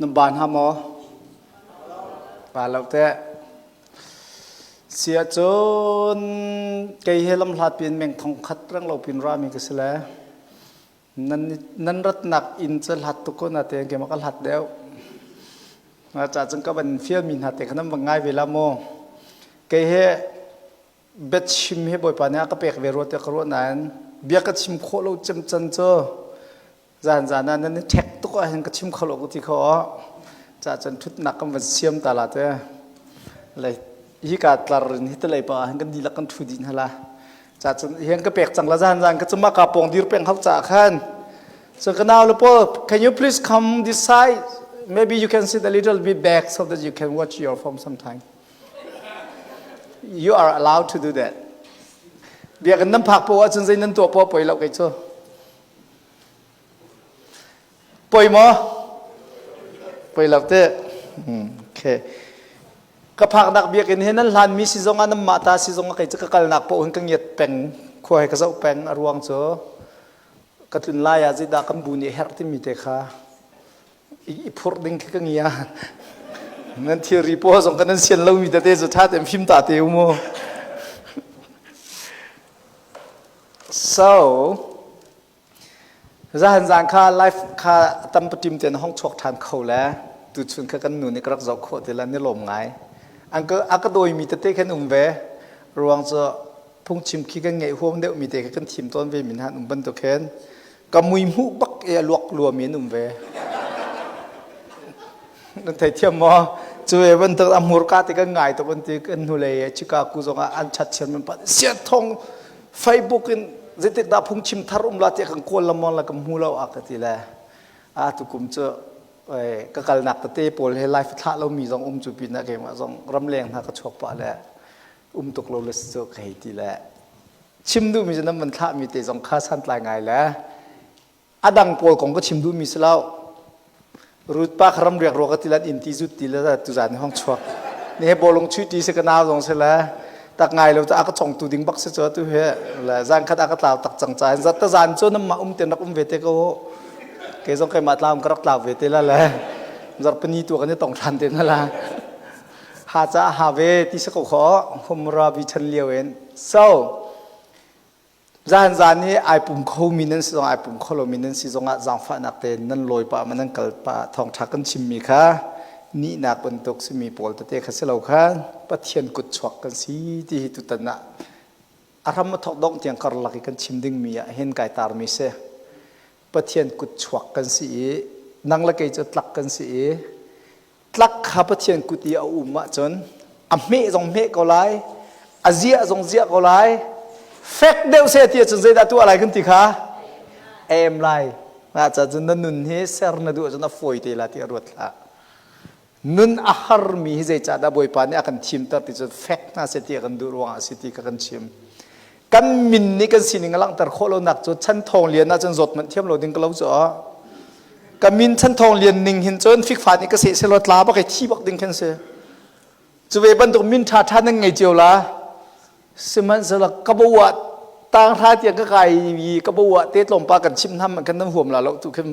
Nan ba hna maw? Ba lo teh. Si ahcun kei he lamhlat piin meng thong khat reng lo pin rami ka si le nan nan ratnak inn cu hlat tuk ko na tein keimah ka hlat deuh. Na ca cun ka van fialmi hna te kha nan va ngai ve la maw? Kei he biachim hi Bawipa nih a ka pek ve rua tiah ka ruah nain bia ka chim khawh lo cemcan cu zan zan ah nan i ṭhek tuk ahhin ka chim kho lo ka ti kho aw ca cun ṭhutnak kan van siam ta la te le hi ka tlar in hi telei pa hin kan dihlak kan ṭhu dih hna la ca cun hian ka pek cang la zan zan ka cuma ka pong dir peng hau ca khan so ka nau le paul can you please come this side maybe you can sit a little bit back so that you can watch your phone sometime You are allowed to do that. Biakinn nan phak poah ahcun zei nan tuah poah poi lo kei cu. Poi maw? Poi lo te. Okay. Ka phaknak biakinn hi nan hlanmi si zong ah nan mah ta si zong ah kei cu ka kalnak poah hin ka ngiat peng khua he ka zoh peng a ruang cu ka tlun lai ah zeidah kan bu nih herh timi te kha i phurh ding khi ka ngia nan thilri pawl zong kan nan sian lomi tete cu ṭha tein fim ta te u mu so zahan zan kha life kha tam patim ten hong chuak ṭhan kho le tuchun kha kan nu nih ka rak zoh khawh te la ni lawm ngai an ka a ka dawimi tete khan um ve ruang cu phungchim khi kan ngeih huam deuh mi te kha kan thim tawn ve min han um bantuk hin ka mui hmuh bak i a luak luami an um ve nan thei thiam maw cu e bantuk a hmurka te kan ngai tuk an ti kan hnulei Chicago zong ah an chat chian man pat siat thong Facebook in zeitik dah phungchim thar um la tiah kan kawl lamong la kan hmu lo a ka ti le a tukum cu ka kalnak tete pawl he life thlah lomi zong um cu pin ah keimah zong ramleng hna ka chuak pah le um tuk lo le cu ka hei ti le Chim duhmi cu nan van thlahmi te zong kha santlai ngai le a dang pawl kong ka chim duhmi si lo. Ruth pa kha ramriak rua ka ti lan inn ti zut ti le tuzan ni hong chuak. Ni he bawlung chuih ti si ka nau zong si le tak ngai lo a ka chongtu ding bak si cu tu he le zan khat a ka tlau tak cang ca zat ta zan cu nan mah um ten rak um ve te ko ke zong keimah tlau ka rak tlau ve te la le zarpani tu kan i tong than te na la Ha ca ha ve ti si ko kho Hammurabi chan lio in. So zan zan i ai pum kho mi nan si zong ai pum kho lo mi nan si zongah zaangfahnak te nan lawi pah ma nan kal pah thawngṭha kan chimmi kha nihnak bantuk simi pawl tete kha si lo kha Pathian kut chuak kan si ti hi tutan ah a hram a thawk dongh tiang karlak i kan chim dingmi ah hin kai tarmi si. Pathian kut chuak kan si i nang le kei cu tlak kan si i Tlak kha Pathian kut i a um ahcun a hmeh zong hmeh ko lai, a ziah zong ziah ko lai. Fek deuh seh ti ahcun zeidah tuah lai kan ti kha? Em lai. Mah ca cun na nun hi ser na duh ahcun a fawi te la ti a ruat hlah. Nun a harmi hi zeicahdah Bawipa nih a kan thimter ti cu fek hna seh ti a kan duh ruangah a si ti kha kan chim. Kan min nih kan sining a langhter khawh lonak cu chan thawng lian ahcun zawt manh thiam lo ding ka lo cu ka min chan thawng lian ning hin cun fikfa nih ka seh selaw tla bak i thi bak ding khan si cu ve bantuk min ṭha ṭha nan ngei cio la sihmanhsehlaw ka bo ah tang hra tiang ka kai i ka bo ah te tlawmpa kan chim hna man kan nan huam la lo tu khim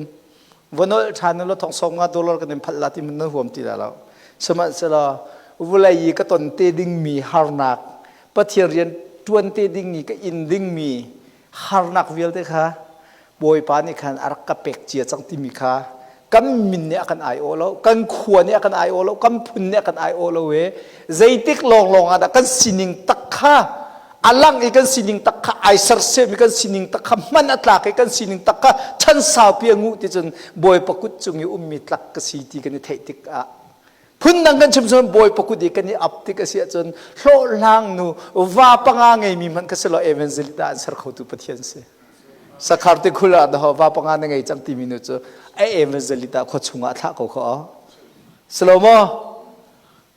vonol ṭha nu lo thong sawm nga dollar kan in phalh la ti man nan huam ti la lo sihmanhsehlaw vulei i ka ton te ding mi harnak Pathian rian ṭuan te ding i ka in dingmi harnak vialte kha Bawipa nih khan a rak ka pek cia cang timi kha kan min nih a kan aiawh lo kan khua nih a kan aiawh lo kan phun nih a kan aiawh lo i zeitik lawnglawng ah dah kan sining tak kha a lang i kan sining tak kha ai sersiam i kan sining tak kha hman a tlak i kan sining tak kha chan saupi a nguh ti cun Bawipa kut cung i ummi tlak ka si ti kan i theih tik ah Phundang kan chim cun Bawipa kut i kan i ap tik a si ahcun hlawhhlang nu va panga ngeimi hmanh kha si lo evangelist ah an ser khotu Pathian si. Sakhar ti khul ah daho va panga na ngei cang timi nu cu a evangelist ah khua chungah thlah ko kho. Silo maw?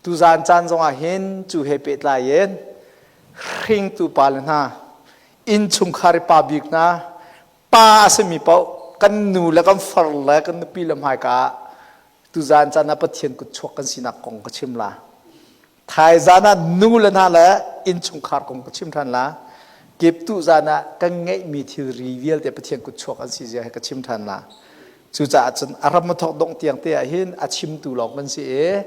Tuzaan caan zongah hin cu he pehtlai in hringtu pa le hna innchungkhar i pa bik hna pa a simi paoh kan nu le kan far le kan nupi le hmaika ah Tuzaan caan ah Pathian kutchuak kan sinak kong ka chim la. Thaizaan ah nu le hna le innchungkhar kong ka chim ṭhan la. Kip tu zaan ah kan ngeihmi thilri vialte Pathian kutchuak an si zia he ka chim ṭhan la. Cucaah cun a ram a thawk dongh tiang te ah hin a chimtu lawng kan si i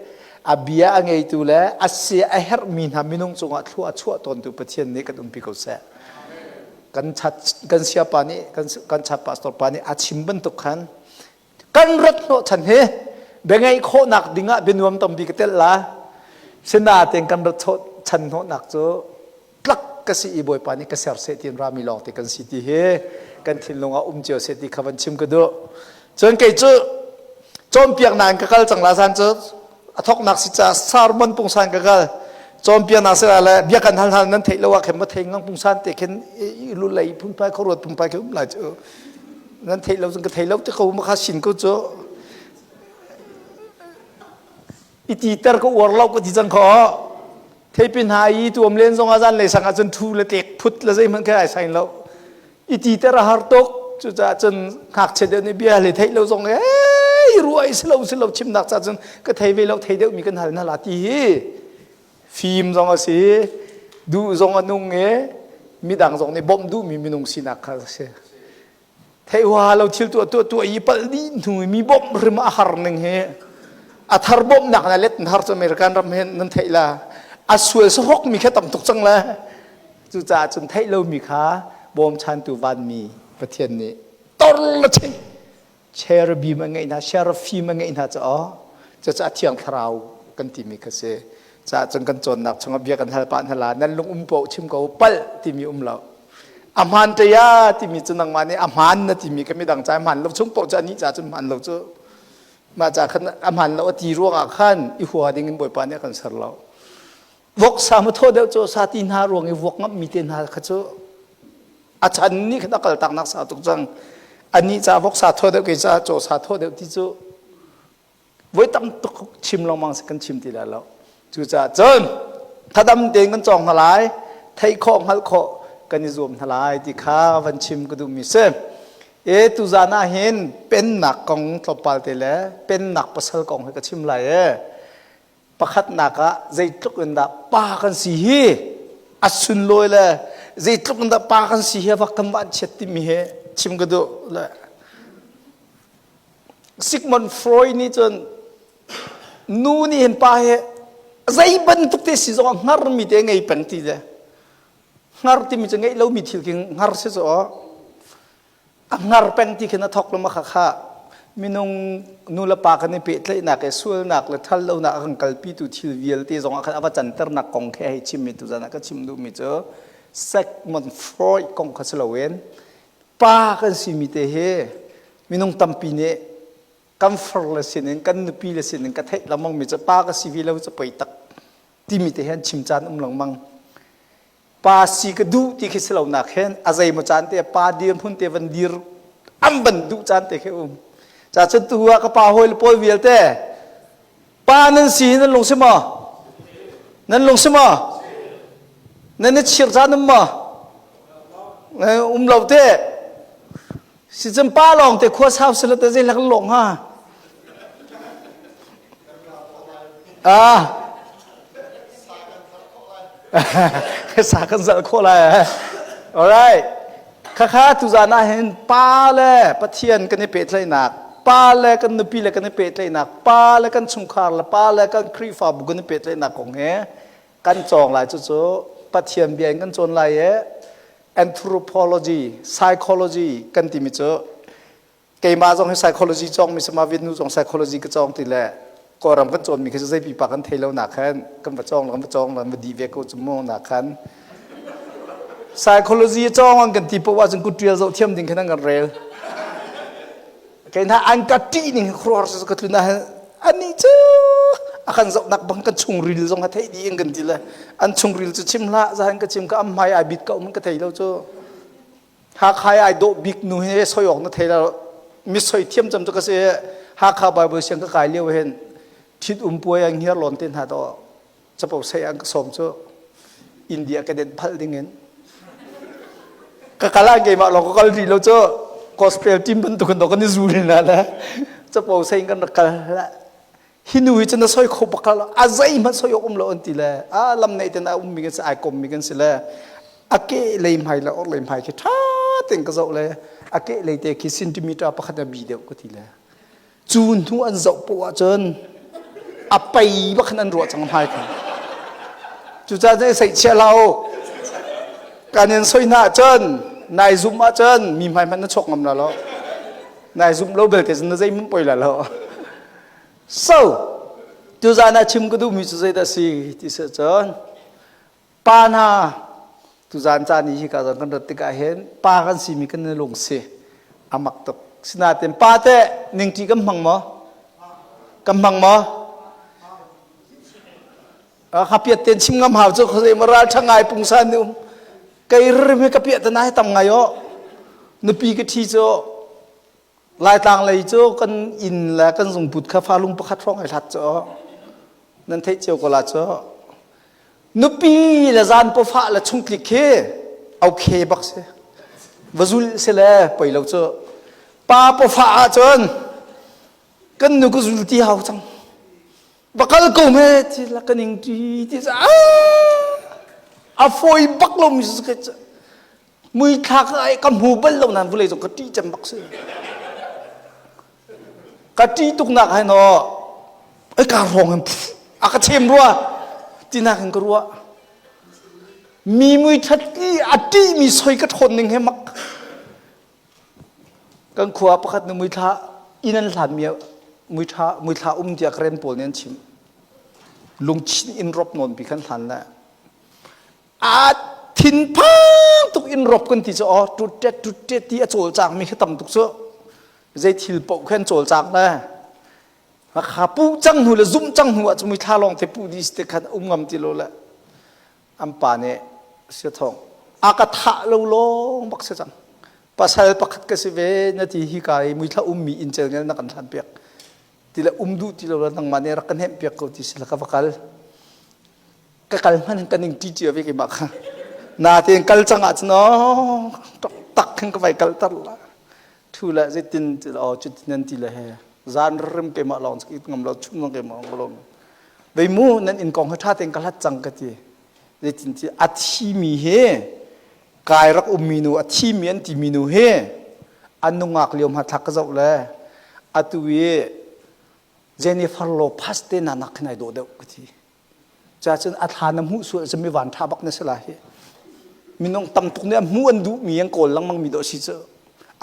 a bia a ngeitu le a sia a herhmi hna minung cungah thlua a chuah tawntu Pathian nih kan umpi ko seh. Kan chat kan siapa nih kan kan chat pastor pa nih a chim bantuk khan kan rat hnawh chan hi biangeih khawhnak dingah bianuam tampi ka telh la. Sinain kan rat chan hnawhnak cu tlak ka si i Bawipa nih ka ser seh tiin rami lawng te kan si ti hi kan thinlung ah um cio seh ti kha van chim ka duh. Cun kei cu cawnpiaknak in ka kal cang la zan cu a thoknak si ca sermon pungsan ka kal cawnpiaknak si le bia kan hal hal nan theih lo ah khin ma thei ngang pungsan te khin lu lei phunphai khuaruat phunphai khi um lai cu nan theih lo cun ka thei lo te ko ma kha sin ko cu i ti ter ka uar lo ka ti cang kho Theipi hna i tuam len zong ah zan lei sang ah cun thu le tek phut le zeihmanh kha ai sain lo. I ti ter a har tuk. Cucaah cun ngakchia deuh nih bia le theih lo zong ei ruah i si lo si lo chimnak ca cun ka thei ve lo thei deuh mi kan hal hna la ti hi fim zong a si duh zong a nung i midang zong nih bawmh duhmi minung sinak kha a si. Theih huaha lo thil tuah tuah tuah i palh dih hnu i mi bawmh hrim a har ning hi a thar bawmhnak na let har cu American ram hin nan theih la a sual sahrok mi kha tam tuk cang le cucaah cun theih lomi kha bawmchantu vanmi Pathian nih tor la che cherubim a ngeih hna seraphim a ngeih hna cu aw cucaah thiang thlarau kan timi kha si caah cun kan cawnnak chungah bia kan hal pah hna la nan lung um paoh chim ko palh timi um lo a hmaan te ya timi cu nangmah nih a hmaan na timi ka midang ca hmaan lo chung paoh cu anih ca cun hmaan lo cu mah ca khan a hmaan lo a ti ruangah khan i hua ding in Bawipa nih a kan ser lo voksa ma thaw deuh cu sa ti hna ruang i vuak ngamh mi te hna kha cu a chan nih khan a kal taknak sa tuk cang anih ca voksa thaw deuh kei ca caw sa thaw deuh ti cu voi tam tuk chim lengmang si kan chim ti lai lo cucaah cun thadam tein kan cawng hna lai theih khawh hngalh khawh kan i zuam hna lai ti kha van chim ka duhmi si e tuzan ah hin pennak kong tlawmpal te le pennak pasal kong hi ka chim lai e pakhatnak ah zeitluk in dah pa kan si hi a sunlawi le zeitluk in dah pa kan si hi a vak kan van chiat timi hi chim ka duh le Sigmund Freud nih cun nu nih hin pa hi zei bantuk te si zong ah hngarmi te ngei peng ti le hngar timi cu ngeih lomi thil khi hngar si cu a hngar peng ti khin a thok lama kha kha minung nu le pa kan i pehtlaihnak le sualnak le thal lonak a kan kalpitu thil vialte zong ah khan a va canternak kong khi hei chimmi tuzan ah ka chim duhmi cu Sigmund Freud kong kha si loin Pa kan simi te hi minung tampi nih kan far le sinin kan nupi le sinin ka theih lengmang mi cu pa ka si ve lo cu poi tak timi te hian chim caan um lengmang. Pa si ka duh ti khi si lo nak hin a zei maw caan te pa dir hmun te van dir an van duh caan te khi um. Ca cun tu ah ka pa hawi le pawl vialte Pa nan si hi nan lung si maw? Nan lung si maw? Nan i chir caan um maw? Um lo te. Si cun pa lawng te khua sau sila te zei lak lawng ha. Ah. Sa kan zal khawh lai. All right. Khakha tuzan ah hin pa le Pathian kan i pehtlaihnak, pa le kan nupi le kan i pehtlaihnak, pa le kan chungkhar le pa le kan Khrihfabu kan i pehtlaihnak kong he kan cawng lai cucu Pathian bia in kan cawn lai i anthropology, psychology kan timi cu keimah zong hi psychology cawngmi si ma nu zong psychology ka cawng ti le Kawlram kan cawnmi khi cu zei pipa kan thei lo nak khan kan va cawng kan va cawng kan va dih ve ko cu mu nak khan psychology cawng an kan ti poah ahcun kut ṭial zoh thiam ding khan an kan rel kei hna an ka ṭih ning khuaruahhar cu ka tlun ah ani cu a kan zohnak bang kan chungril zong a theih dih in kan ti le an chungril cu chim hlah zahan ka chim ka am hmai ai bit ka um ka thei lo cu Hakha i ai dawh bik nu hi soi awk na thei lo mi soi thiam cem cu ka si Hakha Bible siang ka kai lio hin thit um puai ang hiar lawn te hna to capo sei ang ka sawm cu India ka den phal ding in ka kala keimah lawng ka kal rih lo cu gospel team bantuk in kan i zu na le capo sei kan rak kal hi nu hi cu na soi kho bak lo a zeihmanh soi awk um lo an ti le a lam nei ten a ummi kan si ai kommi kan si le a ke lei hmai le or lei hmai khi ṭha Tein ka zoh le a keh lei te khi centimeter pakhat a bi deuh ka ti le cu hnu an zoh poah ahcun a pei bak khan an ruah cang hmai kha. Cucaah cun seihchiah hlah u. Kan in soi hna ahcun nai zumh ahcun mi hmai hmanh na chawk ngam la lo. Nai zumh lo belte cun na zeihmanh poi la lo. So, tuzaan ah chim ka duhmi cu zeidah si ti si cun pa hna tuzaan caan i hika zong kan rat tikah hin pa kan simi kan i lung si a mak tuk. Sinain pa teh ningṭi kan hmang maw? Kan hmang maw? Ka piat ten chim ngam hau cu khazei ma ral ṭha ngai pungsan nih um. Kei rim hi ka piah ta nai tam ngai aw. Nupi ka ṭhi cu Laitlang lei cu kan inn le kan zungput kha falung pakhat hrawng ai hlat cu nan theih cio ko la cu. Nupi le zan pawfah le chungtlik khi okay bak si. Va zul si le poi lo cu. Pa pawfah ahcun kan nu ka zul ti hau cang. Va kal ko me ti la ka ning ti ti a fawi bak lo mi su ka Muithlak ai ka hmu bal lo nan vulei zong ka ṭih cem bak si. Ka ṭih tuk nak hai no ai ka rong in a ka chem rua tinak in ka ruah. Mi mui that i a ṭih mi soi ka ṭhawn ning he mak. Kan khua pakhat nu muithla inn an hlan mi muithla muithla um tiah karen pawl nih an chim. Lungchin in rop nawn pi khan hlan le A thinphang tuk in rop kan ti cu aw tut tet tut tet ti a cawlcang mi khi tam tuk cu zei thil paoh khan cawlcang le kha pu cang hnu le zum cang hnu ah cu muithla lawng te pu di te khan um ngam ti lo le an pa nih sia thong a ka thah lo lawng bak si cang pasal pakhat ka si ve na ti hi ka i muithla ummi in cel ngel na kan hlan piak ti le um duh ti lo le nangmah nih rak ka hnemh piak ko ti si la ka va kal Ka kal hmanh ka ning ṭi cia ve keimah kha. Natein kal cang ahcun aw tak khin ka vai kal tar la. Thu le zeitin ti aw cutin nan ti le he zan rim keimah lawng ngam lo chum zong keimah lawng ka lawm. Vei mu nan inn kong hi ṭha tein ka hlat cang ka ti. Zeitin ti a thimi hi kai rak ummi nu a thimi an timi nu hi an nungak lio hmathlak ka zoh le atu i Jennifer Lopez te na nak khin ai dawh deuh ka ti. Cacun a thla na hmuh sual cun mi van ṭha bak na si lai hi. Minung tam tuk nih a hmuh an duhmi an kawl lengmang mi dawh si cu.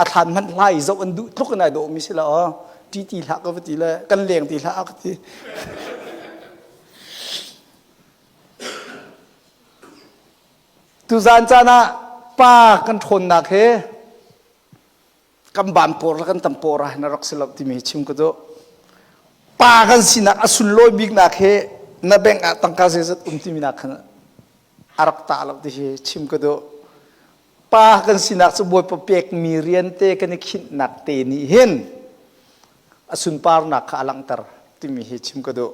A thlan hmanh hlai zoh an duh tluk in ai dawhmi si la aw. Ṭi ti hlah ka va ti le kan leng ti hlah ka ti. Tuzaan caan ah pa kan ṭhawnnak he kan ban por le kan tam por ah na rak si lo timi chim ka duh. Pa kan sinak a sunlawi biknak hi na bank ah tangka zeizat um timi nak khan a rak ta lo ti hi chim ka duh. Pa kan sinak cu Bawipa pekmi rian te kan i khinhnak te nih hin a sunparnak kha a langhter timi hi chim ka duh.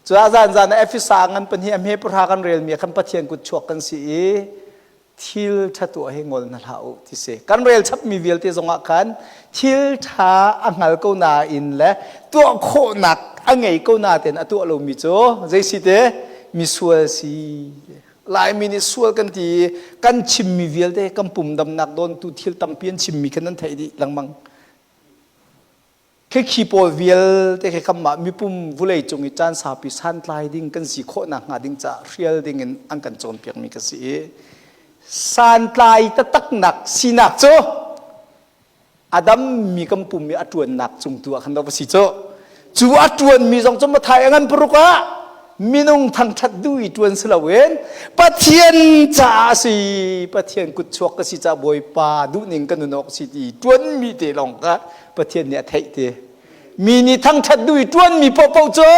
Cu ah zan zan ah Efesa ngan pahnih a hme pahra kan relmi ah khan Pathian kut chuak kan si i thil ṭha tuah hi ngol hna hlah u ti si. Kan rel chapmi vialte zongah khan thil ṭha a hngal ko nain le tuah khawhnak a ngei ko nain a tuah lomi cu zei si te misual si. Laimi nih sual kan ti i kan chimmi vialte kan pum damnak dawntu thil tampi an chimmi khan nan theih dih lengmang. Khikhi pawl vialte khi kanmah mipum vulei cung i caan saupi santlai ding kan si khawh nakhnga ding caah hrial ding in an kan cawnpiakmi ka si i santlai taktaknak sinak cu a dammi kan pum i a ṭuannak cung tu ah khan lo va si cu. Cu a ṭuanmi zong cu Mathai a ngan paruk ah minung thangṭhat duh i ṭuan si loin Pathian caah a si Pathian kutchuak ka si caah Bawipa duhning ka nun awk si ti ṭuanmi te lawng kha Pathian nih a theih ti. Mi nih thangṭhat duh i ṭuanmi paohpaoh cu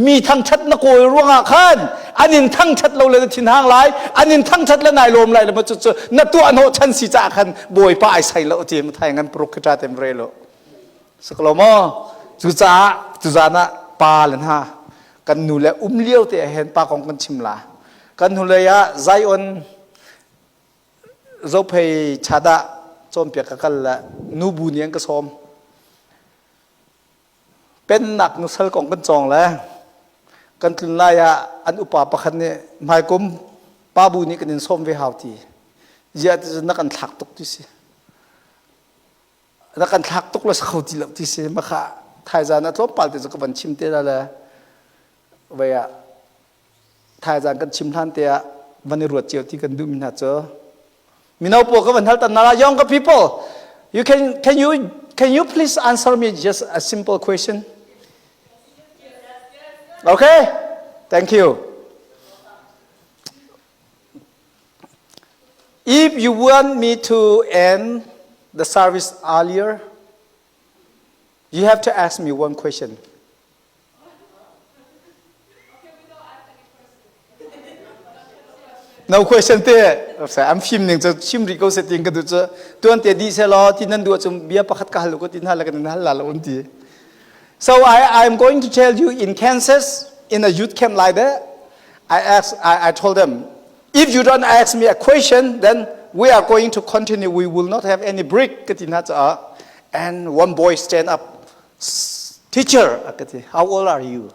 mi thangṭhat na kawl ruangah khan an in thangṭhat lo le na thinhang lai an in thangṭhat le nai lawm lai le ma cucu na tuah hnawh chan si caah khan Bawipa ai sai lo ti Mathai ngan paruk khi ṭa tem re lo. Saklo maw? Cucaah tuzaan ah pa le hna kan nu le um lio te ah hin pa kong kan chim la. Kan hnulei ah Zion Zophei chadah cawnpiak ka kal le nubu nih an ka sawm. Pennak nusal kong kan cawng le kan tlun lai ah an upa pakhat nih hmaikum pa bu nih kan in sawm ve hau ti. Ziah ti na kan thlak tuk ti si. Na kan thlak tuk le kho ti lo ti si ma kha thaizan a tlawmpal te cu ka van chim te la le vei ah thaizan kan chim hlan te ah van i ruat cio ti kan duhmi hna cu mino pawl ka van hal tan na younger people you can can you can you please answer me just a simple question okay thank you If you want me to end the service earlier, you have to ask me one question. No question te am fim ning cu chim rih ko se tin ka du cu tuan te di se law ti nan duh cung bia pakhat ka hal ko tin hal ka nan hal la lo un ti So I I'm going to tell you in Kansas in a youth camp like that I asked I, I told them if you don't ask me a question then we are going to continue we will not have any break ka ti hna caah and one boy stand up teacher ka ti how old are you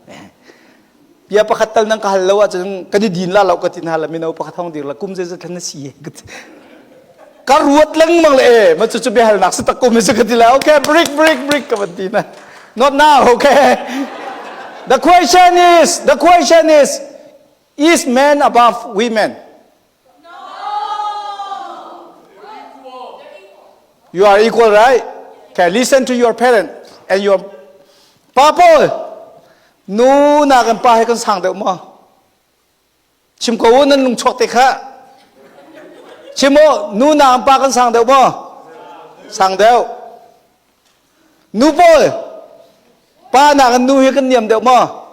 bia pakhat tal nang ka hal lo ahcun kan i din la lo ka ti hna la mino pakhat hong dir la kum zeizat thlan na si ka ti ka ruat lengmang le e ma cu cu bia halnak si tak kum si ka ti la okay break break break ka van ti na not now okay the question is the question is is man above women You are equal, right? Okay, listen to your parent and your pa pawl. Nu na kan pa he kan sang deuh maw? Chim ko u nan lung chuak te kha. Chim u nu na kan pa kan sang deuh maw? Sang deuh. Nu pawl pa na kan nu hi kan niam deuh maw?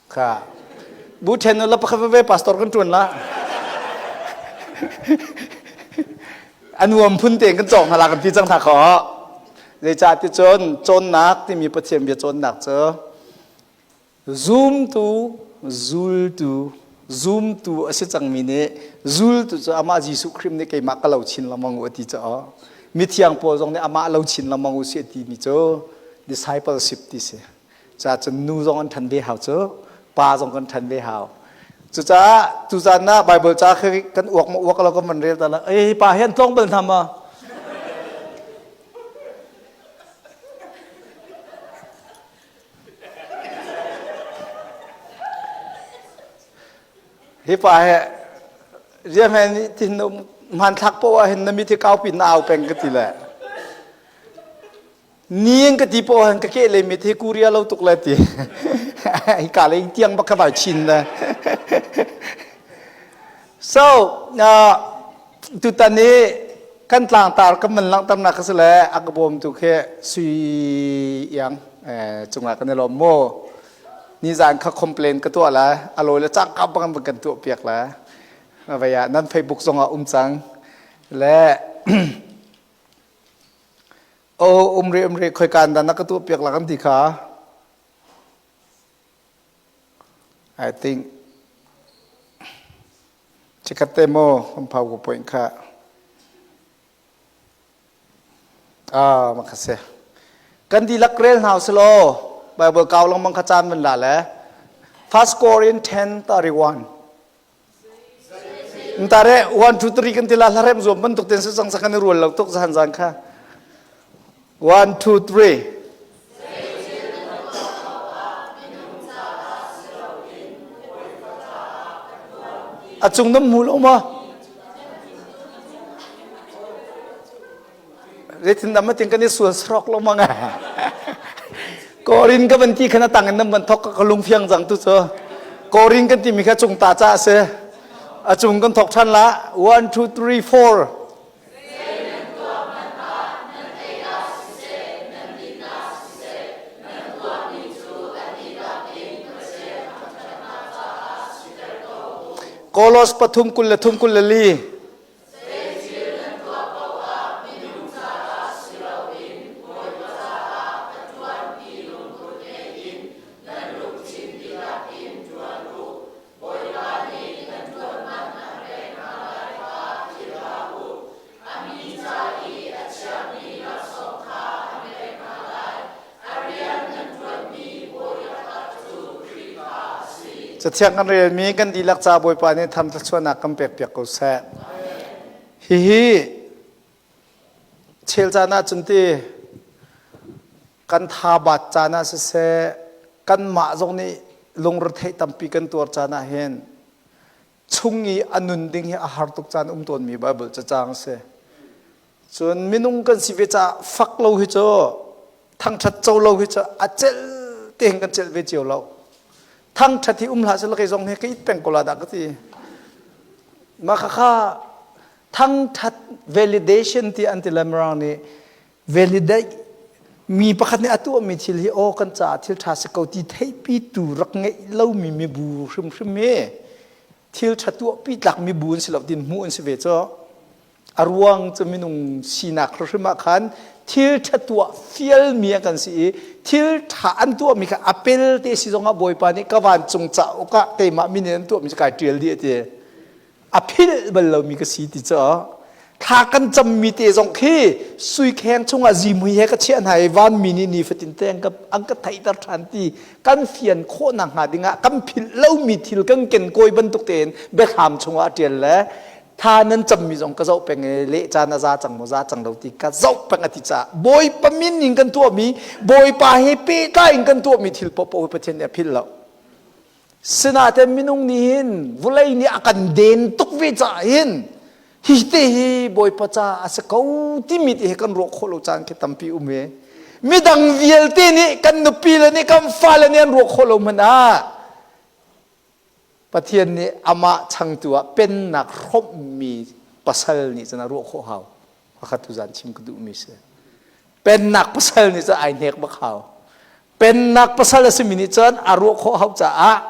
Kha. Bu then la pakhat ve pastor kan tuan la. Anuam phun tein kan cawk hna la kan ti cang hna kho. Zeicah ti cun cawnnak timi Pathian bia cawnnak cu zumtu zultu zumtu a si cangmi nih zultu cu amah Jesuh Khrih nih keimah ka lo chin lengmang u a ti caah mithiang pawl zong nih amah lo chin lengmang u si a timi cu discipleship ti si. Ca cun nu zong an ṭhan ve hau cu pa zong kan ṭhan ve hau. Cucaah tuzaan ah Bible ca khi kan uak ma uak lo kan van rel ta la ei pa hi an tlawng bal hna ma Hi pa he riahmen nih tin hmanthlak poah ah hin na mit hi kau pin na au peng ka ti le. Ni in ka ti poah hin ka ke le mit hi kuria lo tuk le ti. Hi ka le tiang bak ka vai chin le. So, uh, tutan i kan tlangtar kan man langhternak ka si le a ka bawmtu khi sui iang cungah kan i lawm mu. Nizan kha complain ka tuah la a lawi le cangka bang kan tuah piak la. Vei ah nan Facebook zong ah um cang. Le o umri umri khoi kan dan na ka tuah piak la kan ti kha. I think chikat te mo kan phau ko point kha. Ah makha si. Kan dihlak rel hna usih Bible kau lengmang kha caan van la le First Corinthians 10:31 Ntare 1 2 3 kan ti la hlarem zuam bantuk ten cang sa kan i rual lo tuk zan zan kha 1 2 3 A cung nam mu lo ma Zeitin dah matin kan i sual srok lo ma nga Korin ka van ti khan a tang in nam van thok ka lung fiang cang tu cu Korin kan timi kha cung ta ca a si a cung kan thok than la 1 2 3 4 Kolos pathum kul le thum kul le li. Cathiang kan relmi kan dihlak ca Bawipa nih tham thluachuahnak kan pekpiak ko seh. Hihi Chel caan ah cun ti kan tha bat caan ah siseh kanmah zong nih lungretheih tampi kan tuar caan ah hin chung i a nun ding hi a har tuk caan um tawnmi Bible cacang a si. Cun minung kan si ve caah fak lo hi cu thangṭhat co lo hi cu a celh tein kan celh ve cio lo. Thangṭhat hi um hlah seh kei zong hi ka it peng ko la dah ka ti. Mah khakha thangṭhat validation ti an ti le Mirang nih validate mi pakhat nih a tuahmi thil hi aw kan caah thil ṭha si ko ti theihpitu rak ngeih lomi mibu hrimhrim hi thil ṭha tuahpi tlak mibu an si lo tin hmuh an si ve cu. A ruang cu minung sinak hrimhrim ah khan thil ṭha tuah fialmi an kan si i thil ṭha an tuahmi kha a pelte si zongah Bawipa nih ka vancung cauk ah keimah min in an tuahmi cu kai ṭial dih a ti. A philh bal lomi ka si ti cu thla kan cammi te zong khi sui kheng chungah zihmui he ka chiah hna i vanmi nih nifatin te an ka an ka theihter ṭhan ti kan fian khawh nakhnga dingah kan philh lomi thil kan kenkawi bantuk tein biathlam chungah a ṭial le tha nan cammi zong ka zoh peng i leh caan a za cang maw za cang lo ti ka zoh peng a ti caah Bawipa min in kan tuahmi Bawipa he pehtlai in kan tuahmi thil paohpaoh Pathian nih a philh lo. Sinain minung nih hin vawlei nih a kan den tuk ve caah hin hi te hi Bawipa ca a si ko timi te hi kan ruah khawh lo caan khi tampi um ve. Midang vialte nih kan nupi le nih kan fale nih an ruah khawh lo hmanh ah Pathian nih amah changtu ah pennak hrawmhmi pasal nih cun a ruah khawh hau. Pakhat tu zan chim ka duhmi si. Pennak pasal nih cun ai hnek bak hau. Pennak pasal a simi nih cun a ruah khawh hau caah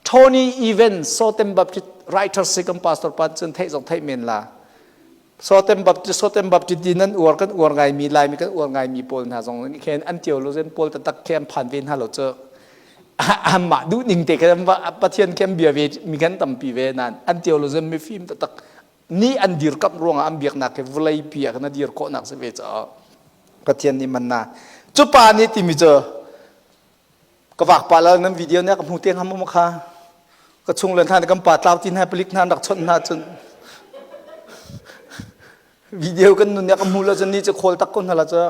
Tony Evans Southern Baptist writer si kan pastor pa cun theih zong theih men la. Southern Baptist Southern Baptist ti nan uar kan uar ngaimi Laimi kan uar ngaimi pawl hna zong nih khin an theologian pawl taktak khi an phan ve hna lo cu anmah duh ning te khan Pathian khi an bia ve mi kan tampi ve nain an theologian mifim taktak nih an dirkamh ruangah an biaknak hi vawlei pi ah khan a dir khawhnak si ve caah Pathian nih manna cu pa nih timi cu ka vak pa la nan video nih ka hmu te ngam um kha ka chung le hna kan pa tlau ti hna palik hna rak chawnh hna cun video kan nun nih ka hmu lo cun ni cu khawl tak ko hna la cu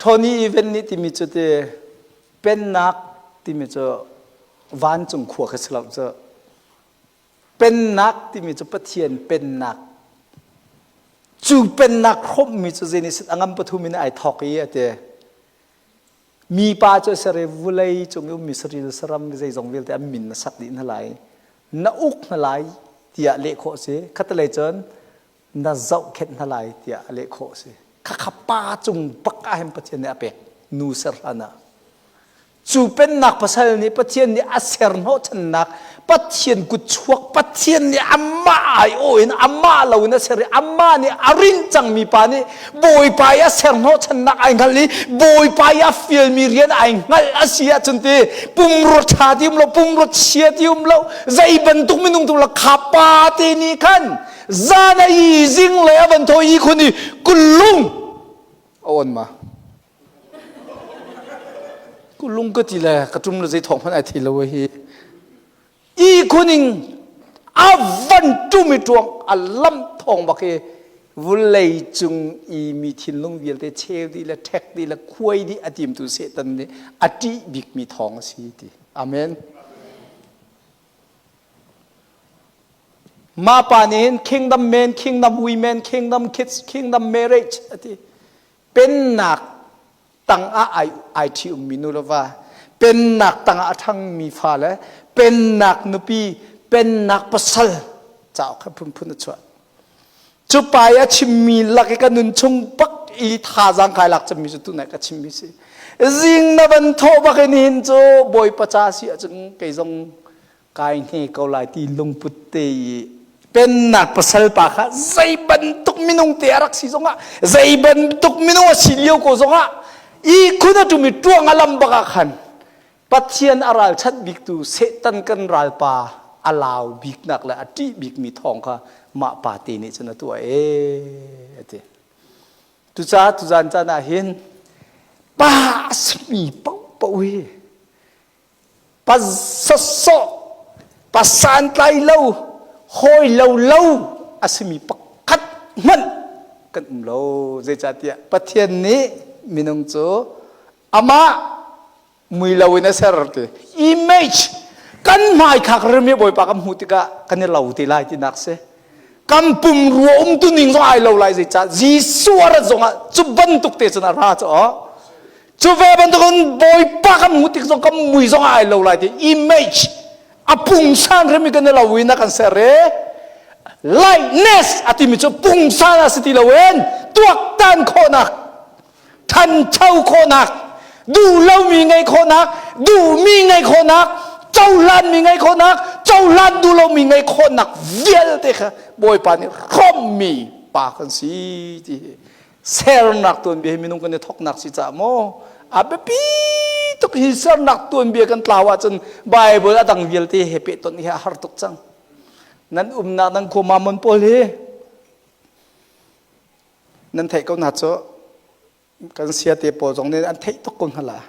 Tony Event nih timi cu te pennak timi cu vancung khua kha si lo cu Pennak timi cu Pathian pennak. Cu pennak hrawmhmi cu zeinih a ngam pathum in ai thawk i a ti. Mipa cu sare vulei cung i ummi saril saram zeizong vialte an min na sak dih hna lai. Na uk hna lai tiah leh khawh a si. Khatalei cun na zohkhenh hna lai tiah a leh khawh a si. Khakha pa cung bak ah hin Pathian nih a pek nu ser hlan ah. Cu pennak pasal nih Pathian nih a ser hnawhchannak Pathian kutchuak Pathian nih amah aiawh in amah lo in a ser i amah nih a rinh cangmi pa nih Bawipa i a ser hnawhchannak ai hngalh i Bawipa i a fialmi rian ai hngalh a si ahcun ti pumrua ṭha ti um lo pumrua chia ti um lo zei bantuk minung tu lo kha pa te nih khan zan a i zinglei a van thaw i khun i kulung a on ma Kulung ka ti le ka tum le zei thawng hmanh ai thei lo hi. I khuning a van tum i tuang a lam thawng bak hi vulei cung i mi thinlung vialte cheu dih le ṭhek dih le khuai dih a timtu Satan nih a ṭih bikmi thawng a si ti. Amen. Mah pa nih hin kingdom men, kingdom women, kingdom kids, kingdom marriage a ti. Pennak tangah ai ai ṭhi-ummi nu le va, pennak tangah a ṭhangmi fale, pennak nupi, pennak pasal cauk kha phunphun a chuah. Cu pa i a chimmi lak i ka nun chung bak i thazaang kai lak cemmi cu tunai ka chimmi si. Zing na van thawh bak in hin cu Bawipa ca si ahcun kei zong kai hne ko lai ti lungput te i pennak pasal pa kha zei bantuk minung te a rak si zongah zei bantuk minung a si lio ko zongah i khun a tum i tuang a lam bak ah khan Pathian a ralchanh biktu Satan kan ralpa a lau biknak le a ṭih bikmi thawng kha mah pa te nih cun a tuah ee a ti. Tucaah tuzan caan ah hin pa a simi paohpaoh hi pa sawsawh pa santlai lo. Hawi lo lo a simi pakhat hmanh kan um lo. Zeicahtiah Pathian nih minung cu amah mui lo in a ser ti. Image kan hmai khak rimi Bawipa kan hmuh tikah kan i lo te lai tinak si. Kan pumrua umtu ning zong ai lo lai zeicah Jesuh a rat zongah cu bantuk te cun a ra cu cu ve bantukin Bawipa kan hmuh tik zong kan mui zong ai lo lai ti image a pungsan remi kan i lo in a kan ser i lightness a timi cu pungsan a si ti loin tuaktan khawhnak thancho khawhnak duh lomi ngeih khawhnak duhmi ngeih khawhnak cohlanmi ngeih khawhnak cohlan duh lomi ngeih khawhnak vialte kha Bawipa nih hrawmmi pa kan si ti hi sernak tuanbia hi minung kan i thawknak si caah maw a biapi tuk hi sernak tuanbia kan tlau ahcun Bible a dang vialte he pehtonh hi a har tuk cang nan umnak nan khua mamon pawl hi nan theih ko hna cu kan siate pawl zong nih an theih tuk ko hna la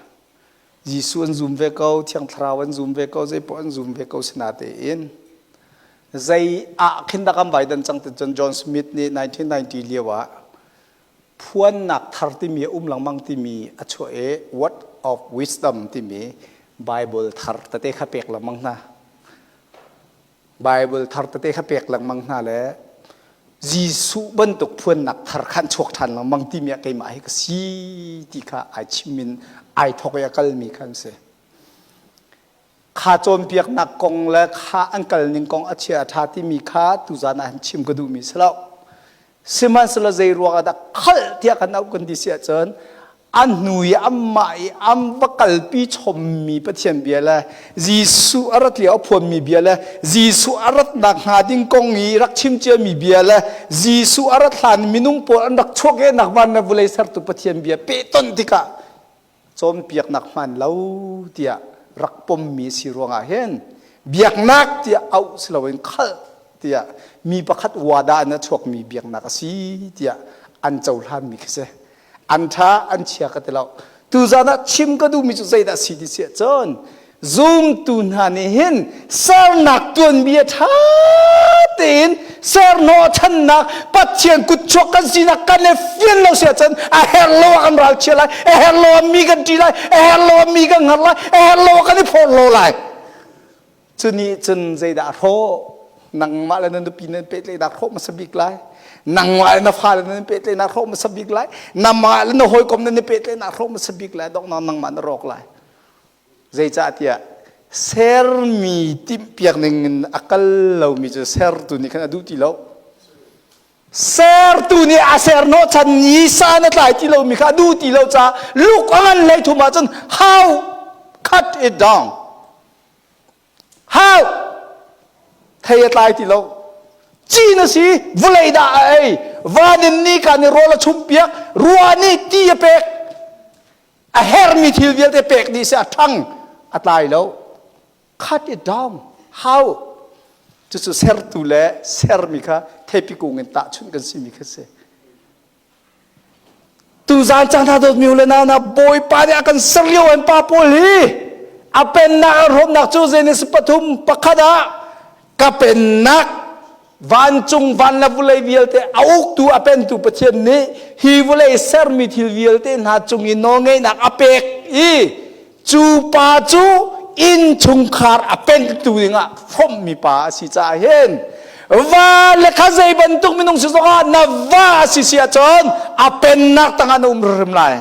Jesuh an zum ve ko Thiang Thlarau an zum ve ko zei poah an zum ve ko sinatein zei ah khin dah kan vai dan cang ti cun John Smith nih 1990 lio ah phuannak thar timi a um lengmang timi a chuah i Word of Wisdom timi Bible thar tete kha pek lengmang hna Bible thar tete kha pek lengmang hna le Jesuh bantuk phuannak thar khan chuak ṭhan lengmang timi ah keimah hi ka si ti kha ai chim in ai thawk i a kalmi kha an si. Kha cawnpiaknak kong le kha an kalning kong a chia a ṭha timi kha tuzan ah hin chim ka duhmi si lo. Sihmanhsehlaw zei ruang ah dah khalh tiah kan auh kan ti si ahcun an hnu i amah i an va kalpi chommi Pathian bia le Jesuh a rat lio a phuanmi bia le Jesuh a rat nakhnga ding kong i rak chim ciami bia le Jesuh a rat hlan minung pawl an rak chuakehnak van le vulei sertu Pathian bia pehtonh tikah cawnpiaknak hmaan lo tiah rak pommi si ruangah hin biaknak tiah auh si loin khalh tiah mi pakhat wada in a chuakmi biaknak a si tiah an cohlanmi khi si an ṭha an chia ka ti lo tuzan ah chim ka duhmi cu zeidah si ti si ahcun Zumtu hna nih hin sernak tuanbia ṭha tein serhnawhchannak Pathian kutchuak kan sinak kan i fian lo si ahcun a herh lo ah kan ralchia lai, a herh lo ah mi kan ṭih lai, a herh lo ah mi kan hngar lai, a herh lo ah kan i phorhlaw lai. Cu nih cun zeidah a hrawh? Nangmah le na nupi nan pehtlaihnak hrawh hmasa bik lai. Nangmah le na fale nan pehtlaihnak hrawh hmasa bik lai. Nangmah le na hawikom nan i pehtlaihnak hrawh hmasa bik lai. Donghnak nangmah na rawk lai. Zeicahtiah sermi timhpiak ning in a kal lomi cu sertu nih khan a duh ti lo. Sertu nih a ser hnawhchan i san a tlai ti lomi kha a duh ti lo caah luk a ngan hlei thum ahcun how cut it down. How thei a tlai ti lo. Cin a si, vawlei dah a ei, van in nika nih rawl a chumhpiak, rua nih ti a pek, a hermi thil vialte pek dih si a ṭhang a tlai lo cut it down how cucu sertu le sermi kha theipi kung in tahchunh kan simi kha si tuzaan caan hna dawtmi le nau na bawipa nih a kan ser lio an pa pawl hi a pennak a hrawmnak cu Genesis 3:1 ah ka pennak Vancung van le vulei vialte a uktu a pentu Pathian nih hi vulei sermi thil vialte hna cung i nawlngeihnak a pek i cu pa cu innchungkhar a pentu dingah hrawmhmi pa a si caah hin va le kha zei bantuk minung si zongah na va a si si ahcun a pennak tangah na um hrim lai.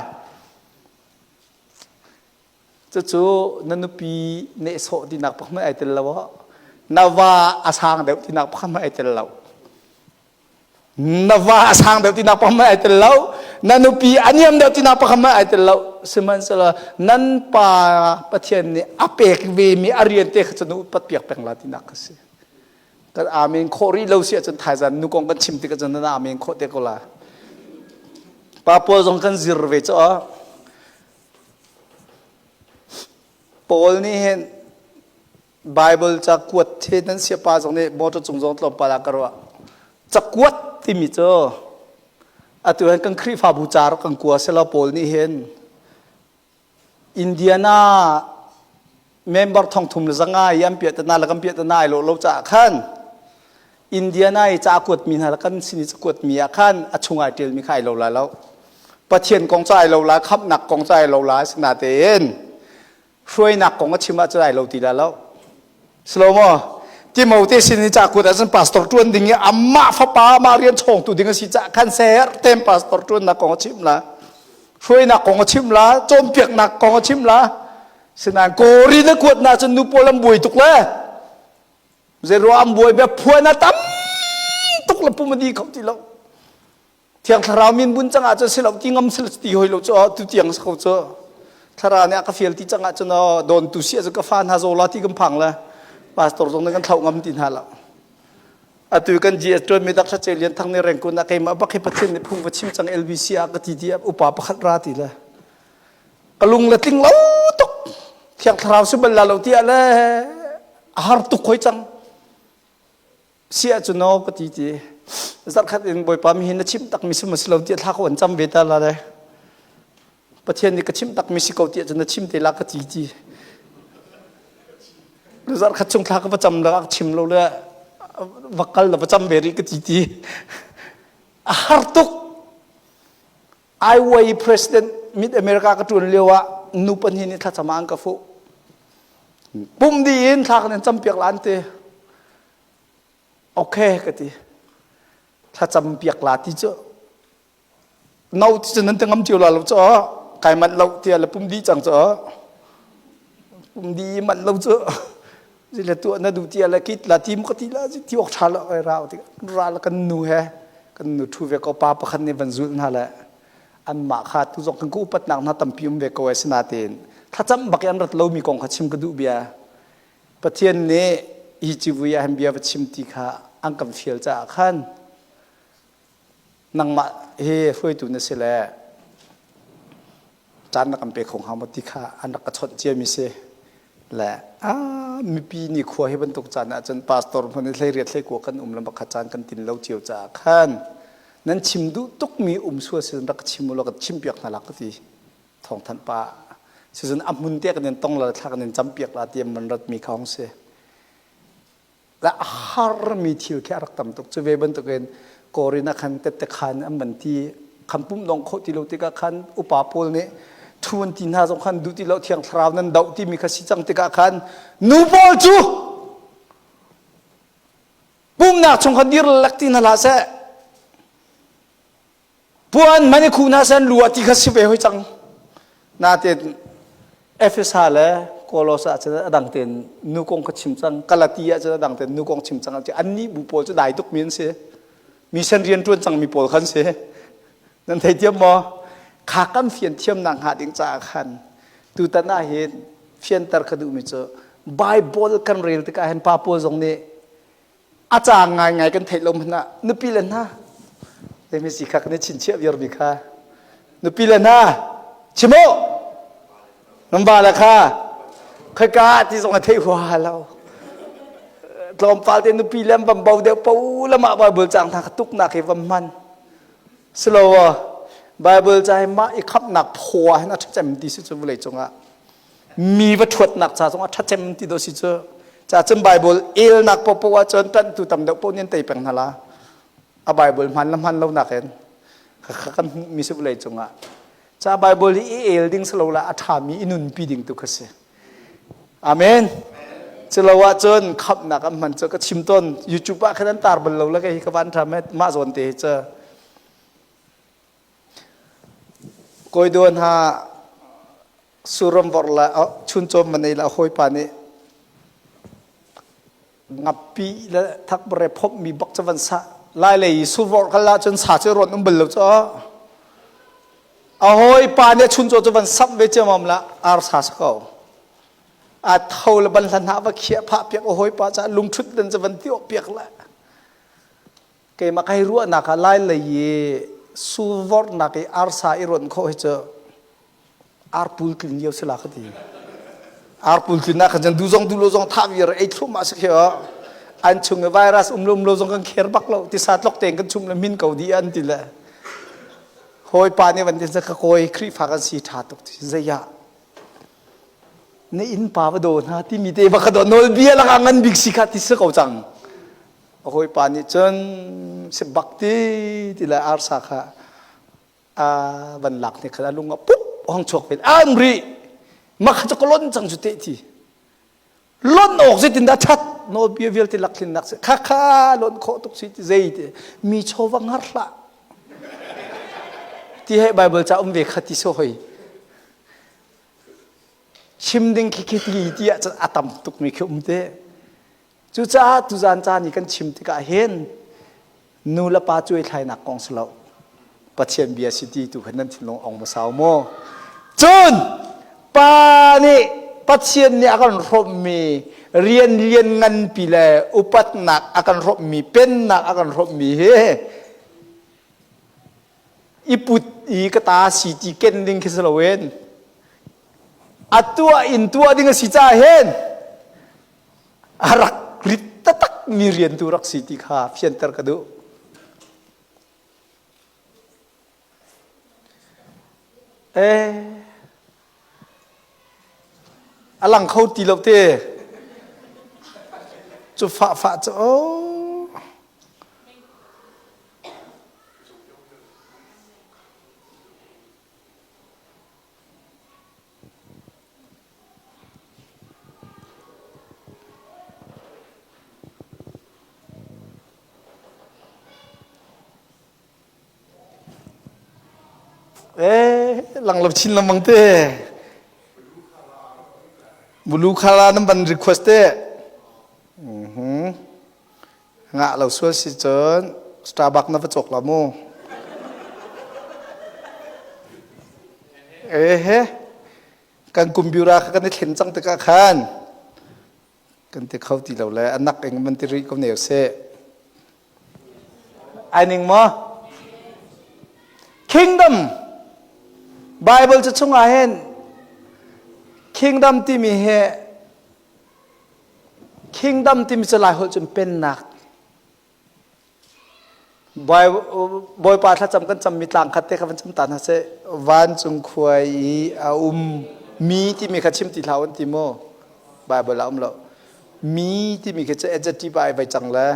Cucu na nupi nehsawh tinak pakhat hmanh ai tel lo. Na va a sang deuh tinak pakhat hmanh ai tel lo. Na va a sang deuh tinak pakhat hmanh ai tel lo. Na nupi a niam deuh tinak pakhat hmanh ai tel lo. Sihmanhsehlaw nan pa Pathian nih a pek vemi a rian te kha cu na upat piak peng la tinak kha si. Kan amen khawh rih lo si ahcun thaizan nu kong kan chim tikah cun nan amen khawh te ko la. Pa pawl zong kan zir ve cu Paul nih hin Bible cakuat the nan siapa zong nih motor cung zong tlawmpal ah ka ruah. Cakuat timi cu atu hin kan Khrihfabu ca rak kan kua selaw Paul nih hin Indiana member 3500 i an piahtana le kan piahtana ai lawh lo caah khan. Indiana i ca kuatmi hna le kan sin i cakuatmi ah khan a chung ai ṭialmi kha ai lo lai lo. Pathian kong cu ai lo lai, khamhnak kong cu ai lo lai, asinain hruainak kong a chim ahcun ai lo ti lai lo. Silo maw? Timote sin i ca kuat ahcun pastor ṭuan ding i amah fapa amah rian chawngtu ding a si caah khan ser tem pastor ṭuannak kong a chim la. Hruainak kong a chim la, cawnpiaknak kong a chim la. Sinain Korin a kuat na cun nu pawl an buai tuk le. Zeiruah an buai bia phuan a tam tuk le pum a di kho ti lo. Thiang Thlarau min bun cang ahcun si lo ti ngam si ti hoi lo cu tu tiang si ko cu. Thlarau nih a ka fial ti cang ahcun dawn tu si ahcun ka fa hna zaw la ti kan phang le pastor zong nih kan thlauh ngam ti hna lo. Atu kan GS tuan mi dak ce lian thang nih rengkun ah keimah bak hi Pathian nih phung va chim cang LBC ah ka ti ti upa pakhat ra ti le ka lung le tling lo tuk thiang thlarau si bal la lo tiah le a har tuk hoi cang si ahcun no ka ti ti zarkhat in bawipa mi hi na chim tak mi si ma si lo tiah thla ko an cam ve ta la le Pathian nih ka chim tak mi si ko tiah cun na chim te la ka ti ti zarkhat chung thla ka va cam la ka chim lo le va kal la va cam ve rih ka ti ti a har tuk IYE president Mid America ka ṭuan lio ah nu pahnih nih thlacam ah an ka fuh. Pum dih in thla kan in campiak la an ti. Okay ka ti. Thlacam piak la ti cu no ti cu nan ti ngam cio la lo cu kai manh lo tiah le pum dih cang cu pum dih manh lo cu le tuah na duh tiah le kit la ti mu ka ti la ti awk ṭha lo ai rau ti ra la kan nu he kan nu ṭhu ve ko pa pakhat nih van zulh hna le anmah kha tu zong kan ka upatnak hna tampi um ve ko ai sinain thlacam bak i an rat lomi kong kha chim ka duh bia Pathian nih hi civui ah hin bia va chim ti kha an kan fial caah khan nangmah hi hruaitu na si le caan na kan pe kho hnga maw ti kha an rak ka chawnh ciami si le mipi ni khua hi bantuk caan ah cun pastor hmun i hleiriat hleikua kan um le bakha caan kan tin lo cio caah khan nan chim duh tukmi um sual si rak ka chim u law ka chim piak hna la ka ti thawngthanh pa sizun a hmun te kan in tong la thla kan in cam piak la ti man rat mi kha hong si le a harmi thil khi a rak tam tuk. Cu ve bantukin Korin ah khan tette khan an van ti khan pum dong khawh ti lo tikah khan upa pawl nih thu an ti hna zong khan duh ti lo thiang thlarau nan doh timi kha si cang tikah khan nu pawl cu pumnak chung khan dir lek ti hna hlah seh Puan man i khuh hna sen lu ah ti kha si ve hoi cang. Natin Efesa le Kolos ah cun a dang tein nu kong kha chim cang. Galati ah cun a dang tein nu kong chim cang. Annih bu pawl cu dai tuk mi an si. Mi sen rian ṭuan cang mi pawl khan si. Nan thei thiam maw? Kha kan fian thiamnak hnga ding caah khan tutan ah hin fianter ka duhmi cu Bible kan rel tikah hin pa pawl zong nih a caang ngaingai kan theih lo hmanh ah nupi le hna zeimi si kha kan i chinchiah viarmi kha nupi le hna chim u nan va le kha khoika ti zong a theih huaha lo tlawmpal te nupi le an van bo deuh po lamah Bible caang hna kha tuknak hi van hman silo Bible ca hi mah i khamhnak phaw ah hin a ṭhacem ti si cu vawlei cungah mi va ṭhuatnak ca zong a ṭhacem ti do si cu ca cun Bible elnak popo ah cun ṭanhtu tam deuh poh nih an tei peng hna la a Bible hman le hman lo nakin kan hmuhmi si vawlei cungah ca Bible hi i el ding si lo la a ṭhami i nunpi ding tu kha si Amen culo ahcun khamhnak an hman cu ka chim tawn YouTube ah khan an tar bal lo la kei hi ka van ṭha mah zawn te hi cu Kawi duan ha suram vor la chunchom ma nei la hawipa nih ngappi le thakbare phop mi bak cu van sa lai lei survor kal la cun sa cu ron um bal lo cu a hawipa nih chunchaw cu van samh ve ciamam la ar sa sa ko a tho le ban hlan ha va khiah phah piak a hawipa ca lungthut den cu van tio piak la Keimah kai ruahnak ah lai lei i suvornak i arsa i rawnh khawh hi cu arpul tlin lio si la ka ti. Arpul tlin ah khan cun du zong du lo zong thah viar ei thlum ah si khi an chung i virus um lo um lo zong kan kher bak lo tisa tlok tein kan chum le min ko di an ti le hawipa nih van ti ka kawi Khrihfa kan si tha tuk ti zei ah na inn pa va daw hna timi te va ka daw nawlbia lakah ngan bik si kha ti si ko cang. A hawipa nih cun si bak ti ti le arsa kha a van lak ni khan a lung a pup hong chuak ven an ri ma kha cu ka lon cang cu te ti lon awk zeitin dah that nawlbia vialte lakhlinnak si kha kha lon khawh tuk si ti zei ti mi chawva ngar hlah ti he bible ca um ve kha ti so hoi chim ding khi khi ti ti ah cun a tam tuk mi khi um te Cucaah tuzan caan i kan chim tikah hin nu le pa cuaithlainak kong si lo. Pathian bia si ti tu khan nan thinlung ong hmasa maw? Cun pa nih Pathian nih a kan hrawmhmi rian lian nganpi le upatnak a kan hrawmhmi pennak a kan hrawmhmi hi i put i ka ta si ti ken ding khi si loin a tuah in tuah ding a si caah hin a rak rit taktak mi rian tu rak si ti kha fianter ka duh. Eh, a lang kho ti lo te. Cu fa fa cu oh. Eh, lang lo chin lengmang te. Bulu khala nan ban request te. Mhm. Ngah lo sual si cun Starbucks na va cawk la mu. Eh he. Kan computer kha kan i thlen cang tikah khan kan ti kho ti lo le a nak ing man ti rih ko ne seh. Ai ning maw? Kingdom Bible cu chungah hin Kingdom timi hi Kingdom timi cu Lai holh cun pennak. Bawipa thlacam kan cammi tlang khat te kha van cam ta hna seh. Vancung khua i a um mi timi kha chim ti hlah an ti maw? Bible ah um lo. Mi timi khi cu adjective ai vai cang le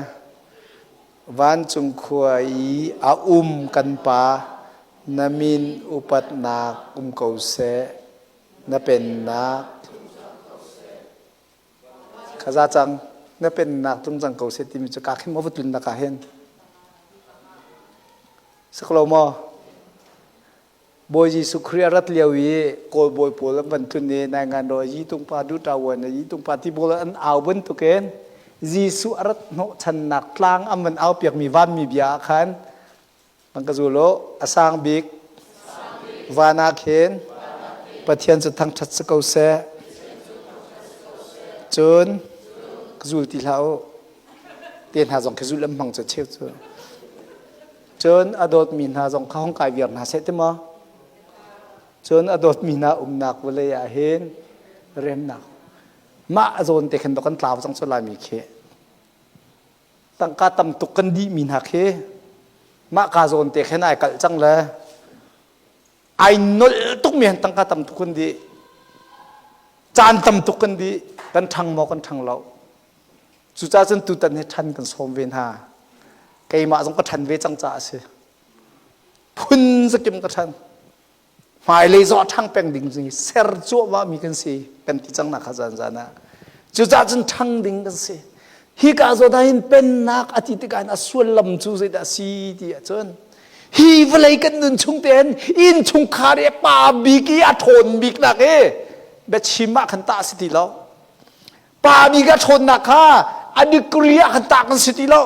vancung khua i a um kan pa na min upatnak um ko seh na pennak Khaza cang na pennak tlung cang ko seh timi cu ka khin maw va tlun nak ah hin Saklo maw Bawi Jesuh Khrih a rat lio i Kawl bawi pawl an van tlun i nai ngan ro yi tung pa du ta wan yi tung pa ti pawl an au bantukin Jesuh a rat hnawhchannak tlang an van au piakmi vanmi bia ah khan An ka zul u. A sang bik van ah khin Pathian cu thangṭhat si ko seh. Cun ka zul ti hlah u. Te hna zong khi zulh an hmang cu cheu cu. Cun a dawtmi hna zong kha hong kai viar hna seh ti maw? Cun a dawtmi hna umnak vawlei ah hin remnak. Mah a zawn te khin dok kan tlau cang cu Laimi khi. Tangka tam tuk kan dihmi hna khi mah ka zawn te khin ai kalh cang le ai nolh tukmi han tangka tam tuk kan dih. Caan tam tuk kan dih. Kan ṭhang maw kan ṭhang lo. Cucaah cun tutan hi ṭhan kan sawm ve hna. Keimah zong ka ṭhan ve cang caah a si. Phun zakim ka ṭhan. Hmailei zong a ṭhang peng ding cu ser cuahmah mi kan si kan ti cang nak kha zan zan ah. Cucaah cun ṭhang ding kan si. Hi ka zawn ah hin pennak a ti tikah hin a sullam cu zeidah a si ti ahcun hi vawlei kan nun chung tein inn chungkhar i pa bik i a ṭhawn bik nak i biachim ah khan tah si ti lo. Pa bik a ṭhawnnak kha a degree ah khan tah kan si ti lo.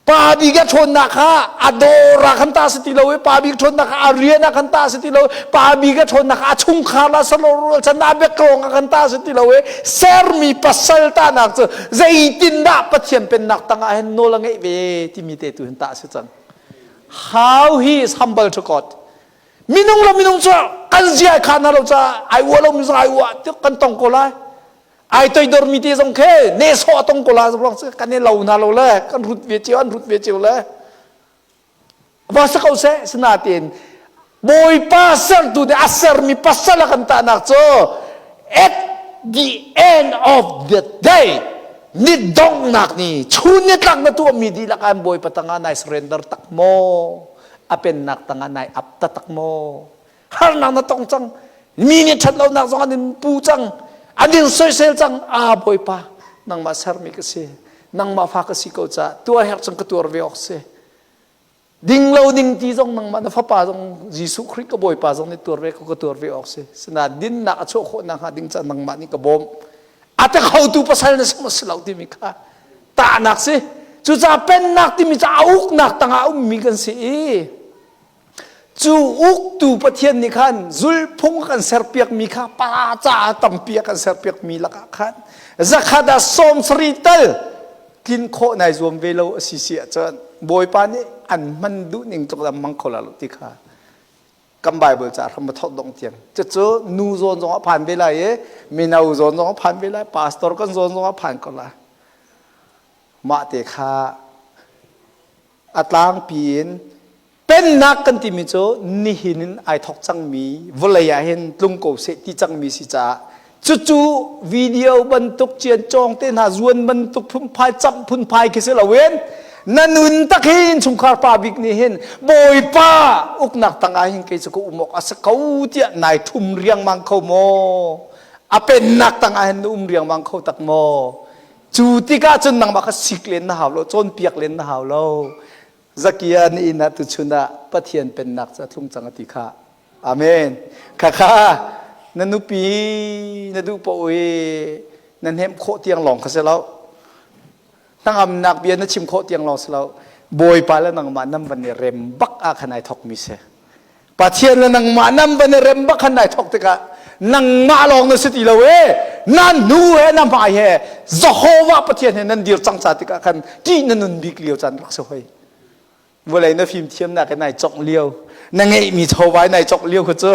Pa bik a ṭhawnnak kha a dawr ah khan tah si ti lo i pa bik ṭhawnnak kha a rian ah khan tah si ti lo. Pa bik a ṭhawnnak kha a chungkhar la salo rual chan a biaklawng ah khan tah si ti lo i sermi pasal tahnak cu zeitindah Pathian pennak tangah hin nawl a ngeih ve timi te tu hin tah si cang. How he is humble to God. Minung le minung cu kan zia kha na lo caah ai uah lo mi zong ai uah kan tong ko lai. Ai toidormi te zong khe nehsawh a tong ko la ruang kan i lo na lo le kan rut ve cio an rut ve cio le va sa ko seh sinain Bawipa sertu nih a sermi pasal a kan tahnak cu at the end of the day. Ni donghnak ni chun ni tlak na tuahmi dihlak an Bawipa tangah nai surrender tak maw? A pennak tangah nai ap taktak maw? Harnak na tong cang. Mi nih ṭhat lonak zong an in pu cang. An in soisel cang. Ah Bawipa, nangmah sermi ka si. Nangmah fa ka si ko caah tuah herh cang ka tuar ve awk si. Ding lo ding ti zong nangmah na fapa zong Jesuh Khrih ka Bawipa zong nih tuar ve ko ka tuar ve awk si. Sinain dinnak a chuah khawh nakhnga ding ca nangmah nih ka bawm. A te khotu pasal na si maw si lo timi kha tahnak si. Cucaah pennak timi cu a uknak tangah a ummi kan si i cu uktu Pathian nih khan zulphung a kan serpiakmi kha pa caah tampi a kan serpiakmi lakah khan zakhat ah 70 tal tlin khawh nai zuam ve lo a si si ahcun Bawipa nih an hman duh ning tluk an hmang kho la lo ti kha kan Bible ca hram a thawk dong tiang cucu nu zawn zong a phan ve lai i mino zawn zong a phan ve lai pastor kan zawn zong a phan ko lai mah te kha a tlangpi in Pennak kan timi cu nihin in ai thawk cangmi vawlei ah hin tlung ko seh ti cangmi si caah cucu video bantuk cian cawng te hna zuan bantuk phunphai camh phunphai khi si loin na nun tak hi innchungkhar pa bik nih hin Bawipa uknak tangah hin kei cu ka um awk a si ko tiah nai ṭhum riangmang kho maw? A pennak tangah hin na um riangmang kho tak maw? Cu tikah cun nangmah kha sik len na hau lo, cawnpiak len na hau lo. Zakia na inn ah tuchun ah Pathian pennak cu a tlung cang a ti kha. Amen. Khakha na nupi na duh paoh i na hnemh khawh tiang lawng kha si lo. Hnangamnak bia na chim khawh tiang lawng si lo. Bawipa le nangmah nan van i rem bak ah khan ai thawkmi si. Pathian le nangmah nan van i rem bak khan nai thawk tikah nangmah lawng na si ti lo e nan hnu he na hmai he Jehovah Pathian he nan dir cang ca tikah khan ṭih na nun bik lio caan rak si hoi vawlei na fimthiamnak in nai congh lio na ngeihmi chawva in nai congh lio kha cu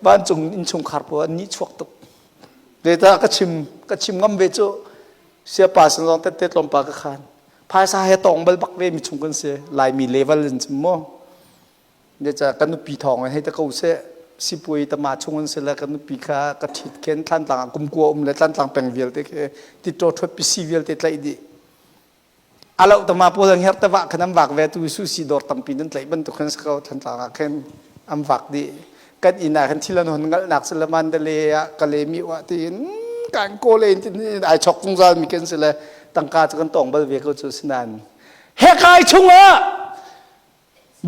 vancung innchungkhar pawl an nihchuak tuk Zeicah ka chim ka chim ngam ve cu siapa sin zong tette tlawmpal ka khan phaisa he tong bal bak ve mi chung kan si Laimi level in chim mu Zeicah ka nupi thawng in hei ta ko seh sipuai tama chung an si le ka nupi kha ka ṭhit khen Thlantlang ah kumkua um le Thlantlang peng vialte khi titṭaw ṭhuat pisi vialte tlaih dih. A loh tama pawl an herh te vah khan an vak ve tu susi dawr tampi nan tlaih bantuk khan si ko Thlantlang ah khin an vak dih. Kan inn ah khan thil an hon ngalhnak si le Mandalay ah Kalemi ah tiin kan kawl in tin ai chok zungzal mi kan si le tangka cu kan tong bal ve ko cu sinain hekai chungah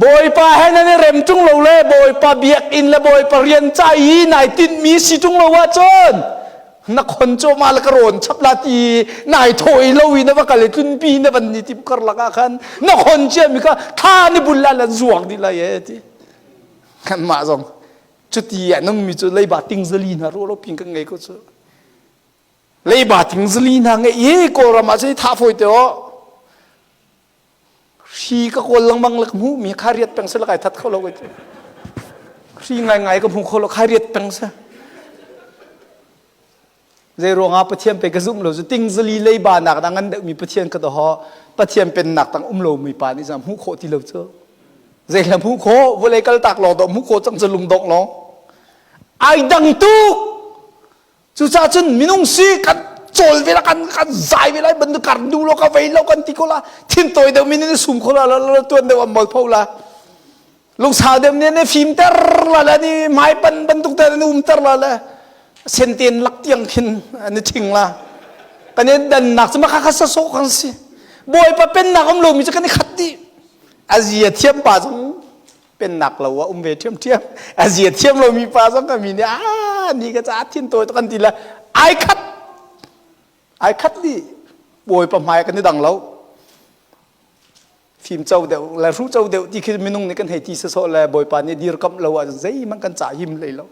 Bawipa he nan i rem ṭung lo le Bawipa biakinn le Bawipa rian ca i nai tinhmi si ṭung lo ahcun na khon cawma le ka rawn chap la ti nai thawh i lo i na va kal i tlunpi na van ni tim karlak ah khan na khon ciami kha thla ni bul la lan zuang dih lai e ti kanmah zong cuti a nungmi cu leiba ting zali hna ruah lo ping kan ngei ko cu leiba ting zali hna ngei i kawlram ah cun thah fawi te aw Hri ka kawl lengmang le ka hmuhmi kha riat peng seh kai that kho lo kai ti. Hri ngaingai ka hmu kho lo khai riat peng seh. Zei ruangah Pathian pe ka zumh lo cu ting zali leiba nak da ngan deuhmi Pathian ka doho Pathian pennak tang um lo mi pa nih zang hmuh khawh ti lo cu. Zei la hmuh khawh vawlei kal tak lawng dawh hmuh khawh cang cu lungdongh lawng. Ai dang tuk. Cucaah cun minung si kan cawl ve la kan kan zai ve lai bantuk kar du lo ka vei lo kan ti ko la thin tawi deuh min in sum kho la la tuan deuh am mol pho la lungsau deuh nih ne fim ter la la ni mai pan bantuk te ne um ter la la senten lak tiang khin an thing la kan in dan nak cu ma kha kha sa so kan si bawipa pennak um lo mi cu kan i khat dih azia thiam pa zong pennak lo ah um ve ṭhiamṭhiam a zia thiam lomi pa zong ka mi nih a ni ka ca thin tawi kan ti le ai khat ai khat li bawipa hmai kan i dang lo fim co deuh le hru co deuh ti khi minung nih kan hei ti sawsawh le bawipa nih dirkamh lo ah zeihmanh kan ca him hlei lo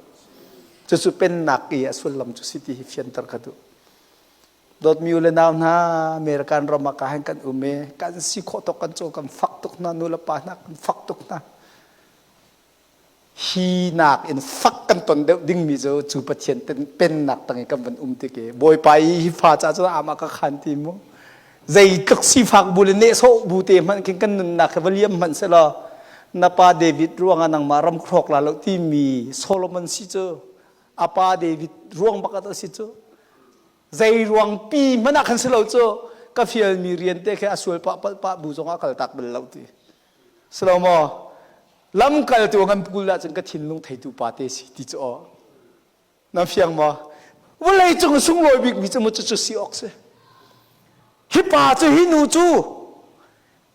cucu pennak i a sullam cu si ti hi fianter ka duh Dawtmi u le nau hna, American ram ah ka hen kan um i kan si khawh tuk kan caw kan fak tuk hna, nu le pa hna kan fak tuk hna. Hi nak in fak kan ton deuh dingmi cu cu Pathian pennak tang i kan van um tik i Bawipa i hi fa ca cu amah ka khan ti mu. Zeitluk sifak bu le nehsawh bu te hmanh khin kan nunnak hi va liam hmanh selaw na pa David ruangah nangmah ram hrawk la lo timi Solomon si cu a pa David ruang bak a si cu zei ruang pi hmanh ah khan si lo cu. Ka fialmi rian te khi a sual pah palh pah bu zongah kal tak bal lo ti. Silo maw? Lamkaltu ngan kul ahcun ka thinlung theitu pa te si ti cu aw. Na fiang maw? Vawlei cung sunglawi bikmi cu mu cucu si awk si. Hi pa cu hi nu cu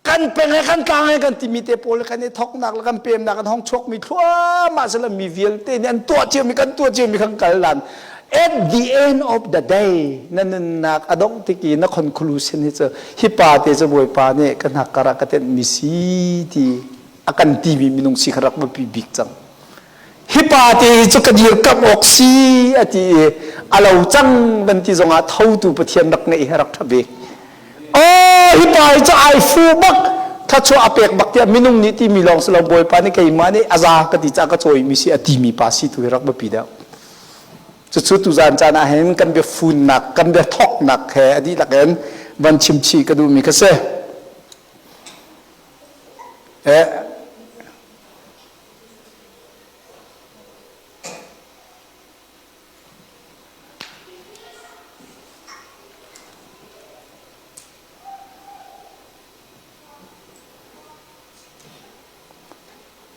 kan peng he kan tlang he kan timi te pawl kan i thoknak le kan pemnak kan hong chuakmi thluahmah sila mi vialte nih an tuah ciomi kan tuah ciomi kan kal lan at the end of the day na nunnak a dongh tik i na conclusion hi cu hi pa te cu bawipa nih ka hnak kar ah ka tenhmi si ti a kan timi minung si kha rak biapi bik cang hi pa te hi cu ka dirkamh awk si a ti i a lo cang van ti zongah thotu Pathian rak ngeih hi rak ṭha bik Oh, hi pa hi cu ai fu bak thlachuah a pek bak tiah minung nih timi lawng si lo Bawipa nih keimah nih a za ka ti caah ka cawimi si a timi pa si tu hi rak biapi deuh. Cucu tuzaan caan ah hin kan bia funnak, kan bia thawknak he a dihlak in van chim chih ka duhmi kha si. Eh,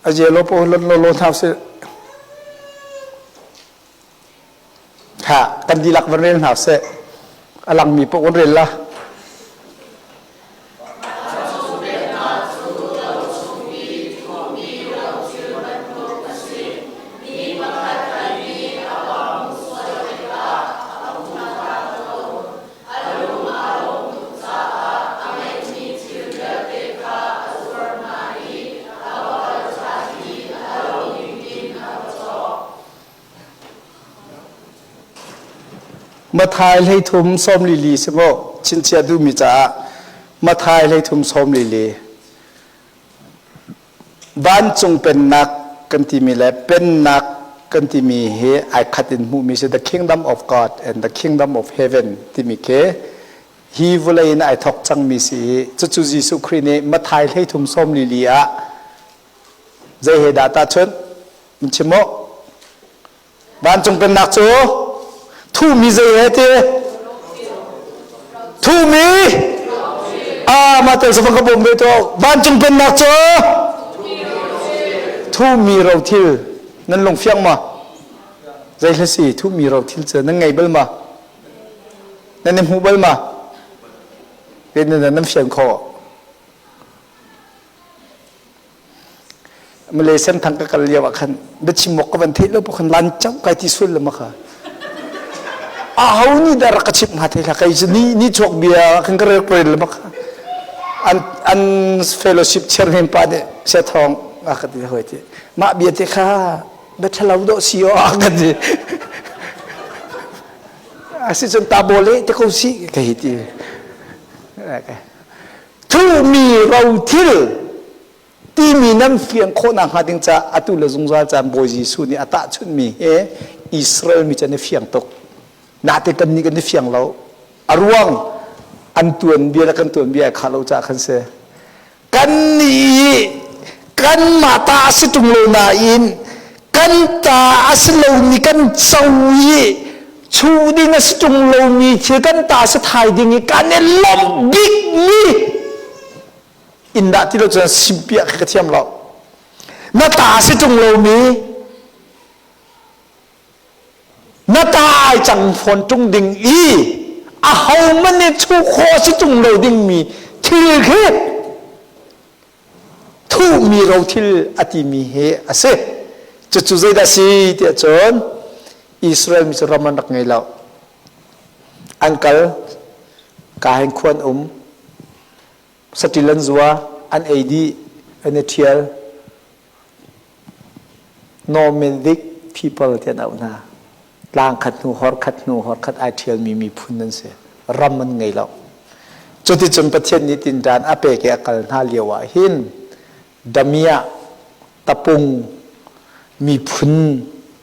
A yellow po lon lo lo hna sih. Ha, kan dihlak van rel hna seh. A langmi paoh kan rel la. Mathai hleithum sawmli li si maw chinchiah duhmi caah Mathai hleithum sawmli li vancung pennak kan timi le pennak kan timi hi ai khat in hmuhmi si the kingdom of God and the kingdom of heaven timi khi hi vawlei in ai thok cangmi si i cucu Jesuh Khrih nih Mathai hleithum sawmli li ah zei he dah tahchunh min chim mu Vancung pennak cu thuhmi zei he ti? Thuhmi? Ah, mah tel safang ka bawm ve to. Vancung pennak cu thuhmi rothil nan lung fiang ma? Zei hla si thuhmi rothil cu nan ngei bal ma? Nan i hmu bal ma? Nan fian khawh. Malaysian thang ka kal lio ah khan biachim awk ka van theih lo khan lan chau kai ti sul le ma kha a ho ni dar ka chim hnga thei hlah kai cu ni ni chuak bia khan ka rel rel le ma kha an an fellowship chairman pa nih sia thong a ka ti hoi ti mah bia te kha bia thalo do si o a ka ti asicun ta bole te ko si ka hi ti thuhmi rothil timi nan fiang khawh nakhnga ding caah atu le zungzal caan Bawi Jesuh nih a tahchunhmi he Israel mi cu an i fiang tuk. Nate kan nih kan i fiang lo. A ruang an tuanbia le kan tuanbia ai khah lo caah khan si. Kan nih kanmah ta a si ṭung lo nain kan ta a si lomi kan co i chuh ding a si ṭung lomi thil kan ta si thai ding i kan i lawmh bikmi inn dah ti lo cun simpiah khi ka thiam lo na ta si ṭung lomi na ta ai cang fawn ṭung ding i a hohmanh nih chuh khawh si ṭung lo dingmi thil khi thuhmi rothil a timi hi a si cucu zeidah si tiah cun Israel mi cu ram an rak ngei lo an kal kahin khua an um saṭil an zua an ei dih an i ṭhial nomadic people ti an auh hna tlang khat hnu hor khat hnu hor khat ai ṭhialmi miphun an si ram an ngei lo cuticun Pathian nih tinṭan a pek i a kal hna lio ah hin damiah tapung miphun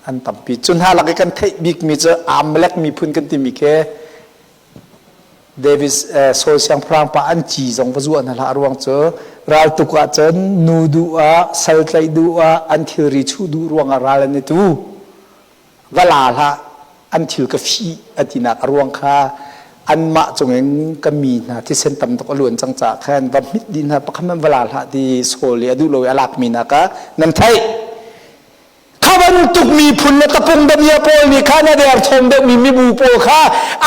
an tampi cu hna lak i kan theih bikmi cu Amalek miphun kan timi khi David Saul siangpahrang pa an ci zong va zuah hna hlah ruang cu raltuk ahcun nu duh ah sal tlaih duh ah an thilri chuh duh ruangah ral an i tu va la hlah an thil ka fih a tinak a ruang kha. Anmah cungin ka mi hna thisen tam tuk a luan cang caah khan va hmit dih hna, pakhat hmanh va la hlah ti Saul i a duh lo i a lakmi hna kha nan theih. Kha bantuk miphun le tapung damiah pawl nih khan a derthawm deuhmi mibu pawl kha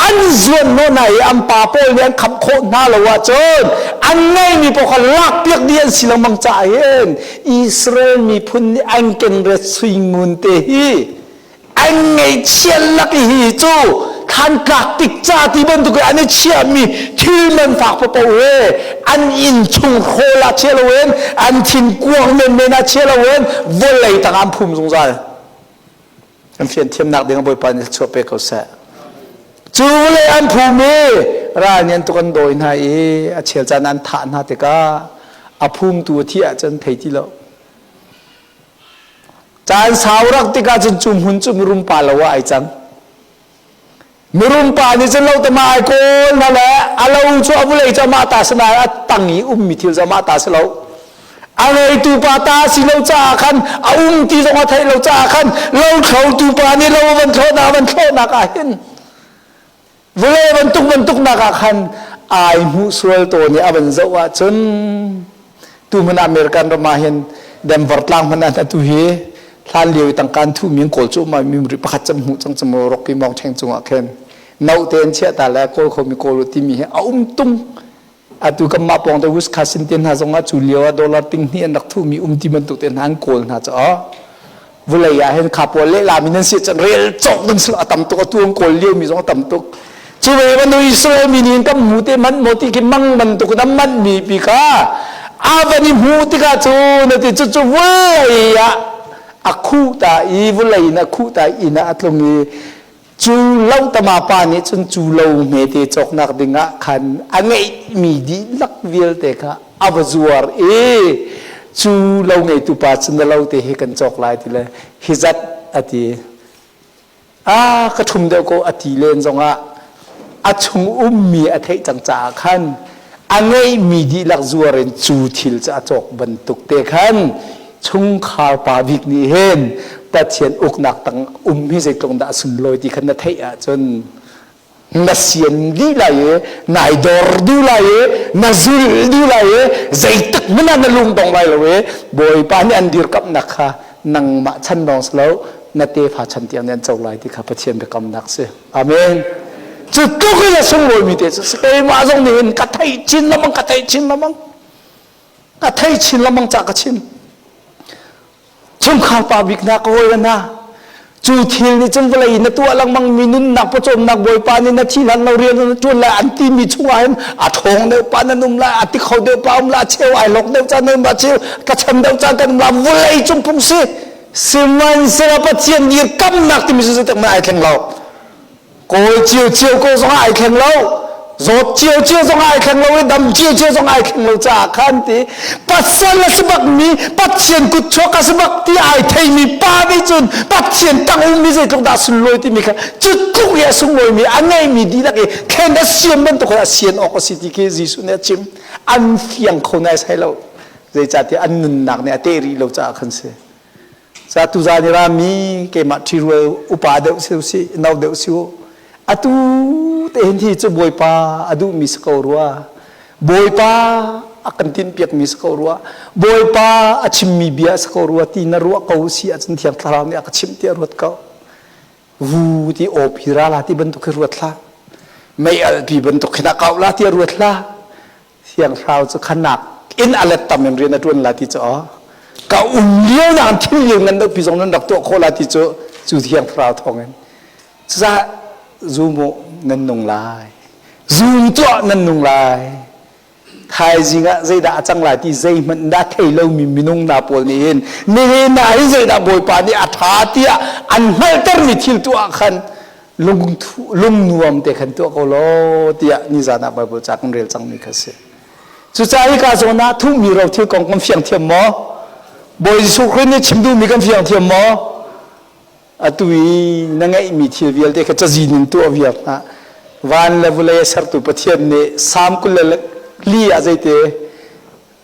an zuan hnawh hna i an pa pawl nih an khamh khawh hna lo ahcun an ngeihmi pawl kha lakpiak dih an si lengmang caah hin Israel miphun nih an kenret sui ngun te hi an ngeihchia lak i hi cu thlantlak tik ca ti bantuk in an i chiahmi thil man fak paoh he an inn chung hrawl ah chia loin an thinkuang menmen ah chia loin vawlei tangah an phum zungzal. An fian thiamnak ding Bawipa nih chuah pe ko seh. Cu vawlei an phum i ral nih an tuk an dawi hna i a chel caan an thah hna tikah a phumtu a thih ahcun thei ti lo. Caan sau rak tikah cun cu hmun cu mirum pa lo ah ai cang. Mirum pa nih cun lo tama ai kawl hna le a lo cu a vulei cu amah ta si nain a tang i ummi thil cu amah ta si lo. A ngeitu pa ta si lo caah khan a um ti zong a theih lo caah khan lo thlotu pa nih lo van thlawhnak van thlawhnak ah hin Vawlei bantuk bantuknak ah khan ai hmuh sual tawn i a van zoh ahcun tu hmun American ram ah hin Denver tlang hmanh ah atu hi hlan lio i tangka an thuhmi an kawl cu ma mi pakhat cam hmuh cang cam Rocky Mountain cungah khin no te an chiah ta le kawl khomi kawl timi hi a um tung. Atu kanmah pawng te Wisconsin te hna zongah cu lio ah dollar ting hnih an rak thuhmi um ti bantuk te hna an kawl hna cu vulei ah hin kha pawl lehlam in an si cun rel cawk ding a tam tuk, atu an kawl lio mi zong a tam tuk. Cu ve bantuk Israel mi nih kan mu te man maw ti khi mang bantuk in an manh mi pi kha a van i hmuh tikah cu na ti cu cu vulei ah a khuh ta i vulei in a khuh ta i inn ah a tlung i cu lotama pa nih cun cu lo hmete cawknak dingah khan a ngeihmi dihlak vialte kha a va zuar i cu lo ngeitu pa cu na lo te hi kan cawk lai ti le hi zat a ti. A ka ṭhum deuh ko a ti len zongah a chung ummi a theih cang caah khan a ngeihmi dihlak zuar in cu thil cu a cawk bantuk te khan chungkhar pa bik nih hin Pathian uknak tang um hi zeitluk dah a sunlawi ti khan na theih ahcun na sian dih lai i nai dor duh lai i na zul duh lai i zeitik hmanh ah na lung dong lai lo i Bawipa nih an dirkamhnak kha nangmah chan lawng si lo na tefa chan tiang nih an co lai ti kha Pathian biakamnak si. Amen. Cu tluk in a sunglawimi te cu keimah zong nih hin ka theih chin lengmang, ka theih chin lengmang. Ka thei chin lengmang cah ka chim. Chungkhar pa bik hna, ka hawi hna, cu thil nih cun vawlei na tuah lengmang mi nunnak pawcawmnak Bawipa nih na thi hlan lo rian na ṭuan lai an timi chungah hin a ṭhawng deuh pa nan um lai, a ti kho deuh pa um lai, a cheu ai lok deuh caan um lai, cheu ka chan deuh caan kan um lai, vawlei cung phung si. Sihmanhsehlaw Pathian dirkamnak timi cu zeitik hmanh ai thleng lo. Kawl ciocio ko zong ai thleng lo, zawt ciocio zong ai thleng lo i dam ciocio zong ai thleng lo caah khan ti pasal a si bak mi Pathian kut chuak a si bak ti ai theimi pa nih cun Pathian tang ummi zeitluk dah sunlawi timi kha cu tluk i a sunglawimi a ngeimi dihlak i thlen a siam bantuk a sian awk a si ti khi Jesuh nih a chim. An fiang kho nai sai lo, zeicahtiah an nunnak nih a teh rih lo caah khan si. Sa tuzan i rami keimah ṭhirual upa deuh si usih, no deuh si u. Atu te hin hi cu Bawipa a duhmi si ko rua. Bawipa a kan tinhpiakmi si ko rua. Bawipa a chimmi bia si ko rua ti na ruah ko si ahcun Thiang Thlarau nih a ka chimh tiah ruat ko. Vu ti awpi ra la ti bantuk khi ruat hlah. Mei alpi bantuk khin a kau la tiah ruat hlah. Thiang Thlarau cu khanak in a let tam in rian a ṭuan la ti cu aw ka um lio nak thil lio ngan deuh pi zong nan rak tuah khawh la ti cu cu Thiang Thlarau thawng in cucaah zum u, nan nung lai, zum tuah, nan nung lai. Thaizing ah zeidah a cang lai ti zeihmanh dah thei lomi minung na pawl nih hin nihin ah hin zeidah Bawipa nih a ṭha tiah an hngalhtermi thil tuah khan lungnuam te khan tuah ko law tiah nizan ah Bible ca kan rel cangmi kha si. Cucaah hika zawn ah thuhmi rothil kong kan fiang thiam maw? Bawi Jesuh Khrih nih chim duhmi kan fiang thiam maw? Atu i na ngeihmi thil vialte kha cazin in tuah viar hna. Van le vulei a sertu Pathian nih Salm 24 ah zeite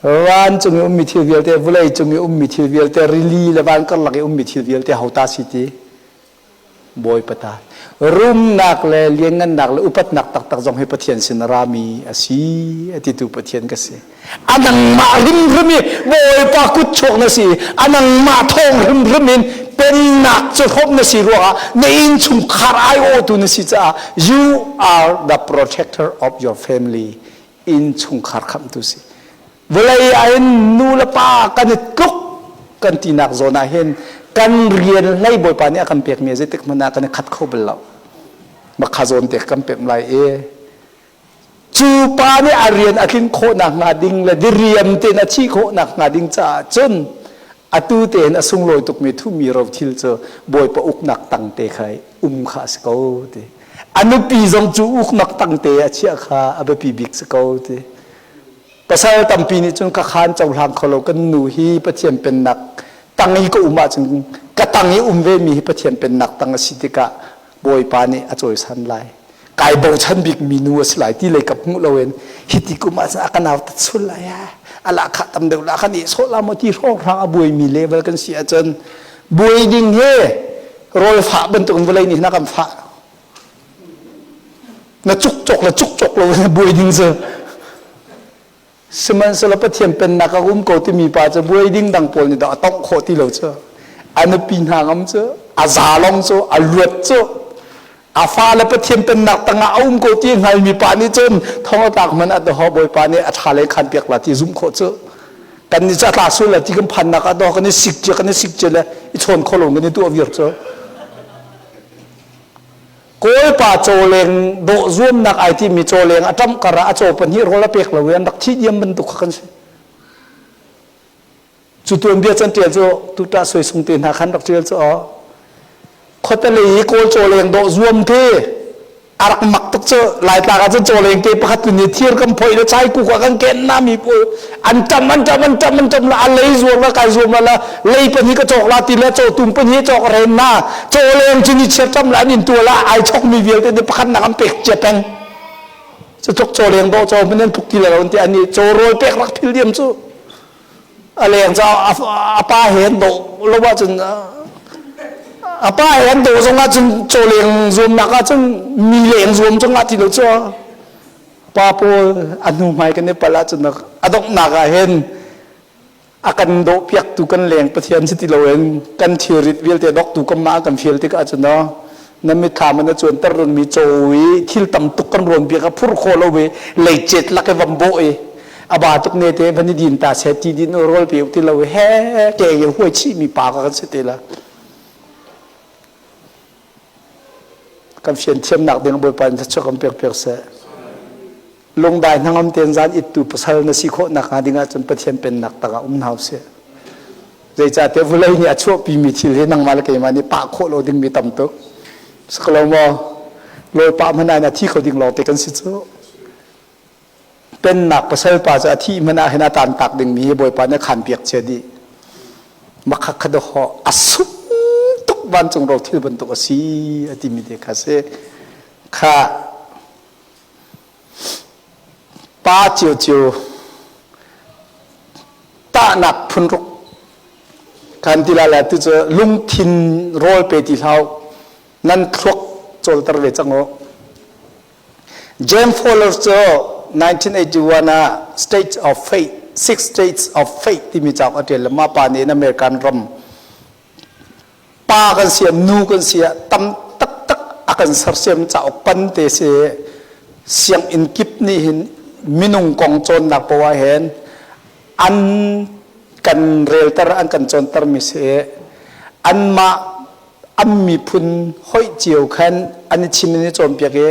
van cung i ummi thil vialte, vulei cung i ummi thil vialte, rili le van karlak i ummi thil vialte hota si ti? Bawipa ta. Rumnak le lianngannak le upatnak taktak zong hi Pathian sin a rami a si a titu Pathian ka si. A nangmah hrimhrim i Bawipa kut chuak na si. A nangmah thawng hrimhrim in pennak cu hrawmh na si ruangah na innchungkhar aiawhtu na si caah you are the protector of your family. Innchungkhar khamhtu si. Vawlei ah hin nu le pa kan i tluk kan tinak zawn ah hin kan rian hlei Bawipa nih a kan pekmi zeitik hmanh ah kan i khat kho bal lo. Makha zawn te kan pek lai i cu pa nih a rian a tlin khawh nakhnga ding le diriam tein a thih khawh nakhnga ding caah cun atu tein a sunglawi tukmi thumi rothil cu Bawipa uknak tang te kha um kha a si ko ti. A nupi zong cu uknak tang te a chiah kha a biapi bik si ko ti. Pasal tampi nih cun ka khan cohlang kho lo kan nu hi Pathian pennak tang i ka um ahcun ka tang i um ve mi hi Pathian pennak tang a si tikah Bawipa nih a cawisan lai. Kai bochan bik mi nu a si lai ti lei kap hmuh loin hiti kum ahcun a ka nau tat sul lai a lahkhah tam deuh la kan i sawh la maw ti hrawnghrang a buai mi level kan si ahcun buai ding hi rawl fah bantuk in vawlei nih hin a kan fah. Na cukcok le cukcok lo na buai ding cu. Sihmanhsehlaw Pathian pennak a um ko timi pa cu buai ding dang pawl nih dah a tongh khawh ti lo cu. A nupi hna ngam cu, a zalong cu, a luat cu, a fale Pathian pennak tangah a um ko ti hngalmi pa nih cun thong a tlak hmanh ah daw Bawipa nih a ṭha lei khan piak la ti zumh khawh cu. Kan nih cu a tla sul la ti kan phannak ah daw kan i sik cia kan i sik cia le i chawn kho lo kan i tuah viar cu. Kawlpa cawleng dawh zuamnak ai timi cawleng a ṭamh kar ah a caw pahnih rawl a pek lo i an rak thih diam bantuk kha kan si. Cu tuanbia can ṭial cu tuṭah suaisung te hna khan rak ṭial cu aw. Khuatelei i Kawl cawleng dawh zuam khi a rak mak tuk cu Laitlang ah cun cawleng te pakhat tu nih thir kan phoih le chai kuk ah kan ken na mi pawl an ṭam an ṭam an ṭam an ṭam la a lei zuam la kai zuam la la lei pahnih ka cawk la ti le caw tum pahnih cawk ren na caw leng cu ni chiat ṭam la an in tua la ai chok mi vialte nih pakhat nak an pek cia peng cu tluk caw leng dawh caw hmanh an tluk ti lo an ti ani caw rawl pek rak phil diam cu a leng ca a pa he an dawh lo ahcun a pa he an dawh zong ahcun caw leng zuamnak ahcun mi leng zuam cu ngah ti lo cu pa pawl a hnu hmai kan i palh ahcun a donghnak ah hin a kan dawhpiaktu kan leng Pathian si ti loin kan thilrit vialte doktu kanmah kan fial tikah cun no na mitthlam in a cuanter mi caw i thil tam tuk kan rawn biak a phur khawh lo i leicet lak i vam bawh i a ba tuk ne te van i din ta se ti din rawl pe ti lo i he ke in huai chih mi pa ka kan si te la kan fian thiamnak ding Bawipa in thluachuah kan pek piak seh lungdai hnangam tein zan ittu pasal na si khawh nakhnga ding ahcun Pathian pennak tangah um hna usih. Zeicahtiah vulei nih a chuahpimi thil hi nangmah le keimah nih pah khawh lo dingmi tam tuk. Siklo maw? Lawi pah hmanh ah a thi kho ding lawngte kan si cu. Pennak pasal pa cu a thih hmanh ah hin a tantak dingmi hi Bawipa nih a khanpiak chia dih. Makha ho a sung tuk vancung ro thil bantuk a si a timi te kha si. Kha Pa ciocio tahnak phunruk kan ti lai tu cu lungthin rawl pe ti hlah nan thluak cawlter ve cang u. James Fowler cu 1981 ah State of Faith Six States of Faith timi cauk a ṭial le mah pa nih in American ram pa kan si ah nu kan si ah tam taktak a kan sersiam cauk pan te si sianginn kip nih hin minung kong cawnnak poah hin an kan relter an kan cawnter mi si anmah an miphun hoih cio khan an i chim in i cawnpiak i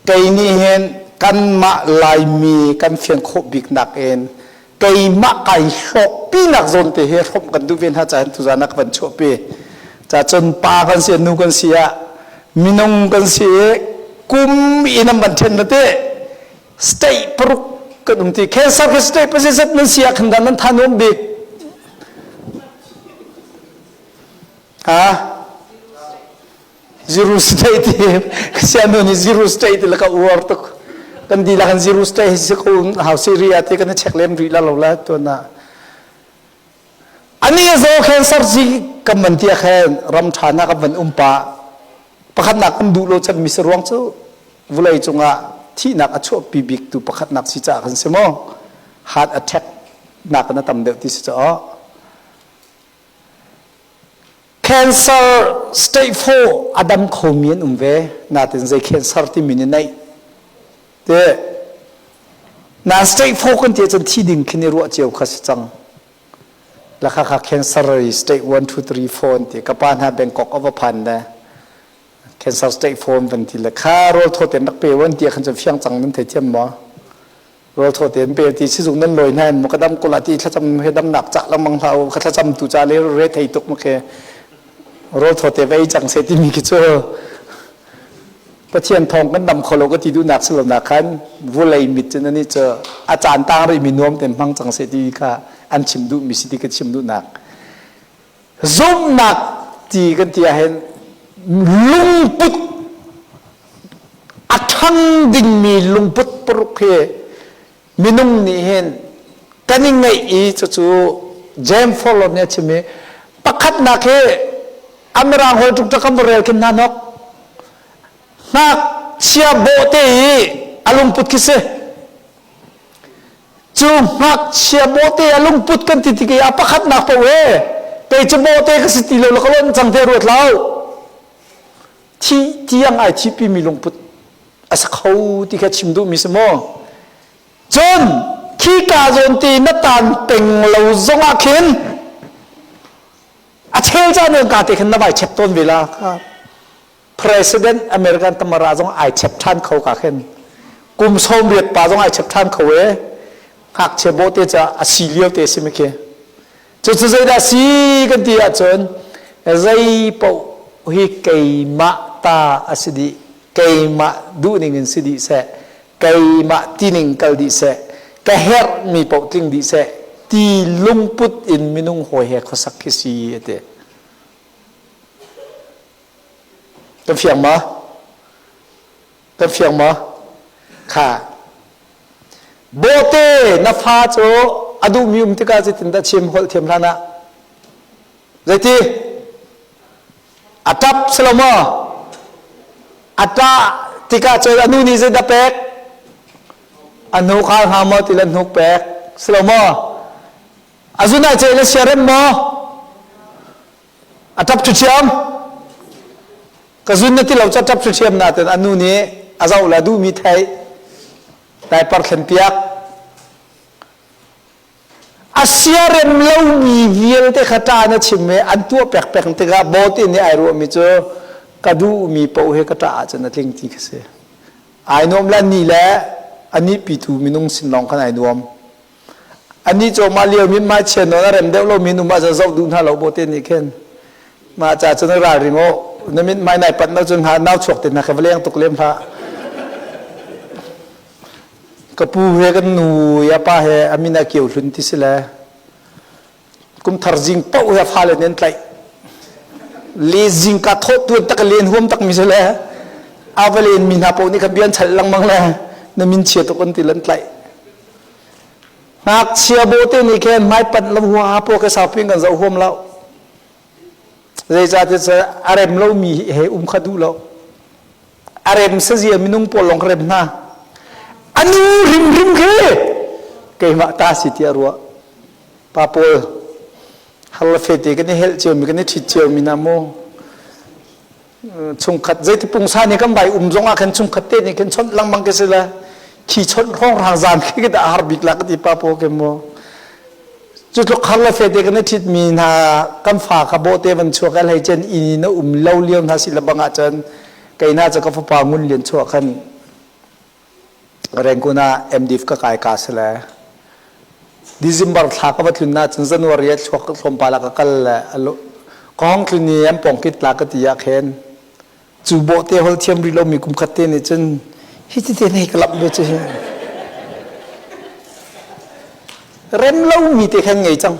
kei nih hin kanmah Laimi kan fian khawh bik nak in keimah kai hlawkpinak zawn te hi hrawmh kan duh ve hna caah tuzan ah ka van chuahpi ca cun pa kan si nu kan si ah minung kan si i kum in an van then na te state paruk kan um ti cancer ke state pasisat nan si ah khan dan nan tha nuam bik ha Zero state sianu nih zero state le ka uar tuk. Kan dihlak in zero state hi si ko hau Syria te kan i check lem rih la lo la tuan ah. Ani zo cancer si kan van tia khen ram tha na kan van um pa. Pakhatnak kan duh lo cemmi si ruang cu vulei cungah thihnak a chuahpi biktu pakhatnak si caah kan si maw? Heart attack nak in a tam deuh ti si caah. Cancer stage 4 a dam khomi an um ve. Natin zei cancer timi nih neih. Te nan stage 4 kan ti ahcun thi ding khin i ruah cio kha si cang. La kha kha cancer stage 1 2 3 4 an ti. Ka pa hna Bangkok a va phan le cancer stage 4 van ti le kha rawl thaw ten rak pe wan ti khan cun fiang cang nan thei thiam maw? Rawl thaw ten pe ti sizung nan lawi hna in mu ka dam kula ti thlacam he dam nak cha lengmang hlah u ka thlacam tu cha le re thei tuk mu ke rawl thaw te vei cang se timi khi cu Pathian thawng kan dam kho lo ka ti duhnak si lo nak khan vulei mit cun ani cu a caan tang rih mi nuam ten hmang cang se ti kha an chim duh mi si ti ka chim duhnak zumhnak ti kan ti ahhin lungput a ṭhang dingmi lungput paruk hi minung nih hin kan i ngeih i cucu James Furlong nih a chim i pakhatnak hi a mirang holh tuk kan rel khin hna nok ngakchia bawhte i a lungput khi si cu ngakchia bawhte a lungput kan ti tik i a pakhatnak paoh e kei cu bawhte ka si ti lo la ka lon cang te ruat lo thi tiang ai thihpi mi lungput a si kho ti kha chim duhmi si maw cun khika zawn ti na tan peng lo zongah khin a chel caan in ka te khin na vai chep tawn ve la kha President American tamara zong ai chep than kho ka khin kum 80 pa zong ai chep than kho e ngakchia bawhte ca a si lio te si mi khi Cucu zeidah si kan ti ahcun zei paoh hi keimah ta a si dih, keimah duhning in si dih seh, keimah tining kal dih seh, ka herhmi paoh tling dih seh ti lungput in minung hawi he khuasak khi si a ti. Kan fiang ma? Kan fiang maw? Kha. Bawhte na fa cu a duhmi um tikah zeitindah chim holh thiam hlan ah? Zeiti? A ṭap si lo maw? A ṭah tikah cun a nu nih zeidah pek? A hnuk hal hnga maw ti le hnuk pek si lo maw? A zun ah ceh le siarem maw? A ṭap ṭhiam. Ka zun na ti lo ca ṭap ṭhiam nain a nu nih a zoh le a duhmi theih diaper thlen piak. A siarem lomi vialte kha ṭa na chim i an tuah pek pek tikah bawte nih ai ruahmi cu ka duhmi paoh hi ka ṭah ahcun a tling ti kha si. Ai nuam le ni le a nihpitu minung sin lawng khan ai nuam. Anih cu mah lio min mah chian nawn a rem deuh lomi nu mah zoh duh hna lo bawte nih khin mah ca cun ralring aw na min mai nai pat no cun ha nau chuak te hna kha va leng tuk lem hlah ka pu he kan nu ya pa he amin a kio hlun ti si le Kum thar zing paoh he fale nih an tlaih. Le zing ka thawh tuan tak len huam tak mi si le a va len mi hna paoh nih khan bia an chalh lengmang le na min chia tuk an ti lan tlaih. Ngakchia bawhte nih khin hmaipanh lam hua paw ke saupi kan zoh huam lo. Zeicahtiah a rem lomi he um kha duh lo. A rem sazia minung pawl lawng rem hna. A nu hrimhrim khi keimah ta si tiah ruah. Pa pawl har le fete kan i helh ciomi kan i ṭhit ciomi na mu chungkhat zeiti pungsa nih kan vai um zong ah khan chungkhat te nih khin chawnh lengmang ke si le khi chawnh hrawng rang zan khi ka dah har bik la ka ti pa pawl ke mu cu tluk har le fete kan i ṭhit mi hna kan fa kha bawhte van chuak al hei cen inn na um lo lio hna si le bang ah cun kei na cu ka fapa ngun lian chuah khan Rangoon ah MDiv ka kai ka si le December thla ka va tlun na cun January ah chuak tlawmpal ah ka kal le ka hong tlun i an pawngkit la ka ti ah khin cu bawhte hol thiam rih lomi kum khat te nih cun hi ti te nei ka lamh ve cu hi rem lomi te khan ngei cang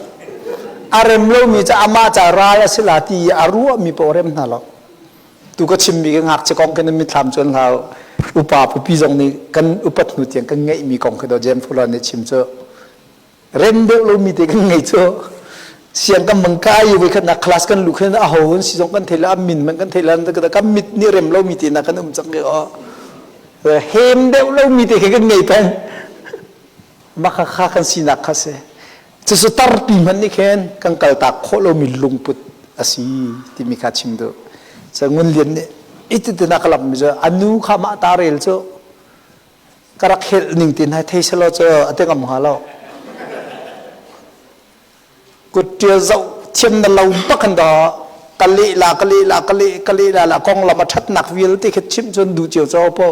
a rem lomi cu amah ca ral a si la ti i a ruahmi paoh rem hna lo Tu ka chimmi ka ngakchia kong khi nan mitthlam cuan hlah upa pupi zong nih kan upat hnu tiang kan ngeihmi kong khi do James Fuller nih chim cu rem deuh lomi te kan ngei cu. Siang kan mang kai i voikhat nak class kan luh khin a ho an si zong kan thei la a min man kan thei la kan mit nih rem lo mi te na kan um cang ke o hem deuh lo mi te khi kan ngei peng maka kha kan sinak kha si cucu tarpi hmanh nih khin kan kaltak khawh lomi lungput a si timi kha chim duh so ngun lian nih iti tina ka lammi cu anu kha mah ta rel cu ka rak helh ning tin hai thei selaw cu a te ngam hnga lo kutṭial zoh thiam na lo bak an da ka leh la ka leh la ka leh ka leh la la kong lam a ṭhatnak vialte khi chimh cun duh cio cho po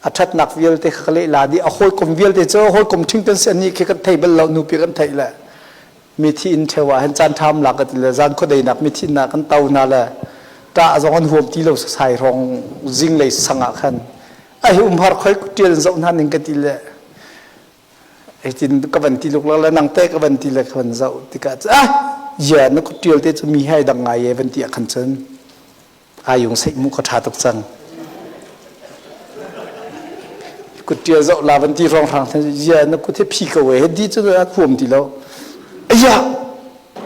a ṭhatnak vialte kha ka leh la dih a hawikom vialte cu hawikom ṭhing kan si ani khi kan thei bal lo nupi kan theih le mithi inn ṭheu ah hin caan ṭham lak ka ti le zan khuadeinak mithi inn ah kan to hna le ṭah zong an huam ti lo sai hrawng zinglei sang ah khan a hi umhar khoi ṭial in zoh hna ning ka ti le Hitin ka van ti luk le nang te ka van ti le ka van zoh tikah ah ya na kut ṭial te cu mi hai dang ngai e van ti ah khan cun ayung seih mu ka ṭha tuk cang. Kut ṭial zoh la van ti rong hrang ya na kut he phi ko e he di cu a huam ti lo. Aya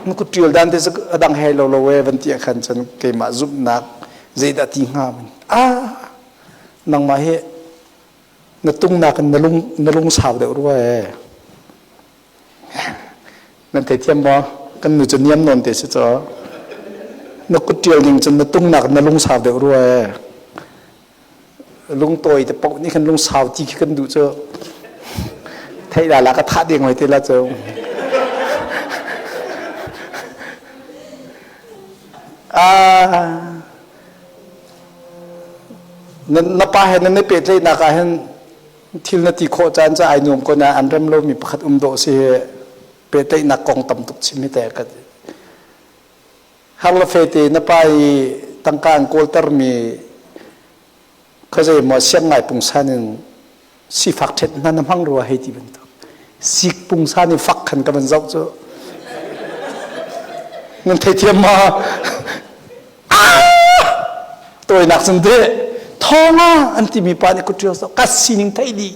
na kut ṭial dan te cu a dang he lo lo e van ti ah khan cun keimah zumhnak zeidah ti hnga ah nangmah hi na tungnak in na lung na lung sau deuh rua ee nan theithiam maw kan nu cu niam nawn te si caw na kut ṭial ning cun na tungnak na lung sau deuh rua ee lungtawi te paoh nih khan lung sau ti khi kan duh cu theih la la ka thah ding hoi te la cu ah Na pa he nan i pehtlaihnak ah hin thil na ti khawh caan cu ai nuam ko nain an rem lomi pakhat um dawh si hi pehtlaihnak kong tam tuk chim hi te ka ti. Har le fete na pa i tangka an kawltermi khuazei maw siang ngai pungsan in sifak ṭhet hna na hmang rua hei ti bantuk sik pungsan i fak khan ka van zoh cu nan theithiam ma tawinak cun de thawnga an timi pa nih kut so ka sining thei dih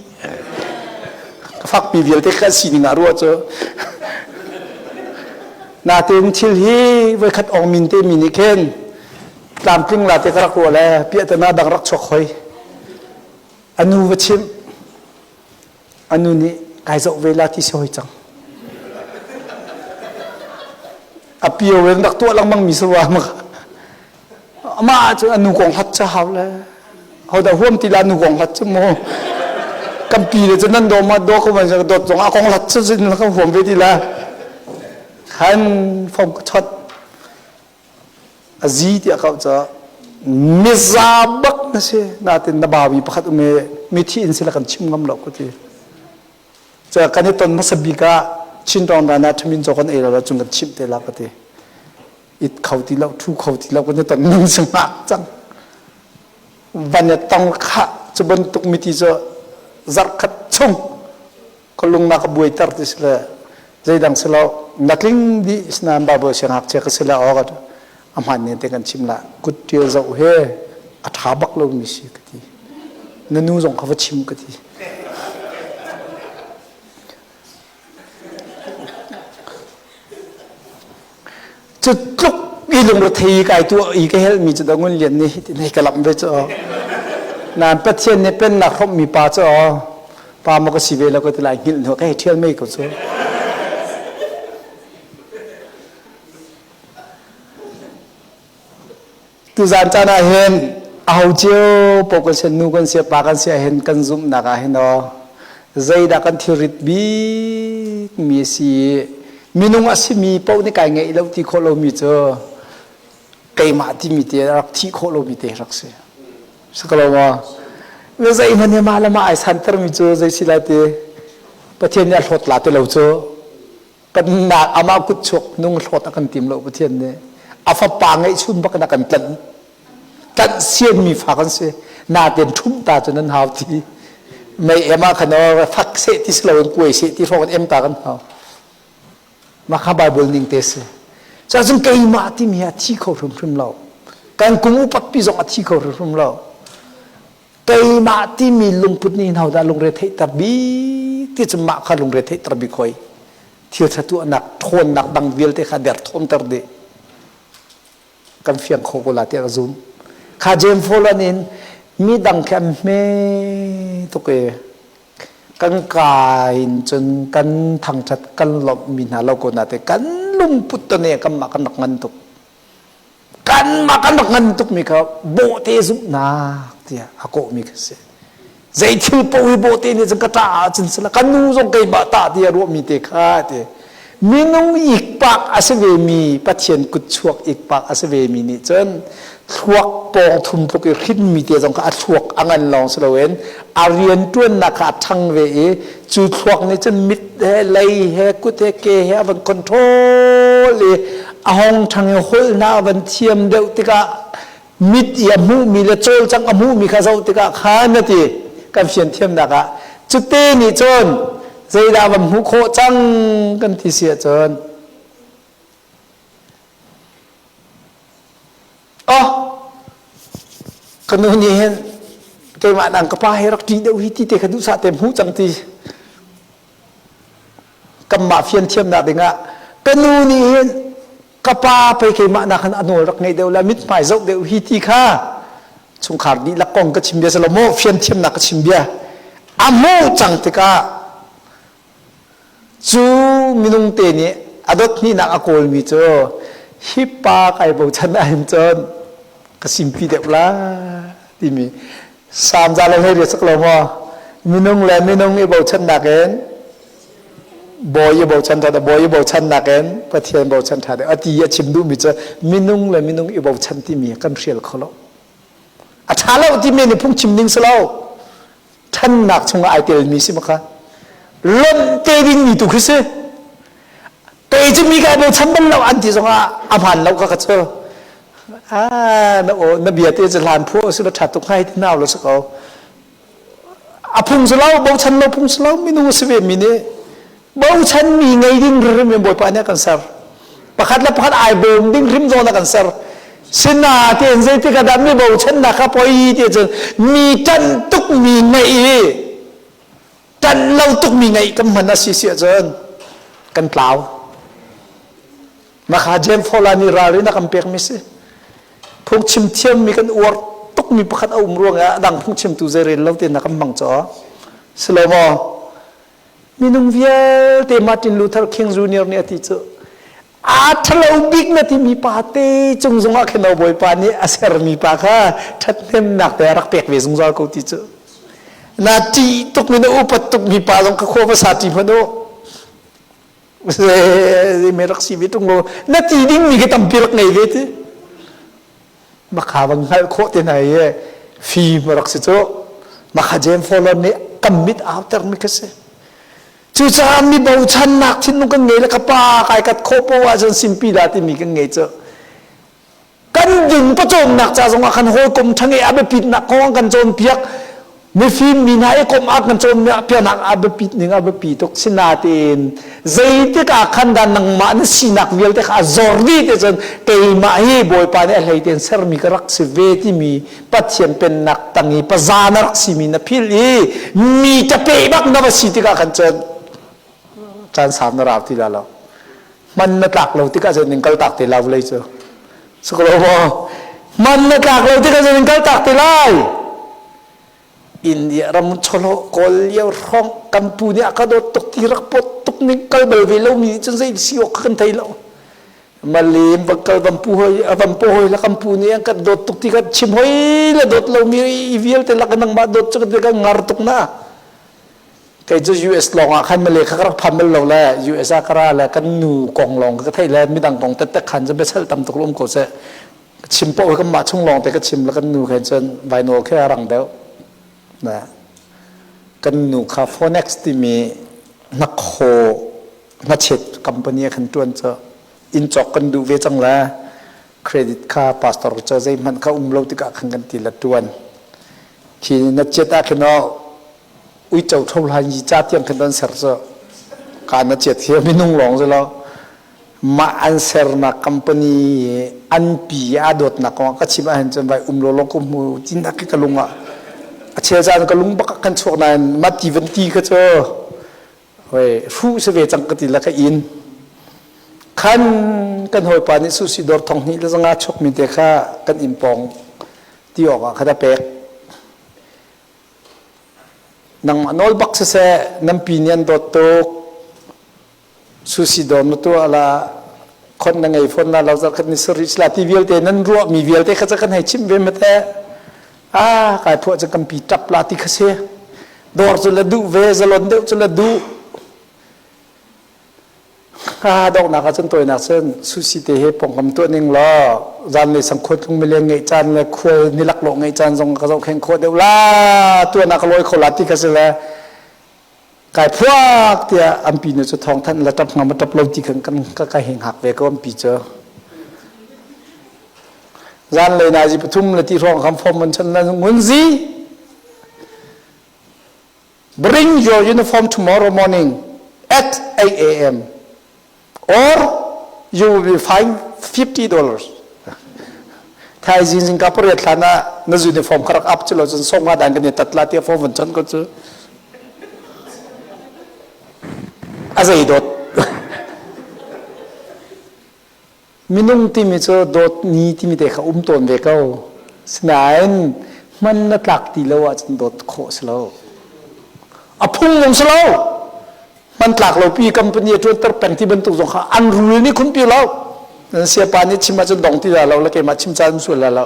ka fakpi vialte ka sining ah ruah cu natin thil hi voikhat ong min te mi nih khin tlamtling la te ka rak ruah le piahtana dang rak chuak hoi A nu va chimh. A nu nih kai zoh ve la ti si hoi cang. A pio in rak tuah lengmang mi si rua mak. Amah cu a nu kong hlat cu hau le. Hodah huam ti la nu kong hlat cu mu. Kan pi le cu nan do ma do ko man dot zong a kong hlat cu zin la kan huam ve ti la. Khan fom ka chot. A zi tiah ka auh caah miza bak na si natin na bawi pakhat um i mithi in sila kan chim ngam lo ka ti. Ca kan i ton hmasa bik ah Chin rawng ran ah ṭhamin caw kan ei lo cun kan chimh te la ka ti. It kho ti lo, ṭhu kho ti lo kan i ton ning si ngak cang. Van i tong khah cu bantuk miti cu zarh khat chung ka lung na ka buaiter ti si le zeidang si lo na tling dih sinain Bible siangngakchia ka si le awk a hmaan ning te kan chim la kut ṭial zoh he a ṭha bak lomi si ka ti na nu zong kha va chim ka ti Cu tluk i lungrethei kai tuah i ka helmi cu da Ngun Lian nih hitin hei ka lamh ve cu. Nain Pathian nih pennak hrawmhmi pa cu pa maw ka si ve lo ka ti lai hngilh hnu ka hei ṭhial mei ko cu. Tuzaan caan ah hin aho cio paoh kan si nu kan si pa kan si ahhin kan zumhnak ah hin aw zeidah kan thilrit bik mi a si i minung a simi paoh nih kai ngeih lo ti khawh lomi cu keimah timi te rak thih khawh lomi te rak si. Si ko lo maw? Na zeihmanh hi mah le mah ai santermi cu zei si lai ti Pathian nih a hlawt la ti lo cu Pennak amah kutchuak nung hlawt a kan tim lo Pathian nih a fapa ngeihchun bak in a kan tlanh tlanh sianmi fa kan si natin ṭhumh ta cu nan hau ti mei em ah khan fak seh ti si loin kuai seh ti hrawng in em ta kan hau mah kha Bible ning te si cun keimah timi hi a thi kho hrimhrim lo kan kum upat pi zong a thi kho hrimhrim lo keimah timi lungput nih hodah lungre theihter bik ti cu mah kha lungre theihter bik hoi. Thil ṭha tuahnak ṭhawnnak dang vialte kha derthawmter dih. Kan fiang kho ko la tiah ka zum. Kha James Fallon in midang khi an hme tuk i kan ka in cun kan thangṭhat kan lawmhmi hna lo ko na te kan lungput tone kanmah kan rak ngan tuk. Kanmah kan rak ngan tukmi kha bawhte zumhnak tiah a kawhmi kha si. Zei thil paoh hi bawhte nih cun ka ṭah ahcun sila ka nu zong keimah tah ti a ruahmi te kha ti. Minung ikpak a si vemi Pathian kutchuak ikpak a si vemi nih cun thluak pawng thum tluk i hrinmi te zong kha a thluak a ngan lawng si loin a rianṭuannak kha a ṭhang ve i cu thluak nih cun mit he lei he kut he ke he a van control i a hong ṭhang i holhnak a van thiam deuh tikah mit i a hmuhmi le cawlcang a hmuhmi kha zoh tikah khan na ti kan fian thiamnak ah cute nih cun zeidah van hmuh khawh cang kan ti si ahcun Oh, ka nu nih hin keimah nang ka pa he rak ṭih deuh hi ti te kha duhsah te hmuh cang ti. Kanmah fian thiamnak dingah ka nu nih hin ka pa pei keimah nak khan a nawl rak ngeih deuh la mithmai zoh deuh hi ti kha chungkhar dihlak kong ka chim bia si lo maw fian thiamnak ka chim bia a hmuh cang tikah Cu minung te nih a dot hnihnak a kawlmi cu hi pa kai bochan ahhin cun ka simpi deuh la timi Salm za le hlei sak lo maw minung le minung i bochannak in bawi i bochan ṭha bawi i bochannak in Pathian bochan ṭha deuh a ti a chim duhmi cu minung le minung i bochan timi kan hrial kho lo a ṭha lo timi nih phungchim ding si lo ṭhannak chungah ai telmi si makha lonh te dingmi tu khi si kei cu mi kai bochan bal lo an ti zongah a hmaan lo ka ka cu ah na aw na bia te cu hlan phu si la ṭha tuk ngai ti nau lo si ko a phung si lo bochan lo phung si lo minung si ve mi nih bochan mi ngei ding rim in bawipa nih a kan ser pakhat le pakhat ai bawm ding rim zawn a kan ser sinatein zeitik ah dah mi bochannak kha poi ti cun mi ṭanh tuk mi ngeih i ṭanh lo tuk mi ngeih kan hman a si si ahcun kan tlau Makha James Fowler nih ralrin a kan pekmi si phungchim thiammi kan uar tukmi pakhat a um ruangah a dang phungchimtu zei rel lo tein kan hmang caw si lo maw Minung vialte Martin Luther King Jr. nih a ti cu aa ṭhalo bik na timi pa te cung zongah khin bawipa nih a sermi pa kha ṭhathnemnak te a rak pek ve zungzal ko ti cu na ṭih tukmi na upat tukmi pa zong kha khua va sa ṭi hmanh u me rak si ve ṭung lo na ti dingmi khi tampi rak ngei ve ti Makha van hngalh khawh te hna i fim a rak si cu makha James Fallon nih kan mit auter mi kha si. Cucaah mi bochannak thinlung kan ngei le ka pa kai kat khawh poah ahcun simpi dah timi kan ngei cu. Kan din pawcawmnak ca zongah khan hawikom ṭha ngeih a biapitnak kong kan cawnpiak. Mifim mi hna i komh ah kan cawnpiaknak a biapit ning a biapi tuk. Sinain zeitik ah khan dah nangmah na sinak vialte kha a zor dih ti cun keimah hi Bawipa nih a hlei tein sermi ka rak si ve timi Pathian pennak tang i paza na rak simi na philh i mi ṭape bak na va si tikah khan cun caan sau na rau ti la lo. Hman na tlak lo tikah cun ning kal tak te la vawlei cu. Suklo maw? Hman na tlak lo tikah cun ning kal tak te lai. India ram chawlawh kawl lio hrawng kan pu nih a ka dawt tuk ti rak pawt tuk ning kal bal ve lomi nih cun zei si awk kan thei lo. Malim va kal van pu hoi van po hoi la kan pu nih an kan dawt tuk ti kan chim hoi le dawt lomi i vialte lak nangmah dawt cu kan ngar tuk na. Kei cu US lawng ah khan Malay kha ka rak phan bal lo le US ah ka ra le kan nu kong lawng ka theih le midang kong tettek khan cu biachal tam tuk um ko seh. Chim paoh kan mah chung lawng te ka chim le kan nu khe cun vainawl khe a rang deuh. Na kan nu kha Phonex timi hnakhaw hnachet company ah khan tuan cu inn cawk kan duh ve cang le credit kha pastor cu zeihmanh kha um lo tikah khan kan ti la tuan. Khi na chiat ah khin uico tho hlan yi ca tiang khin an ser cu ka na chiat hi minung lawng si lo mah an sernak company an pi a dawtnak kong ka chim ahhin cun vai um lo lo ko mu tin ak ka lung ah a chel caan ka lung bak kan chuak nain ma ti van ti kha cu. Hoi hru si ve cang ka ti la ka in. Khan kan hawipa nih sushi dawr thong hnih le zanga chuk mi te kha kan inn pawng ti awk ah khat a pek. Nangmah nawl bak siseh nan pi nih an dawt tuk. Sushi dawr na tuah la khon na ngei fawn la lo zarkhat ni sarih la ti vialte nan ruah mi vialte kha kan hei chimh ve mate. Ah kai phuah cu kan pi tap la ti kha si. Dawr cu la duh ve zalon deuh cu la duh. Ka donghnak ahcun tawinak cun sushi te he pawngkam tuah ning law zanlei sang khuatlung mileng ngeih caan le khual nilaklawh ngeih caan zong ka zohkhenh khawh deuh la tuahnak ka lawi kho la ti kha si le kai phuak tiah ampi nu cu thawng thanh la tap ngam tap lo ti khan kan ka ka hing hak ve ko ampi cu zanlei nazi pathum le ti hrawng kham fom man chan la ngun zi Bring your uniform tomorrow morning at 8 a.m. or you will be fined $50. Thaizing zing ka pariat hlan ah na uniform kha rak up cu lo cun song nga dan kan i tat la tiah phone van chon ko cu. A zei dawt. Minung timi cu dawtni timi te kha um tawn ve ko. Sinain hman na tlak ti lo ahcun dawt khawh si lo. A phung um si lo. Hman tlak lo pi company a ṭuanter peng ti bantuk zong kha an rul nih khun pi lo. Nan siapa nih chim ahcun dong ti dah lo le keimah chim caan sual la lo.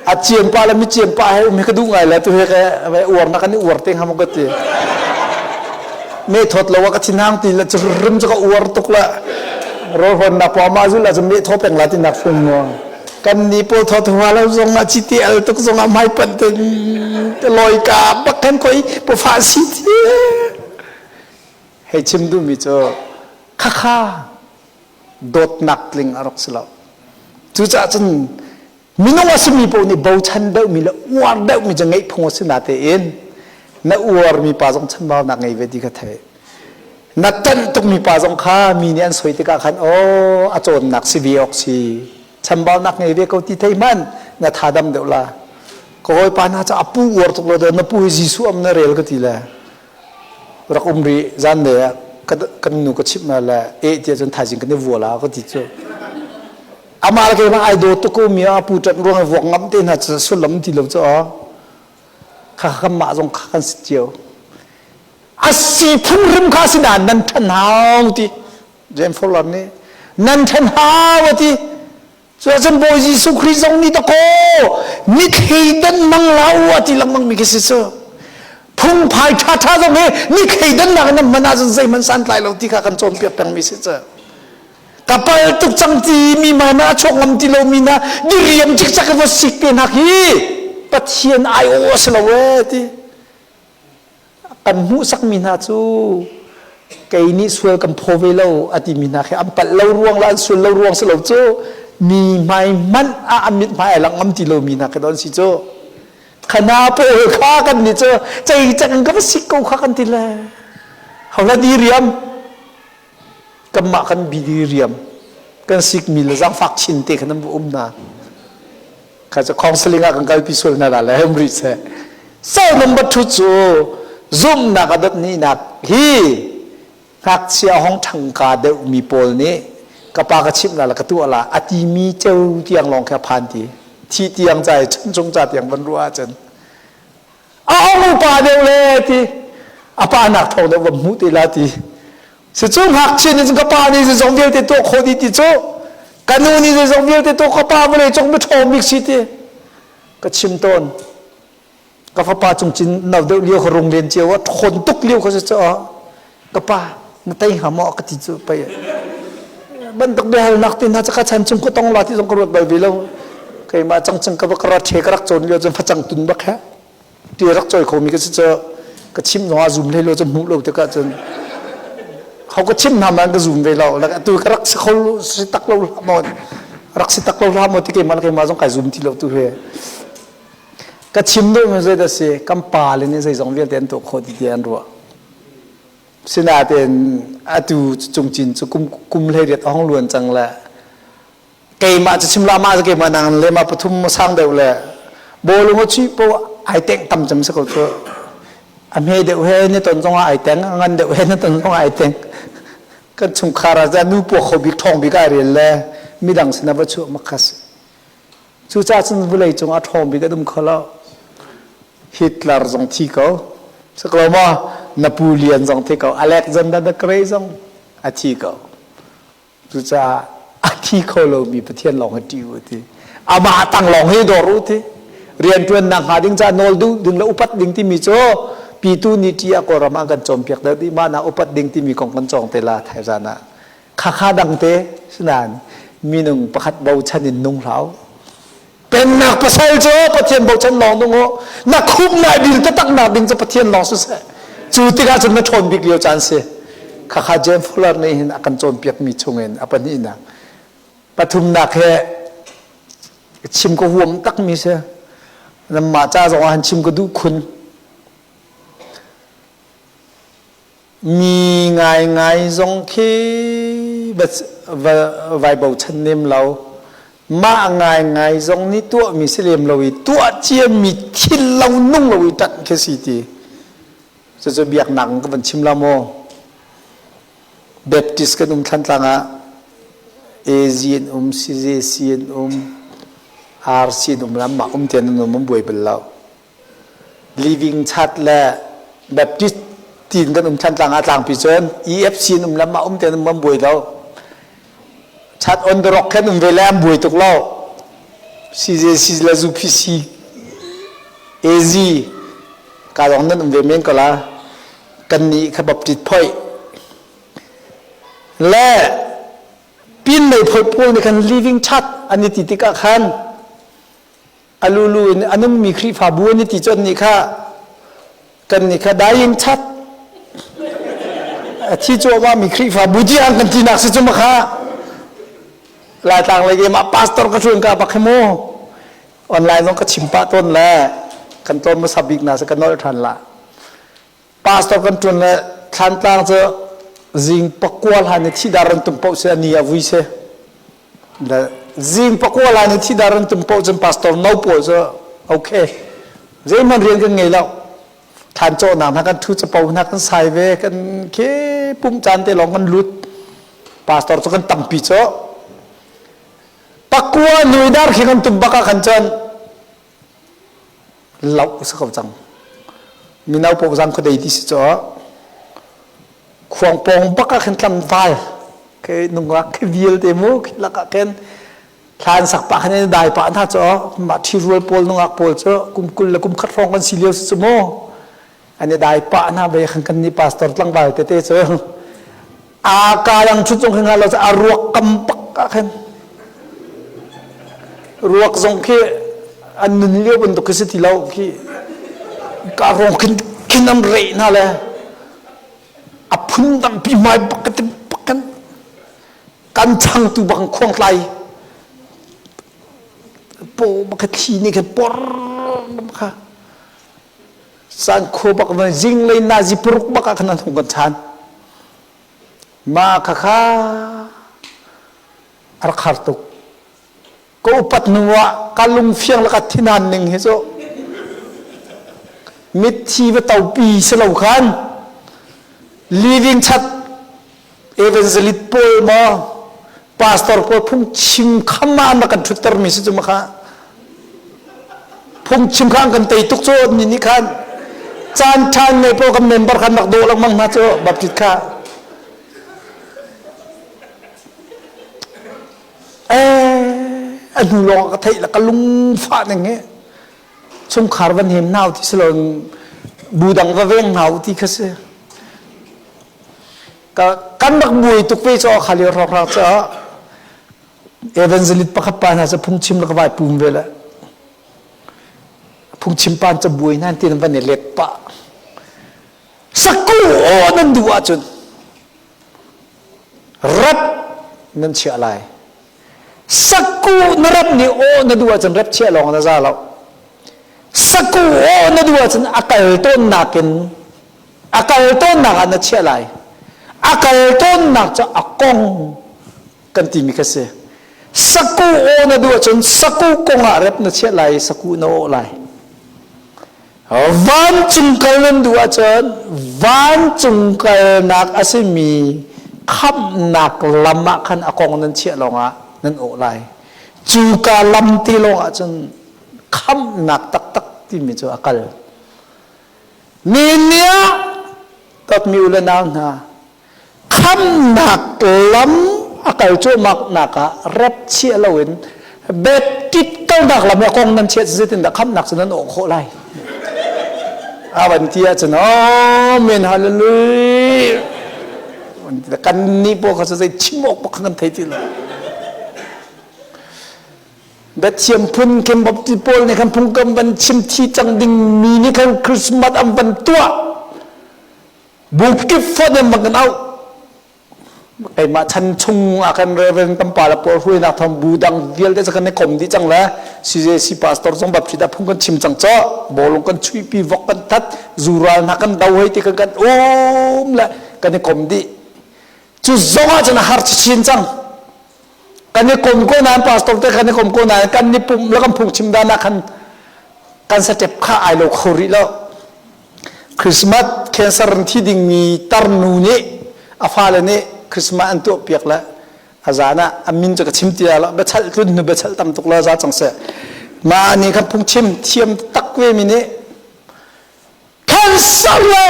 A cian pa le mi cian pa he um hi ka duh ngai le tu he ka uar na kan i uar te hnga maw ka ti. Me thawt lo ah ka thinhang ti le cu rim cu ka uar tuk la. Rawl hon nak pa ma zul la cu me thaw peng la ti nak fung mo. Kan ni pawl thawt hua lo zong ah chiti al tuk zong ah mai pan te te loi ka bak khan koi pa fa si ti. Hei chim duh mi cu khakha dawtnak tling a rak si lo. Cucaah cun minung a simi paoh nih bochan deuhmi le uar deuhmi cu ngeih phung a si natein na uarmi pa zong chanbaunak ngei ve ti kha thei. Na ṭanh tukmi pa zong kha mi nih an soi tikah khan aw a cawnnak si ve awk si chambaunak ngei ve ko ti thei hmanh na tha dam deuh la. Ka hawipa hna cu a pu uar tuk lo na pu hi Jesuh am na rel ka ti le rak um rih zan le kan nu ka chimh na le eh tiah cun thaizing kan i vua la ka ti cu. Amah le keimah ai daw tuk ko mi a pu ṭanh ruang i vuak ngam te hna cu sullam ti lo cu aw. Kha kanmah zong kha kan si cio. A si phung hrim kha si nain nan ṭhan hau ti. James Fowler nih nan ṭhan hau a ti. Cuacun Bawi Jesuh Khrih zong nih dakaw mithei dan mang la u a ti lengmang mi khi si cu. Phungphai ṭhaṭha zong hi mithei dannak in nan hman ahcun zeihmanh santlai lo ti kha kan cawnpiak pengmi si cu. Ka pal tuk cang ti mi hmai a chuak ngam ti lomi na diriam cikcak i va sik te hna khi Pathian ai aw a si lo ee ti. Kan hmuhsakmi hna cu kei nih sual kan phaw ve lo a timi hna khi an palh lo ruang le an sual lo ruang si lo cu mi hmai hmanh ah an mit hmai ai lang ngam ti lomi hna khi don si cu. Khana pawl kha kan nih cu cei cang ka va sik ko kha kan ti le. Hola diriam. Kanmah kan bidi riam kan sikmi le zaangfak chin te khan an va um hna. Kha cu counseling ah kan kalpi sual hna la le hem rih seh. So number two cu zumhnak a dot hnihnak hi ngakchia hong ṭhangka deuhmi pawl nih ka pa ka chimh la le ka tuah la a timi ceu tiang lawng khi a phan ti. Thi tiang ca i chunchung ca tiang van ruah ahcun a hong upa deuh le ti a pa nak thawng deuh va hmuh te la ti si cu ngakchia nih cun ka pa nih zeizong vialte tuah khawh dih ti cu ka nu nih zeizong vialte tuah ka pa vawlei cung mi ṭhawng bik si ti ka chim tawn ka fapa cung cin no deuh lio kha rung len cio a ṭhawn tuk lio kha si cu ka pa na tei hnga maw ka ti cu pei bantuk biahalnak te hna cu ka chan chung ka tong la ti zong ka ruat bal ve lo keimah cang cang ka va ka rat he ka rak cawn lio cun facang tun bak he ti rak cawi khomi ka si cu ka chim zong ah zum hlei lo cu hmuh lo tikah cun ho ka chim hna man ka zum ve lo like atu ka rak si kho si tak lo hlah maw rak si tak lo hlah maw ti keimah keimah zong kai zum ti lo tu he ka chim duh mi zei dah si kan pa le nih zeizong vialte an tuah khawh ti ti an ruah Sinain atu cungcin cu kum kum 18 a hong luan cang le keimah cu chim la mah cu keimah nang le ma pathum sang deuh le bawlung a chuih poh ai teng tam cem si ko cu. A hme deuh he na ton zongah ai teng, a ngan deuh he na ton zongah ai teng. Kan chungkhar ah nu puak kho bik ṭhawng bik ai rel le midang sin ah va chuah mak kha si. Cucaah cun vawlei cung ah ṭhawng bik an um kho lo. Hitler zong thi ko. Saklo ma Napoleon zong thi ko. Alexander the Great zong a thi ko. Cucaah a thi kho lomi Pathian lawng hi ṭih u ti. Amah tang lawng hi dawr u ti. Rianṭuannak hnga ding caah nawl duh ding le upat ding timi cu pitu nih ṭih ah Kawlram ah kan cawnpiak deuh dih. Mah nak upat ding timi kong kan cawng te la thaizan ah. Khakha dang te sinain minung pakhat bochan in nung hlah u. Pennak pasal cu Pathian bochan lawng nung u. Na khum nai bil taktak nak ding cu Pathian lawng siseh. Cu tikah cun na ṭhawn bik lio caan si. Khakha James Fuller nih hin a kan cawnpiakmi chungin a pahnihnak. Pathumnak he chim ka huam takmi si. Nanmah ca zong ah han chim ka duh khun. Mi ngaingai zong khi vai bochan nem lo. Mah ngaingai zong nih tuahmi si lem lo i tuah ciami thil lo nung lo i ṭanh khi si ti. Cucu biaknak in ka van chim la maw? Baptist kan um Thlantlang ah AZ an um, CJC an um, RC an um, lam mah um tian an um, an buai bal lo. Living Church le Baptist tiin kan um Thantlang ah tlangpi cun EFC in um lam ah um te an buai lo. Church on the rock khan um ve le an buai tuk lo. CJC le UPC AZ ka dong nan um ve men ko la. Kan nih kha Baptist phoi. Le pin lei phoi pawl nih khan Living Church an i ti tikah khan a lulu in a nungmi Khrihfabu an i ti cu annih kha kannih kha dying chat a thi cuahmahmi Khrihfabu tiang kan tinak si cu ma kha Laitlang lei ke mah pastor ka ṭuan ka bak hi mu online zong ka chim pah tawn le kan tawn hmasa bik na se ka nolh ṭhan la pastor kan ṭuan le thlantlang cu zing pakua hlan i thi dar an tum paoh si a ni a vui si Le zing pakua lai ni thi dar an tum paoh cun pastor no pawl cu okay zeihmanh rian kan ngei lo thlan cawhnak hna kan thu capo hna kan sai ve kan khi pumh caan te lawng kan lut pastor cu kan tampi cu pakua nui dar khi kan tum bak ah khan cun loh si ko cang mino paoh zang khuadei ti si cu khuang pawng bak ah khin tlangval ke nungak ke vialte mu khi lakah khin thlan sak pah khan dai pah hna cu mah ṭhirual pawl nungak pawl cu kum 20 le kum khat hrawng kan si lio si cu mu an i dai pah hna ve khan kan nih pastor tlangval tete cu a kalang chut zong khi nga lo a ruak kam pak ah khin ruak zong khi an nun lio bantuk khi si ti lo khi ka rong khin khin an reh hna le a phun tampi hmai bak ka ti bak kan kan changtu bang khuang tlai paw bak ka thli nih khan por kha san khua bak va zinglei nazi paruk bak ah khan an hung kan chan ma kha kha a rak har tuk ka upat hnu ah ka lungfiang le ka thinan ning hi cu mitthi va topi si lo khan living chat evangelist pawl maw pastor pawl phungchim kham ah an rak kan ṭhutter mi si cu ma kha phungchim kha an kan tei tuk cu ni nih khan caan ṭha ngei pawl kan member khan rak dawh lengmang hna cu baptist kha eh a hnu lawng ka theih le ka lungfah ning hi chungkhar van hem nau ti si lo bu dang va veng nau ti kha si ka kan rak buai tuk ve cho kha lio rawk rak cha evangelist pakhat pa hna sa phungchim la ka vai pum ve la phungchim pan cha buai nan tin van i let pa saku aw nan duh ahcun rap nan chiah lai saku na rap nih aw na duh ahcun rap chiah lawng na za lo saku aw na duh ahcun a kal tawnnak in a kal tawnnak ah na chiah lai a kal tawnnak cu a kong kan timi kha si saku aw na duh ahcun saku kong ah rep na chiah lai saku na aw lai. Vancung kal nan duh ahcun vancung kalnak a simi khamhnak lam ah khan a kong nan chiah lawngah nan awh lai. Cuka lam te lawngah cun khamhnak taktak timi cu a kal. Ni ah dawtmi u le nau hna, khamnak lam a kal cuahmahnak ah rep chiah loin Baptist kalnak lam a kong nan chiah zeitindah khamnak cu nan awh khawh lai? A van ti ahcun Amen hallelujah kan nih pawl kha cu zei chim awk bak kan thei ti lo. Biathiam phun khin Baptist pawl nih khan phungkam van chim thi cang ding mi nih khan Christmas an van tuah. Bu kip fonh in bang kan auh. Keimah chan chung ah kan Reverend kan pa le pawl hruainak thawng bu dang vialte cu kan i kom dih cang le CJC pastor zong Baptist ah phung kan chim cang caw bawlung kan chuihpi vok kan that zural hna kan do hei ti kan kan um le kan i kom dih cu zong ah cun a har chin cang kan i kom ko nain pastor te kan i kom ko nain kan ni pumh le kan phungchim dan ah khan kan step kha ai lo kho rih lo Christmas cancer in thi dingmi tarnu nih a fale nih Christmas an tuah piak le a zan ah a min cu ka chim ti lo biachalh tlun hnu biachalh tam tuk lo za cang seh mah nih khan phungchim thiam tak ve mi nih cancer le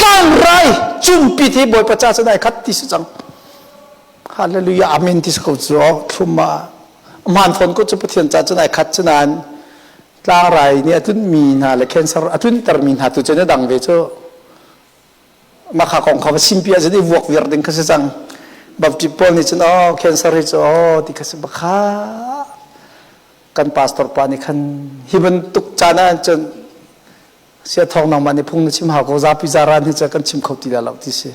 tlangrai cumpi ti Bawipa ca cu dai khat ti si cang Hallelujah amen ti si ko cu thlum ah man fawn ko cu Pathian ca cu dai khat cu nain tlangrai nih a tlunh mi hna le cancer a tlunter mi hna tu cu na dang ve cu makha kong kha va simpi ah cun i vuak viar ding kha si cang Baptist pawl nih cun oh cancer hi cu oh ti kha si bakha kan pastor pa nih khan hi bantuk caan ah cun sia thawng nangmah nih phung na chim hau ko zapi zaran hi cu kan chim kho ti lo ti si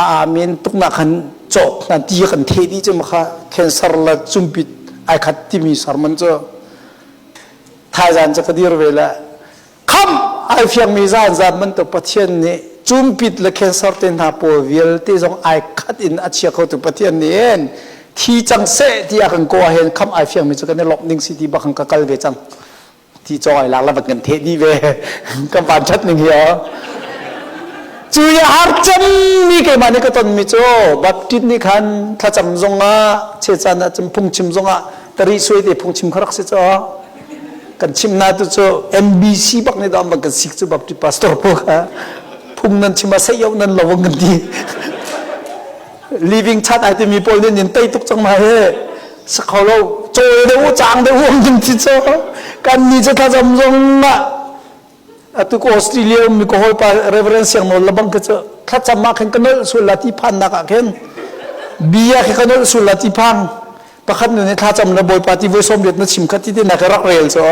a amen tuk nak khan cawk na ti kan the dih cu makha cancer la cumpit ai khat timi sermon cu thaizan cu ka dir ve la kham ai fiang mi zan zan bantuk Pathian nih cumpit le cancer te hna pawl vialte zong ai khat in a chia kho tu Pathian nih thi cang seh ti a kan ko ah hin kham ai fiang mi cu kan i lawmh ding si ti bak ka kal ve cang ti cawng ai lak la van kan theh dih ve kan van that ning hi cu i har cem mi keimah nih ka ton mi cu Baptist nih khan thlacam zong ah chechan ah cun phungchim zong ah tari suai te phungchim kha rak si cho kan chim na tu cu NBC bak nih dam bang kan sik cu Baptist pastor po kha phung nan chim a sei yo nan lo kan ti living chat ai timi pawl nih nin tei tuk cang ma he sakho lo cawl deuh u cang deuh u an ti cho kan ni cu thlacam zong ah atu ko Australia mi ko hawi pa Reverend Siang Nawl labang ke cu thlacam ah khan ka nol sul la ti phan nak ah khin bia khi ka nol sul la ti phang pakhat nu nih thlacam le bawipa ti voi som riat na chim kha ti ti na ka rak rel cho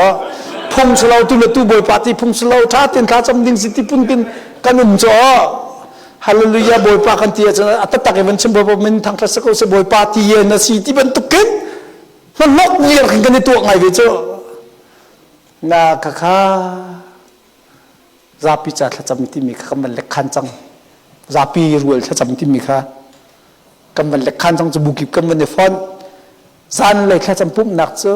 phung silo tu le tu bawipa ti phung silo tha tin thlacam ding si ti pun kin kan um cho Hallelujah Bawipa kan ti ahcun a taktak in van chim Bawipa min thangṭhat si ko seh Bawipa ti ye na si ti bantuk khin hnawk viar khin kan i tuah ngai ve cu na kha kha zapi ca thlacam timi kha kan van lek khan cang zapi rual thlacam timi kha kan van lek khan cang cu bukip kan van i fonh Zanlei thlacam pumhnak cu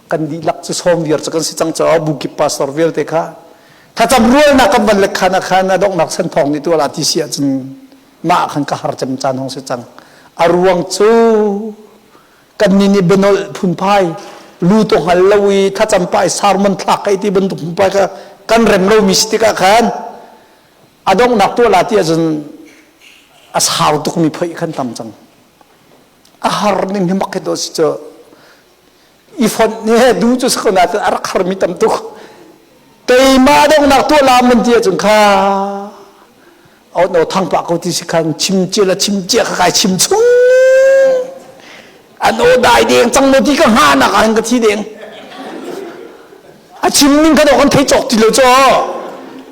kan dihlak cu sawm viar cu kan si cang caah bukip pastor vialte kha thlacam rualnak kan van le khan ah khan a donghnak san thawng nih tual ah ti si ahcun mah khan ka har cem caan hong si cang. A ruang cu kan nih nih bianolh phunphai lu to hngal lo i thlacam pa i sermon thlak kai ti bantuk phunphai kha kan rem lomi si tikah khan a donghnak tual ah ti ahcun a sau tukmi phoih khan tam cang. A har ning hi mak hi to si cu i fonh nih du cu si ko na a rak harmi tam tuk keimah donghnak tuah la man ti ahcun kha o no thang pa ko ti si khan chim cia la chim cia kha kai chim chung an o dai deng cang mo ti ka hnga nak ah ka thi deng a chim ning kha kan thei cawk ti lo cho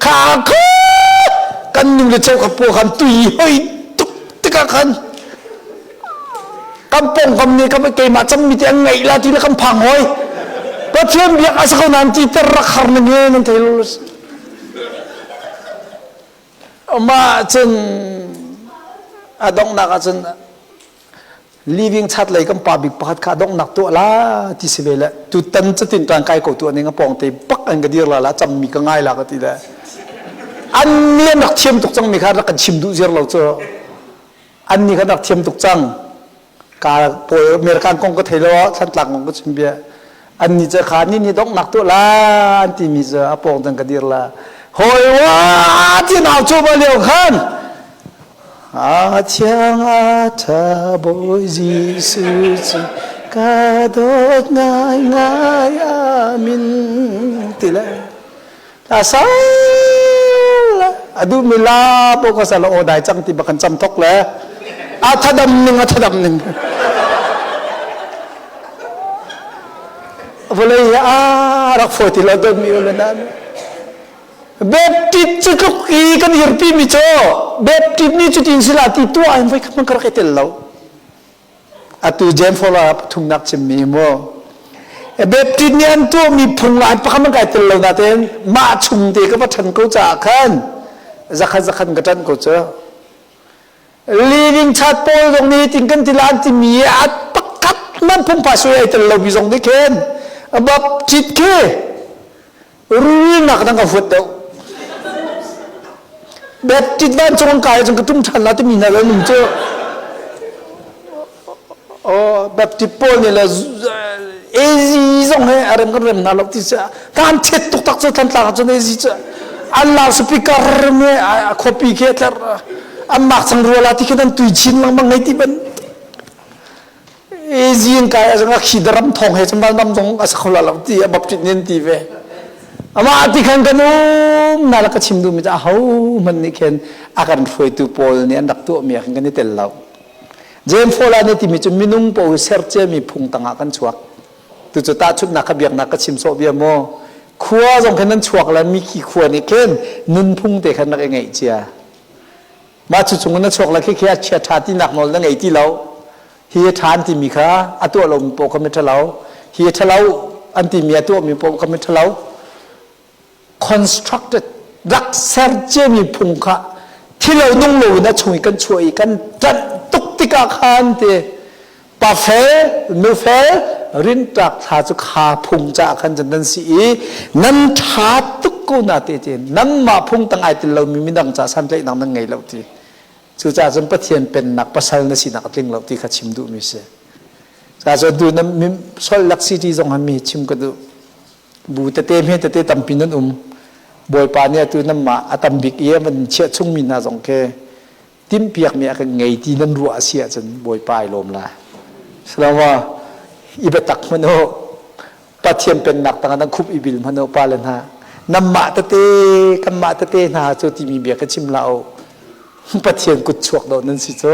kha kha kan nu le cho ka po khan tui hoi tuk tikah khan kan pong kam nih kan keimah cam mi te an ngaih la ti le kan phang hoi Pathian biak a sa ko nan ti ter rak har na nge nan thei lo mah cun a donghnak ah cun. Living chat lei kan pa bik pakhat kha donghnak tuah la ti si ve le tutan cutin ṭan kai ko tuah ning a pawng te bak an ka dir la la cammi ka ngai la ka ti le an nih an rak thiam tuk cang mi kha rak kan chim duh ziar lo cu an nih khan rak thiam tuk cang ka pawl American kong ka thei lo Thantlang kong ka chim bia an nih cu kha ni nih donghnak tuah la an timi cu a pawng tan ka dir la hoi wa ti nau cu ba lio khan A thiang a ṭha Bawi Jesuh cu ka dawt ngaingai amin ti le a sal a duhmi la po ka sal aw dai cang ti bak kan cam thok le a thadam ning a thadam ning vawlei hi a rak fawi ti lo dawtmi u le nan Baptist cu tluk i kan irpi mi cu Baptist nih cutin sila ti tuah in voi khat ka rak i tel lo. Atu James Fowler pathumnak chimmi mu. Baptist nih an tuahmi phung ah pakhat man kai tel lo nain mah chung te ka va ṭhan ko caah khan zakhat zakhat ka ṭan ko cu. Living chat pawl zong nih tin kan ti lan timi a pakhat man phungphai sui ai tel lomi zong nih khin Baptist khi Rulnak dang ka huat deuh. Baptist vancung an kai cun ka tum ṭhan la timi hna le nung cu. Oh, Baptist pawl nih le AZ zong he a rem kan rem hna lo ti si kan chet tuk tak cu Thantlang cun AZ cu an loudspeaker me a khuapi khi tler an mak cang rua la ti khi nan tui chin lengmang ngei ti ban Zing kai a zong khi daram thong he cun nam zong a sa la lo ti a baptit nin ti ve. Amah ti khan kan um na la ka chim duhmi cu aho hmanh nih khin a kan hruaitu pawl nih an rak tuahmi ah khin kan i tel lo. James Fowler nih timi cu minung pawl hi ser ciami phung tangah kan chuak. Tucu tahchunhnak ka biaknak ka chim sawh bia maw? Khua zong khin nan chuak le mi khi khua nih khin nunphung te khan rak i ngeih cia. Mah cu chung in na chuak le khi khi a chia ṭha tinak nawl na ngei ti lo. Hi a ṭha an timi kha a tuah lomi paoh kha mi ṭhalo. Hi a ṭhalo an timi a tuahmi paoh kha mi ṭhalo. Constructed rak ser ciami phung kha thilo nung lo in a chung i kan chuah i kan ṭanh tuk tikah khan ti Pa fel, nu fel, rintak thla cu kha phung caah khan cun nan si i nan ṭha tuk ko na te ti nanmah phung tang ai tel lomi midang ca santlaihnak nan ngei lo ti. Cucaah cun Pathian pennak pasal na sinak a tling lo ti kha chim duhmi si. Ca cu du na Salt Lake City zong han mi chim ka duh. Bu tete hme tete tampi nan um. Bawipa nih atu nanmah a tam bik i a van chiah chungmi hna zong khi timhpiakmi a kan ngei ti nan ruah a si ahcun Bawipa ai lawm lai. Salawa i biatak hmanh u Pathian pennak tangah nan khup i bil hmanh u pa le hna nanmah tete kanmah tete hna cu timi bia ka chim hlah u Pathian kut chuak dawh nan si cu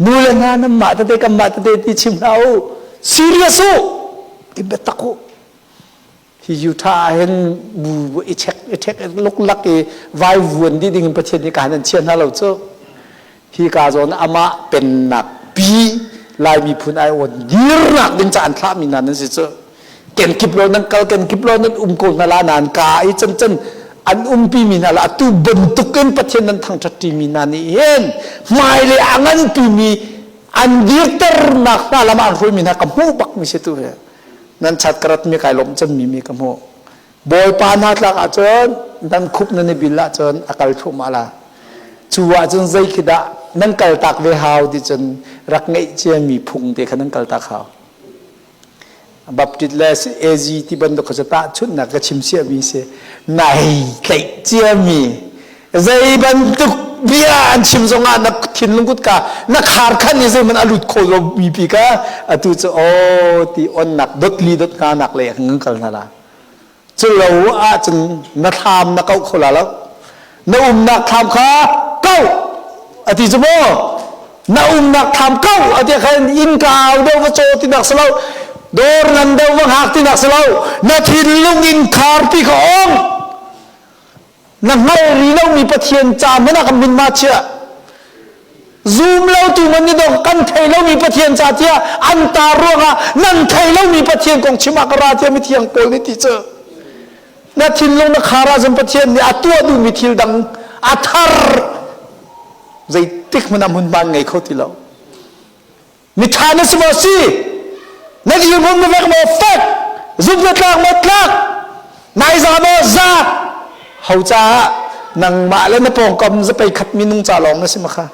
nu le hna nanmah tete kanmah tete ti chim hlah u serious u i biatak u Hi Utah ah hin bu i check i ṭhek luklak i vai vuan dih ding in Pathian nih kaan an chia hna lo cu. Hi ka zawn amah pennak pi Lai miphun ai awn dirnak ding ca an thlahmi hna nan si cu. Kenkip lo nan kal kenkip lo nan um ko hna la nan ka i can can an umpi mi hna la atu bantuk in Pathian nan thangṭhat ṭimi hna nih hin hmailei a nganpi mi an dirternak hna lam ah an hruaimi hna ka hmuh bak mi si tu hi. Nan chat ka rat mi kai lawm cemmi mi ka hmuh. Bawipa hna tlak ahcun nan khup nan i bil ahcun a kal thluahmah la. Cu ahcun zei khi dah nan kal tak ve hau ti cun rak ngeih ciami phung te kha nan kal tak hau. Baptist le AG ti bantuk kha cu tahchunhnak ka chim siami si. Nai tlaih ciami zei bantuk bia an chim zongah na thinlung kutka na khar khan i zeihmanh a lut kho lo mi pi ka atu cu aw ti onnak dot li dot nga nak le ngang kal hna la cu lo ahcun na thlam na kauh kho la lo na umnak thlam kha kauh ati cu maw na umnak thlam kauh ati khan inn kau deuh va caw ti nak si lo dawr ngan deuh va hngak ti nak si lo na thinlung in khar pi kha ong Na hngal rih lomi Pathian ca hmanh ah kan min ma chiah. Zum lotu man nih dong kan thei lomi Pathian ca tiah an tar ruangah nan thei lomi Pathian kong chim ah ka ra tiah mithiang Paul nih ti cu. Na thinlung na khar ahcun Pathian nih a tuah duhmi thil dang a thar zeitik hmanh ah hmunhma ngei kho ti lo. Miṭha na si maw si? Na dirhmun na vek maw fek? Zumh na tlak maw tlak? Nai za maw za? Ho caah nangmah le na pawngkam zapei khat minung ca lawng na si ma kha?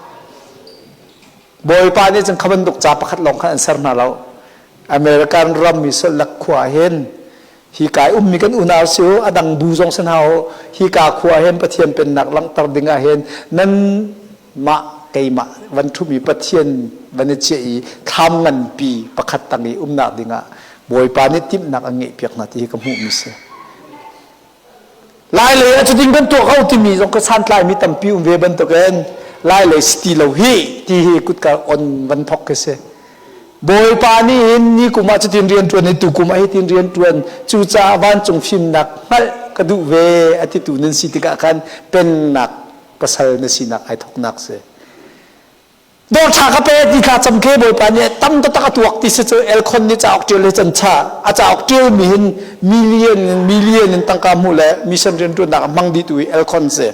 Bawipa nih cun kha bantuk ca pakhat lawng khan an ser hna lo. American ram mi Salt khua hin hi kai ummi kan unau si u a dang bu zong si hna u hi ka khua hin Pathian pennak langhter ding ah hin nan mah keimah van ṭhumi Pathian van i chiah i thlam nganpi pakhat tang i umnak dingah Bawipa nih timhnak an ngeihpiak hna ti hi ka hmuhmi si. Lailei ah cutin kan tuah ko timi zong ka santlaimi tampi um ve bantukin Lailei si ti lo hi ti hi kutka on van thok khi si. Bawipa nih hin ni kum ah cutin rian ṭuan i tukum ah hitin rian ṭuan cucaah vancung fimnak hngalh ka duh ve a titu nan si tikah khan pennak pasal na sinak ai thoknak si. Dawr ṭha ka pe ti thla cam ke Bawipa nih tam taktak a tuak ti si cu Elkhon nih cauk ṭial hi can cha a cauk ṭial mi hin million in million in tangka hmuh le mission rianṭuannak a hmang dih tu hi Elkhon si.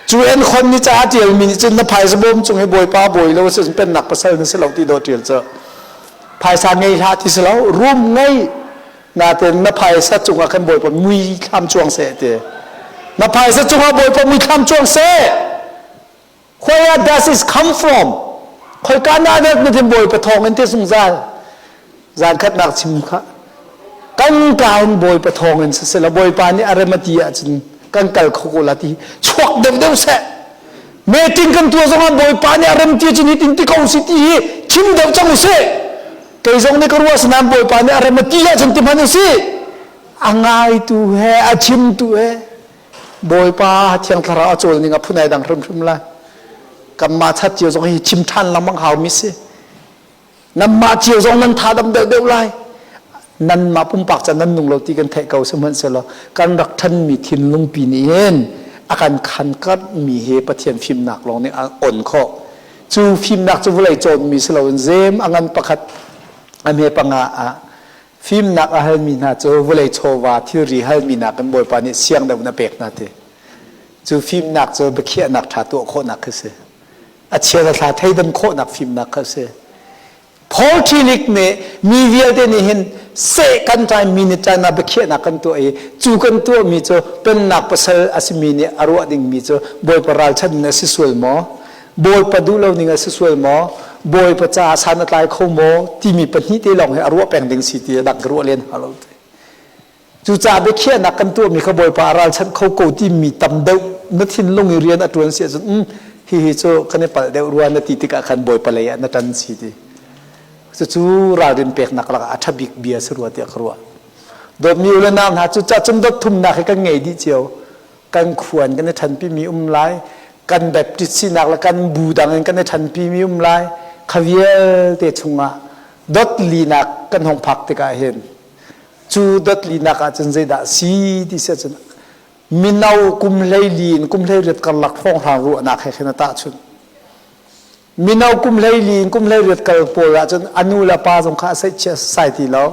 Cu Elkhon nih ca a ṭial mi nih cun na phaisa bawm cung hi Bawipa bawi lo si pennak pasal na si lo ti dawh ṭial cu. Phaisa ngei hlah ti si lo rum ngei nain na phaisa cungah khan Bawipa mui thlam cuang seh ti. Na phaisa cungah Bawipa mui thlam cuang seh. Where does it come from? Khoika na dah na tin Bawipa thawng in ti zungzal. Zan khatnak chim kha. Kan ka in Bawipa thawng in sisela Bawipa nih a rem a ti ahcun kan kal kho ko la ti chuak deuh deuh seh. Meeting kan tuah zongah Bawipa nih a rem ti ahcun hitin ti ko si ti hi chim deuh cang usih. Kei zong nih ka ruah sinain Bawipa nih a rem a ti ahcun ti hmanh usih. A ngaitu he a chimtu he Bawipa Thiang Thlarau a cawl ning a phun ai dang hrimhrim la. Kanmah chat cio zong hi chim ṭhan lengmang haumi si. Nanmah cio zong nan tha dam deuh deuh lai. Nanmah pumpak ca nan nung lo ti kan theih ko sihmanhsehlaw kan rak ṭhanmi thinlung pi nih hin a kan khankarhmi hi Pathian fimnak lawng nih a on khawh. Cu fimnak cu vawlei cawnmi si loin zem a ngan pakhat a hme panga ah Fimnak a halmi hna cu vawlei chawva thilri halmi nakin Bawipa nih siang deuh in a pek hna ti. Cu fimnak cu biakhiahnak ṭha tuah khawhnak khi si. A chia le thla theidan khawhnak fimnak kha si. Paul Tillich nih mi vialte nih hin seh kan ṭai minute ṭan ah biakhiahnak kan tuah i cu kan tuahmi cu pennak pasal a simi nih a ruah dingmi cu Bawipa ralchan in a si sual maw? Bawipa duh lo ning a si sual maw? Bawipa caah san a tlai kho maw? timi pahnih te lawng hi a ruah peng ding si ti a dang ka ruah len hnga lo ti. Cucaah biakhiahnak kan tuahmi kha Bawipa a ralchanh kho ko timi tam deuh na thinlung i rian a ṭuan si ahcun um hihi cu kan i palh deuh rua na ti tikah khan Bawipa lei ah na ṭan si ti. Cucu ralrin peknak lakah a ṭha bik bia si rua tiah ka ruah. Dawtmi u le nau hna cucaah cun dot thumnak hi kan ngei dih cio. Kan khuan kan i ṭhanpimi um lai, kan Baptist sinak le kan bu dang in kan i ṭhanpimi um lai. Kha vialte chungah dot linak kan hong phak tikah hin cu dot linak ah cun zeidah si ti si ahcun mino kum 14 in kum 18 karlak hrawnghrang ruahnak he khin a tahchunh. Mino kum 14 in kum 18 kal pawl ahcun a nu le pa zong kha a seihchiah sai ti lo.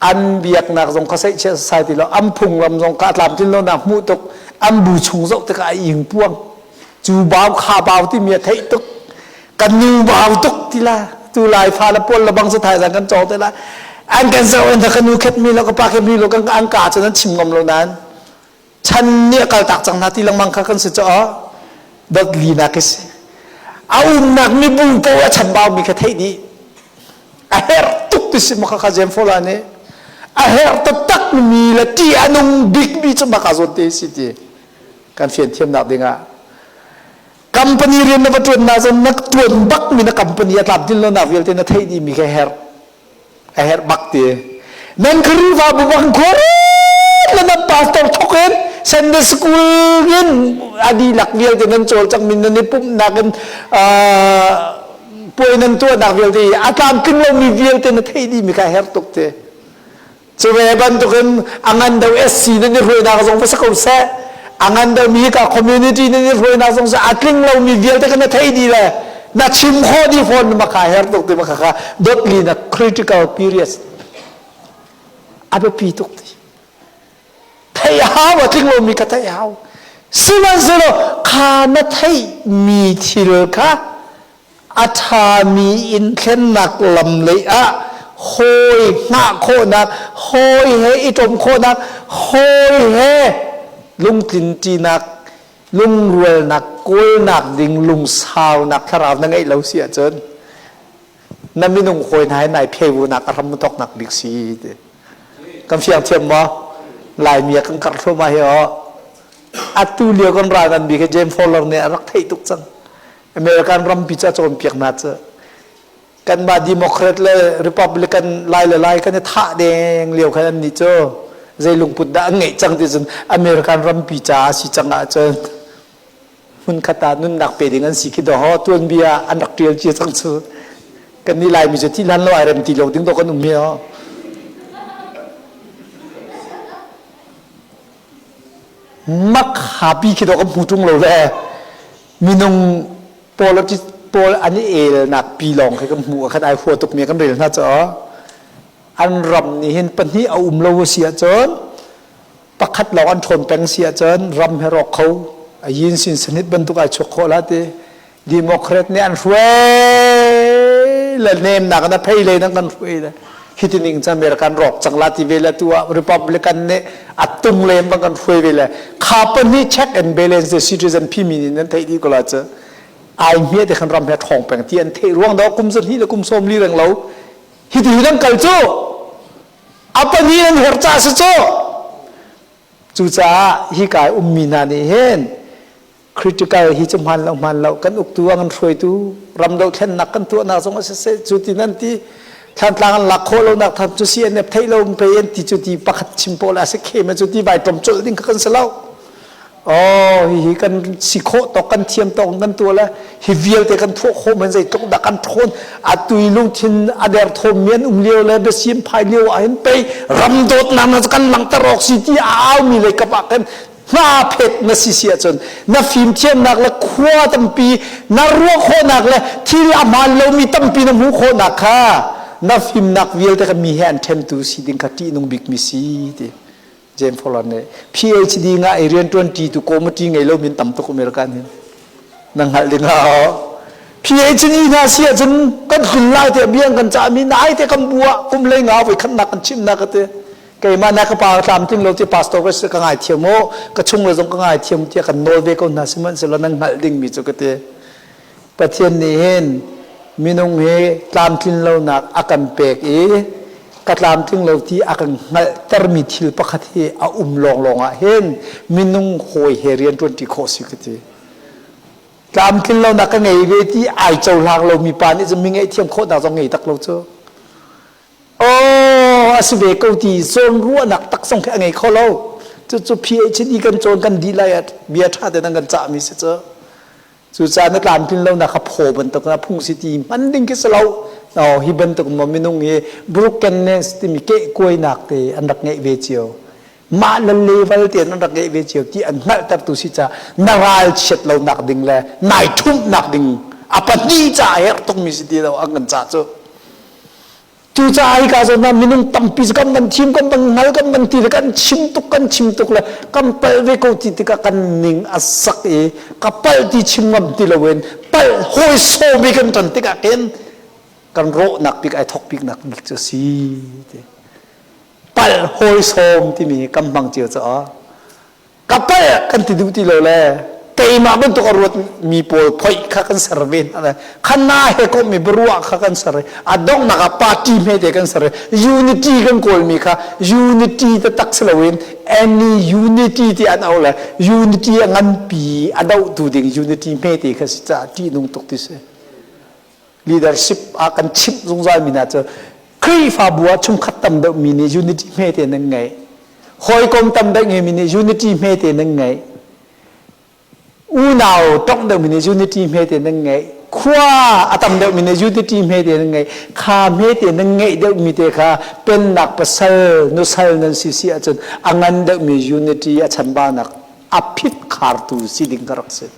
An biaknak zong kha seihchiah sai ti lo. An phunglam zong kha a tlamtlin lonak hmuh tuk. An bu chung zoh tikah a ing puang. Cu bau kha bau timi a theih tuk. Kan nu bau tuk ti la. Tu lai fa le pawl le bang cu thaizang kan cawng te la. An kan zoh in ka nu khet mi lo ka pa khet mi lo kan an ka cun an chim ngam lo nain chan nih a kaltak cang hna ti lengmang kha kan si caw dot linak khi si a umnak mibu paoh a chambau mi kha theih dih a herh tuk ti si maka kha jem fola nih a herh taktak mi le ti a nung bik mi cu maka zawn te si ti kan fian thiamnak dingah company rian na va tuan na zon na tuan bak mi na company a tlap din lo nak vialte na theih dih mi kha herh a herh bak ti nan Khrihfabu bang khuaruat le nan pastor thok in Sunday school in a dihlak vialte nan cawlcang min nan i pumhnak in puai nan tuahnak vialte a tlamtling lomi vialte na theih dih mi kha herh tuk ti cu ve bantukin a ngan deuh SC nan i hruainak zong va si ko seh a ngan deuh mi ka community nan i hruainak zong a tling lomi vialte kha na theih dih le na chim khawh dih fawn ma kha her tuk ti ma kha kha dotli na critical period a biapi tuk ti theih hau a tling lomi kha theih hau sihmanhsehlaw kha na theih mi thil kha. A ṭhami in thlennak lam lei ah hawi hngah khawhnak, hawi he i ṭom khawhnak, hawi he lungtlinṭinak, lungrualnak kawlnak ding lungsaunak thlarau na ngeih lo si ahcun na minung hawi hna he nai phevunak a hram thawknak bik si ti. Kan fiang thiam maw? Laimi ah kan karh thluahmah hi aw. Atu lio kan ral ngan bik hi James Fowler nih a rak theih tuk cang. American rampi cu a cawnpiak hna cu. Kanmah Democrat le Republican lai le lai kan i thah deng lio khan annih cu zei lungput dah an ngeih cang ti cun American rampi caah si cang ahcun hmunkhat ah nunnak pe ding an si khi dawh tuanbia an rak ṭial cia cang cu. Kan nih Laimi cu thi hlan lo ai rem ti lo ding dawh kan um hi aw. Mak hapi khi dawh kan hmu ṭung lo le minung politics pawl an i elnak pi lawng khi kan hmuh khan ai hua tuk mi kan rel hna cu an ram nih hin pahnih a um lo a si ahcun pakhat lawng an ṭhawn peng si ahcun ram he rawk kho a yin sin sanit bantuk ai chuak khawh la ti Democrat nih an hruai le nemnak na phei le nan kan hruai le hi ning cun American rawk cang la ti ve le tu ah Republican nih a tung lem bang kan hruai ve le kha pahnih check and balance the citizen phimi nih nan theih dih ko la cu ai hmiah te khan ram he ṭhawng peng ti an theih ruang do kum zahnih le kum sawm li reng lo hi ti hi nan kal cu a pahnih nan her ca si cu cucaah hi kai ummi hna nih hin Critical hi cu hmaan lo hmaan lo kan uktu a kan hruaitu ram dohthlennak kan tuahnak zong a siseh cu ti nan ti Thlantlang an lak khawh lonak tham cu CNF theih lo pei an ti cu ti pakhat chim pawl a si khem cu ti vai tom colh ding kha kan si lo. Oh hihi kan si khawh tawk kan thiam tawk kan tuah le hi vialte kan thuah khawh man zeitluk dah kan ṭhawn a tui lungthin a derthawm mi an um lio le biasim phai lio ah hin pei ram dawtnak na kan langhter awk si ti a au mi lei kap ah khan hna phet na si si ahcun na fimthiamnak le khua tampi na ruah khawhnak le thil a hmaan lomi tampi na hmuh khawhnak kha na fimnak vialte kha mi he an ṭhentu si ding kha ṭihnung bikmi si ti James Fowler nih PhD ngah i rianṭuan ṭi tu committee ngei lo min tam tuk American hin na hngalh ding ah PhD hna si ahcun kan tlun lai te biang kan cahmi nai te kan bu ah kum lei nga voi khatnak kan chimnak ka ti keimah na ka pa tlamtling lo ti pastor ka ka ngaithiam u ka chung le zong ka ngaithiam tiah kan nawl ve ko hna sihmanhsehlaw nan hngalh dingmi cu ka ti Pathian nih hin minung hi tlamtlin lonak a kan pek i ka tlamtling lo ti a kan hngalhtermi thil pakhat hi a um lawnglawng ah hin minung hawi he rian ṭuanṭi khawh si ka ti tlamtlin lonak ka ngei ve ti ai cohlang lomi pa nih cun mi ngaihthiam khawhnak zong ngei tak lo cu Aw a si ve ko ti zawn ruahnak tak zong khi a ngei kho lo. Cucu PhD kan cawn kan dih lai ah bia ṭha tein an kan cahmi si cu. Cucaah na tlamtlin lonak kha phaw bantuk na phung si ti hman ding khi si lo. No, hi bantuk maw minung hi brokenness timi kehkuainak te an rak ngeih ve cio. Mah le level te an rak ngeih ve cio ti an hngalhtertu si caah na ralchiat lonak ding le nai ṭhumhnak ding a pahnih caah a herh tukmi si ti lo an kan cah cu. Cucaah hika zawn ah minung tampi cu kan van thim, kan van hngal, kan van ti le kan chim tuk, kan chim tuk le kan palh ve ko ti tikah kan ning a sak i ka palh ti chim ngam ti loin palh hawi sawm i kan ṭan tikah khin kan rawhnak bik ai thawk biknak bik cu a si ti. Palh hawi sawm timi hi kan hmang cio caah ka palh kan ti duh ti lo le keimah bantuk a ruat mi pawl phoih kha kan ser ve hna le khana he komh mi biaruah kha kan ser i a donghnak ah party hmete kan ser i unity kan kawl mi kha unity taktak si loin any unity ti an au le unity a nganpi a dohtu ding unity hmete kha si caah ṭihnung tuk ti si. Leadership ah kan chimh zungzal mi hna cu Khrihfabu ah chungkhat tam deuh mi nih unity hmete nan ngeih. Hawikom tam deuh ngeimi nih unity hmete nan ngeih. Unau tongh deuh mi nih unity hmete nan ngeih. Khua a tam deuh mi nih unity hmete nan ngeih. Kha hmete nan ngeih deuh mi te kha pennak pasal nusal nan si si ahcun a ngan deuh mi unity a chanbaunak a phit khartu si ding ka rak si.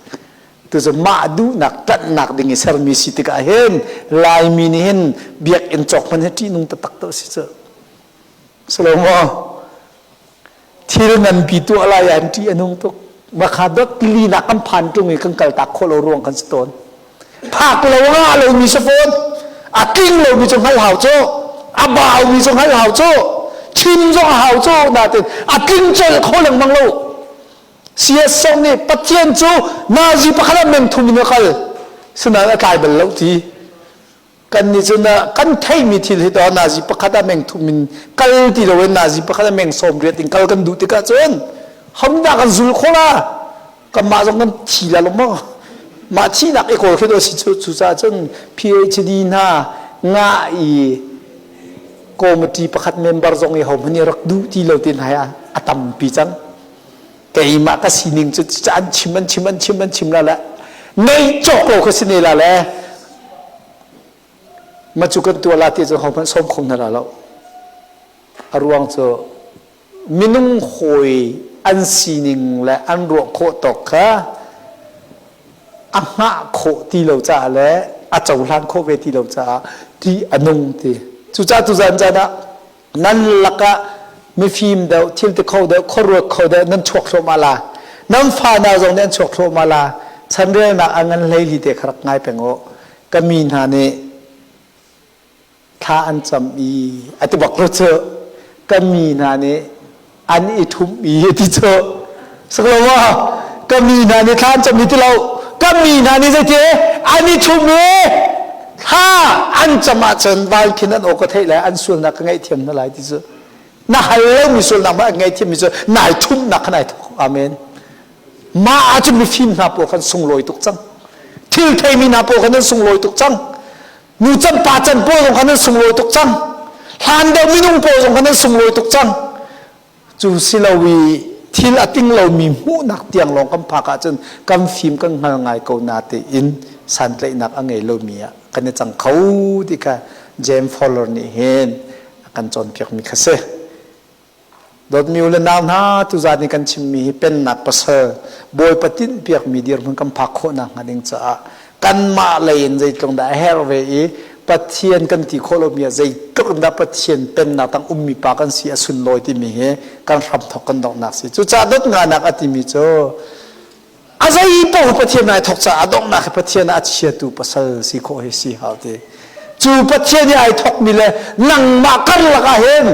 Tucu mah duhnak ṭanhnak ding i sermi si tikah hin Laimi nih hin biakinn cawk hmanh hi ṭihnung taktak to si cu. Si lo maw? Thil nganpi tuah lai ah ṭih a nung tuk. Makha dot tili nak kan phan ṭung i kan kaltak khawh lo ruang kan si tawn. Phak lo ngah lomi si fawn. A tling lomi cu hngalh hau cu. A baumi cu hngalh hau cu. Chim zong a hau cu. Natin a tling colh kho lengmang lo. CS zong nih Pathian cu nazi pakhat ah meng thum in a kal. Sinain a tlai bal lo ti. Kan nih cun kan theimi thil hi to nazi pakhat ah meng thum in kal ti loin nazi pakhat ah meng 80 in kal kan duh tikah cun hamdah kan zul kho la. Kanmah zong kan thi la lo maw? Mah thihnak i kawl khi to si cu cucaah cun PhD hna ngah i committee pakhat member zong i ho hmanh nih rak duh ti lo ti hna a tampi cang. Keimah ka sining cu an chim an chim an chim an chim la le nei cawk lo kha si ne la le ma cu kan tuah la ti cu ho hmanh sawm kho hna la lo. A ruang cu minung hawi an sining le an ruah khawh tawk kha a hngah khawh ti lo caah le a cohlan khawh ve ti lo caah ti a nung ti. Cucaah tuzan caan ah nan lakah mifim deuh, thil ti kho deuh, khuaruat kho deuh nan chuak thluahmah la. Nan fa hna zong nih an chuak thluahmah la. Chanrelnak a ngan hleili te kha rak ngai peng u. Ka mi hna nih thla an cam i a ti bak lo cu. Ka mi hna nih an i ṭhumh i a ti cu. Saklo maw? Ka mi hna nih thla an cam i ti lo. Ka mi hna nih zeiti an i ṭhumh i thla an cam ahcun van khin an aw ka theih lai an sualnak ka ngaihthiam hna lai ti cu. Na hal lomi sualnak ma an ngaihthiammi cu nai ṭhumhnak kha nai thawk. Amen. Mah ahcun mifim hna pawl khan sunglawi tuk cang. Thil theimi hna pawl khan an sunglawi tuk cang. Nu can pa can pawl zong khan an sunglawi tuk cang. Hlan deuh minung pawl zong khan an sunglawi tuk cang. Cu si lo i thil a ting lomi hmuhnak tiang lawng kan phak ahcun kan fim kan hngal ngai ko na tiin santlaihnak a ngei lomi ah kan i cang kho ti kha James Fowler nih hin a kan cawnpiakmi kha si. Dawtmi u le nau hna tuzan i kan chimmi hi pennak pasal Bawipa tinhpiakmi dirhmun kan phak khawh nakhnga ding caah kanmah lei in zeitluk dah a herh ve i Pathian kan ti khawh lomi ah zeitluk in dah Pathian pennak tang ummi pa kan si a sunlawi timi hi kan hramthok kan donghnak si. Cucaah dawt nganak a timi cu a zei paoh Pathian ai thok caah a donghnak hi Pathian ah a chiatu pasal si khawh hi si hau ti. Cu Pathian i ai thokmi le nangmah karlak ah hin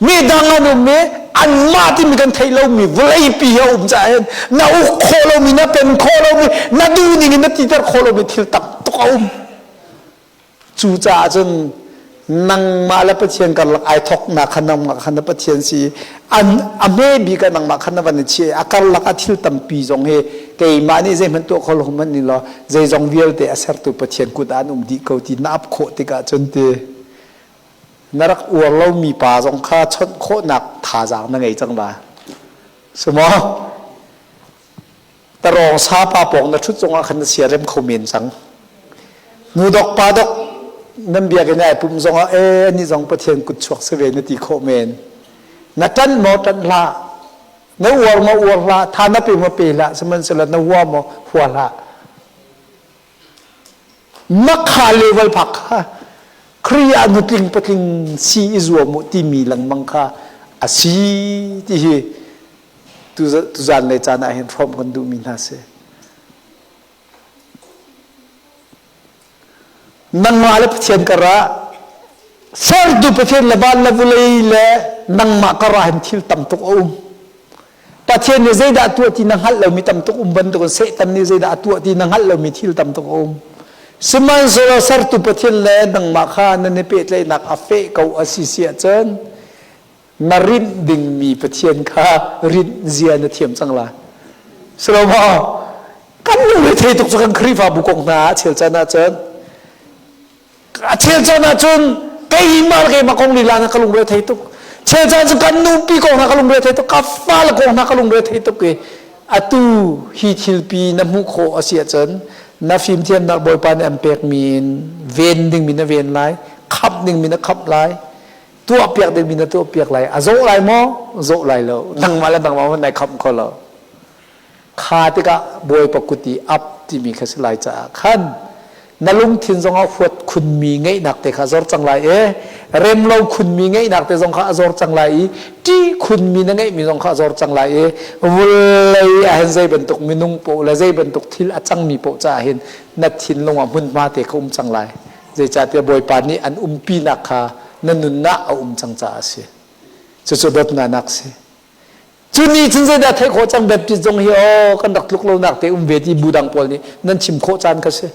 midang an um i anmah timi kan theih lomi vawleipi hi a um caah hin na uk khawh lomi na pen khawh lomi na duh ning in na titer khawh lomi thil tam tuk a um. Cucaah cun nangmah le Pathian karlak ai thoknak kha nangmah kha na Pathian si an a hme bik ah nangmah kha na van i chiah a karlak ah thil tampi zong hi keimah nih zeihmanh tuah kho lo hmanh ni law zeizong vialte a sertu Pathian kut ah an um dih ko ti na ap khawh tikah cun ti na rak uar lomi pa zong kha chawnh khawhnak thazaang na ngei cang ba sumaw Tarawng sapa pawng na ṭhut zongah khan na siarem kho men cang. Nu dok pa dok nan biakinn ai pum zongah e ani zong Pathian kut chuak si ve na ti khawh men. Na ṭanh maw ṭanh hlah, na uar maw uar hlah, tha na pe maw pe hlah, sihmanhsehlaw na hua maw hua hlah. Makha level phak kha Khrih ah nutling patling si i zuam u timi lengmang kha a si ti hi tuzan le caan ah hin hrawmh kan duhmi hna si. Nangmah le Pathian karah sertu Pathian le van le vulei le nangmah karah hin thil tam tuk a um. Pathian nih zeidah tuah ti na hngalh lomi tam tuk um bantukin Satan nih zeidah a tuah ti na hngalh lomi thil tam tuk a um. Sihmanhsehlaw sertu Pathian le nangmah kha nan i pehtlaihnak a feh ko a si si ahcun na rinh dingmi Pathian kha rinh zia na thiam cang lai. Silo maw? Kan lungre thei tuk cu kan Khrihfabu kong hna ah chel caan ahcun a chel caan ahcun keimah le keimah kong lila na ka lungre thei tuk. Chel caan cu kan nupi kong hna ka lungre thei tuk, ka fale kong hna ka lungre thei tuk i atu hi thilpi na hmuh khawh a si ahcun na fimthiamnak Bawipa nih an pekmi in ven dingmi na ven lai, khamh dingmi na khamh lai, tuahpiak dingmi na tuahpiak lai a zawh lai maw zawh lai lo nangmah le nangmah hmanh nai khamh kho lo kha tikah bawipa kut i ap timi kha si lai caah khan. Na lungthin zongah huat khunmi ngeihnak te kha a zor cang lai i remlo khunmi ngeihnak te zong kha a zor cang lai i ṭih khunmi na ngeihmi zong kha a zor cang lai i vulei ah hin zei bantuk minung paoh le zei bantuk thil a cangmi paoh caah hin na thinlung ah hmunhma te kha um cang lai. Zeicahtiah Bawipa nih an umpinak kha na nunnak a um cang caah a si. Cucu dawtnak si. Cu nih cun zeidah theih khawh cang Baptist zong hi aw kan rak tluk lonak te um ve ti bu dang pawl nih nan chim khawh caan kha si.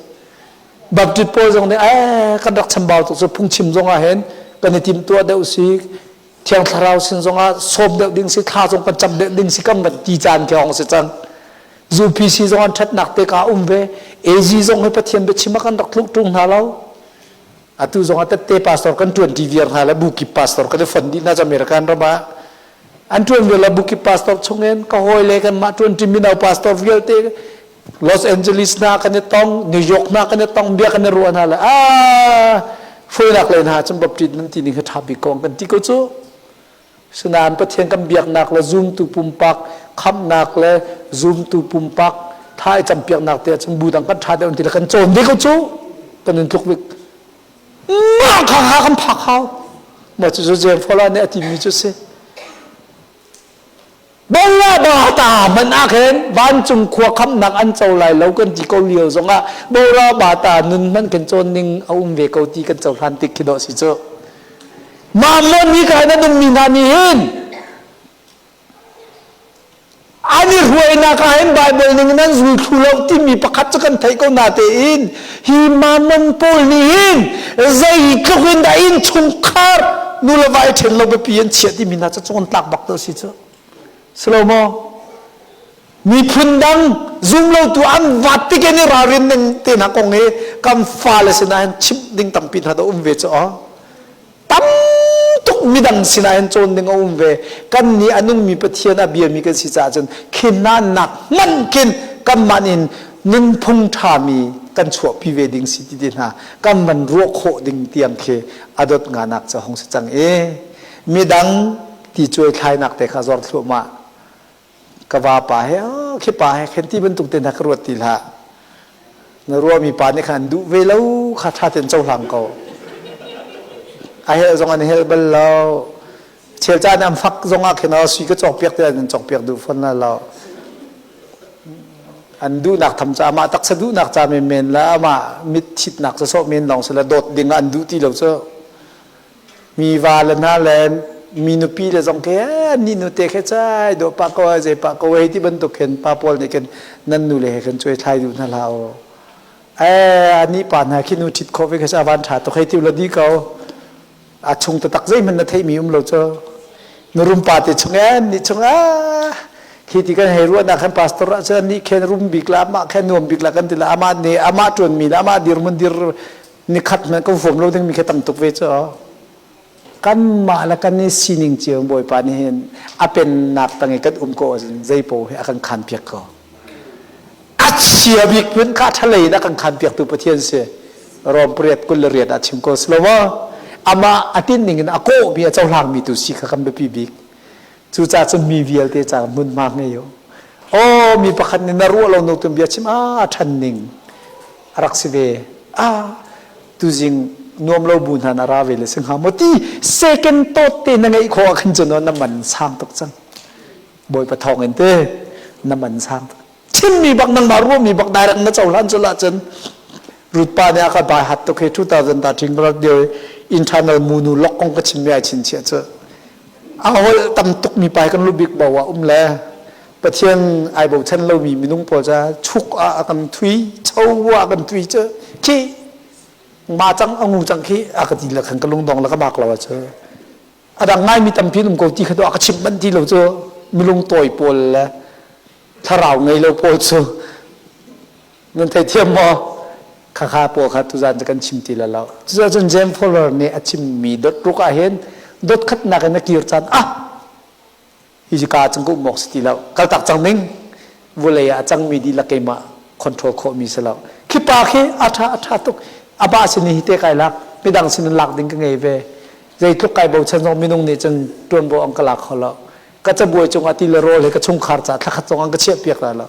Baptist pawl zong nih eh kan rak chambau tuk cu phungchim zong ah hin kan i timhtuah deuh si Thiang Thlarau sin zong ah sawm deuh ding si thla zong kan cam deuh ding si kan van ti caan khi hong si cang. UPC zong an ṭhatnak te ka um ve AG zong hi Pathian biachim ah kan rak tluk ṭung hna lo. Atu zong ah tette pastor kan ṭuan ṭi viar hna le bu kip pastor kan i fon dih hna American ram ah an ṭuan vial le bu kip pastor chungin ka hawi le kanmah ṭuan ṭi mino pastor vialte Los Angeles hna kan i tong New York hna kan i tong bia kan i ruah hna le ah hruainak lei hna cun Baptist nan ti ning hi ṭha bik ko kan ti ko cu Sinain Pathian kan biaknak le zumtu pumpak khamhnak le zumtu pumpak tha i campiaknak te ahcun bu dang kan ṭha deuh ti le kan cawn ve ko cu kan in tluk bik mah kha kha kan phak hau mah cu James Fowler nih a timi cu si Bala ba ta hmanh ah khin vancung khua khamhnak an co lai lo kan ti ko lio zongah Bora ba ta nun hmanh kan cawn ning a um ve ko ti kan cohlan tik khi dawh si cu Mah mon hi ka nan ummi hna nih hin an i hruainak ah hin Bible ning in an zul thlu lo timi pakhat cu kan theih ko na tein hi Mammon pawl nih hin zeitluk in dah innchungkhar nu le va i ṭhen lo biapi an chiah timi hna cu cawn tlak bak to si cu si lo maw miphun dang zumlotu an vat tik in i ralrin ning te hna kong hi kan fale sinah hin chimh ding tampi hna da um ve cu aw tam tuk midang sinah hin cawn ding a um ve kan nih a nungmi Pathian a biami kan si caah cun khin nak hmanh khin kanmah in nunphung ṭhami kan chuahpi ve ding si ti te hna kan van ruah khawh ding tiang khi a dot nganak cu hong si cang i midang ti cuai thlainak te kha zor thluahmah Ka vapa he khi pa he khen ti bantuk te hna ka ruat ti hlah. Na ruahmi pa nih khan duh ve lo kha ṭha tein cohlang ko. A helh zong an helh bal lo. Chel caan an fak zong ah khin sui ka cawk piak ti an cawk piak duh fawn la lo. An duhnak tham ca amah taksa duhnak ca menmen la amah mit thitnak ca sawh men lawng si la dawt ding ah an duh ti lo cu. Mi va le hna le mi nupi le zong khi ni nu te khe cai dawh pa ko ai zei pa ko ai ti bantuk khin pa pawl nih khin nan nu le he khin cuai thlai duh hna hlah u. Eh ani pa hna khi nu ṭhit khawh ve kha avan ṭha tuk hei ti la di ko. A chung taktak zeihmanh na theihmi um lo cu. Na rum pa te chung eh ni chung ah khi ti kan hei ruahnak khan pastor ah cun ni khen rum bik la amah khen nuam bik la kan ti la amah ne amah ṭuanmi le amah dirhmun dir nikhat hmanh kan huam lo dingmi khi tam tuk ve cu kanmah le kan i sining cio Bawipa nih hin a pennak tang i kan um ko ahcun zeipaoh hi a kan khan piak ko a chia bik hmanh kha ṭhalei in a kan khan piaktu Pathian si Rom pariat 28 ah chim ko si lo maw amah a tin ning in a kawhmi a cohlangmi tu si kha kan biapi bik cucaah cun mi vialte ca hmunhma ngei u aw mi pakhat nih na ruah lo no tum bia chim a ṭhan ning a rak si ve ah tuzing nuam lo bu hna na ra ve le si hnga maw ti second tot te na ngeih khawh ah khan cun na man sang tuk cang bawipa thawng in te na man sang tuk chimmi bak nangmah ruahmi bak direct na cohlan cu lah cun Ruth pa nih a ka bai hat tuk hi 2013 rak dio internal munu lok kong ka chimmi ai chinchiah cu a holh tam tuk mi pai kan lu bik bo ah um le Pathian ai bochan lomi minung pawl ca chuk ah a kan thui cho ah kan thui cu khi ma cang a ngu cang khi a ka ti le khan ka lungdong le ka mak lo cu a dang ngai mi tampi um ko ti kha to a ka chimh manh ti lo cu milung tawi pawl le thlarau ngei lo pawl cu nan theithiam maw khakha pawl kha tuzan cu kan chim ti la lo cucun James Fowler nih a chimmi dot ruk ah hin dot khatnak in a kir caan ah hi ka cang ka um awk si ti lo kaltak cang ning vulei ah a cangmi dihlak keimah control khawhmi si lo khi pa khi a ṭha a ṭha tuk amah sin hi te kai lak midang sin in lak ding ka ngei ve zeitluk kai bochan zong minung nih cun ṭuanvo an ka lak kho lo ka cabuai cungah ti le rawl he ka chungkhar ca thlakhat zong an ka chiah piak lai lo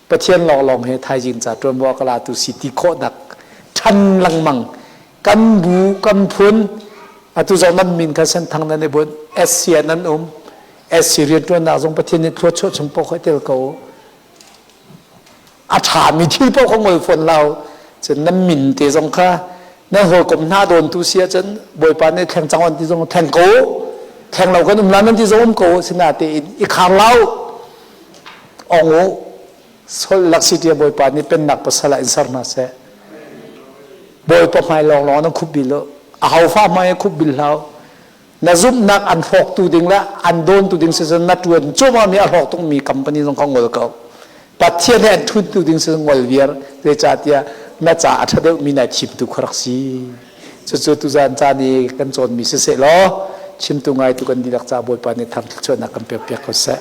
Pathian lawnglawng he thaizing ca ṭuanvo a ka latu si ti khawhnak ṭha. Ṭhan lengmang. Kan bu, kan phun, atu zong nan min kha senthang nan i bunh, SC ah nan um. SC rianṭuannak zong Pathian nih thluachuah chung paoh kha tel ko. A ṭhami thil paoh kha ngol fawn lo. Cun nan min te zong kha nan hawikom hna dawntu si ahcun Bawipa nih thleng cang on ti zong thleng ko. Thleng lo kan um la nan ti zong um ko. Sinatein i khar lo. Ong u. Salt Lake City ah Bawipa nih pennak pasal ah in ser hna seh. Bawipa hmai lawnglawng nan khup bil u. Ahofa hmai ah khup bil hlah u. Na zumhnak an hrawktu ding le an dawntu ding siseh na ṭuan cuahmahmi a hrawk tukmi company zong kha ngol ko. Pathian he an ṭhuttu ding siseh ngol viar. Zeicahtiah na ca a ṭha deuhmi nai thimtu kha rak si. Cucu tuzaan caan i kan cawnmi siseh law chimtu ngaitu kan dihlak ca Bawipa nih thar thluachuahnak kan pekpiak ko seh.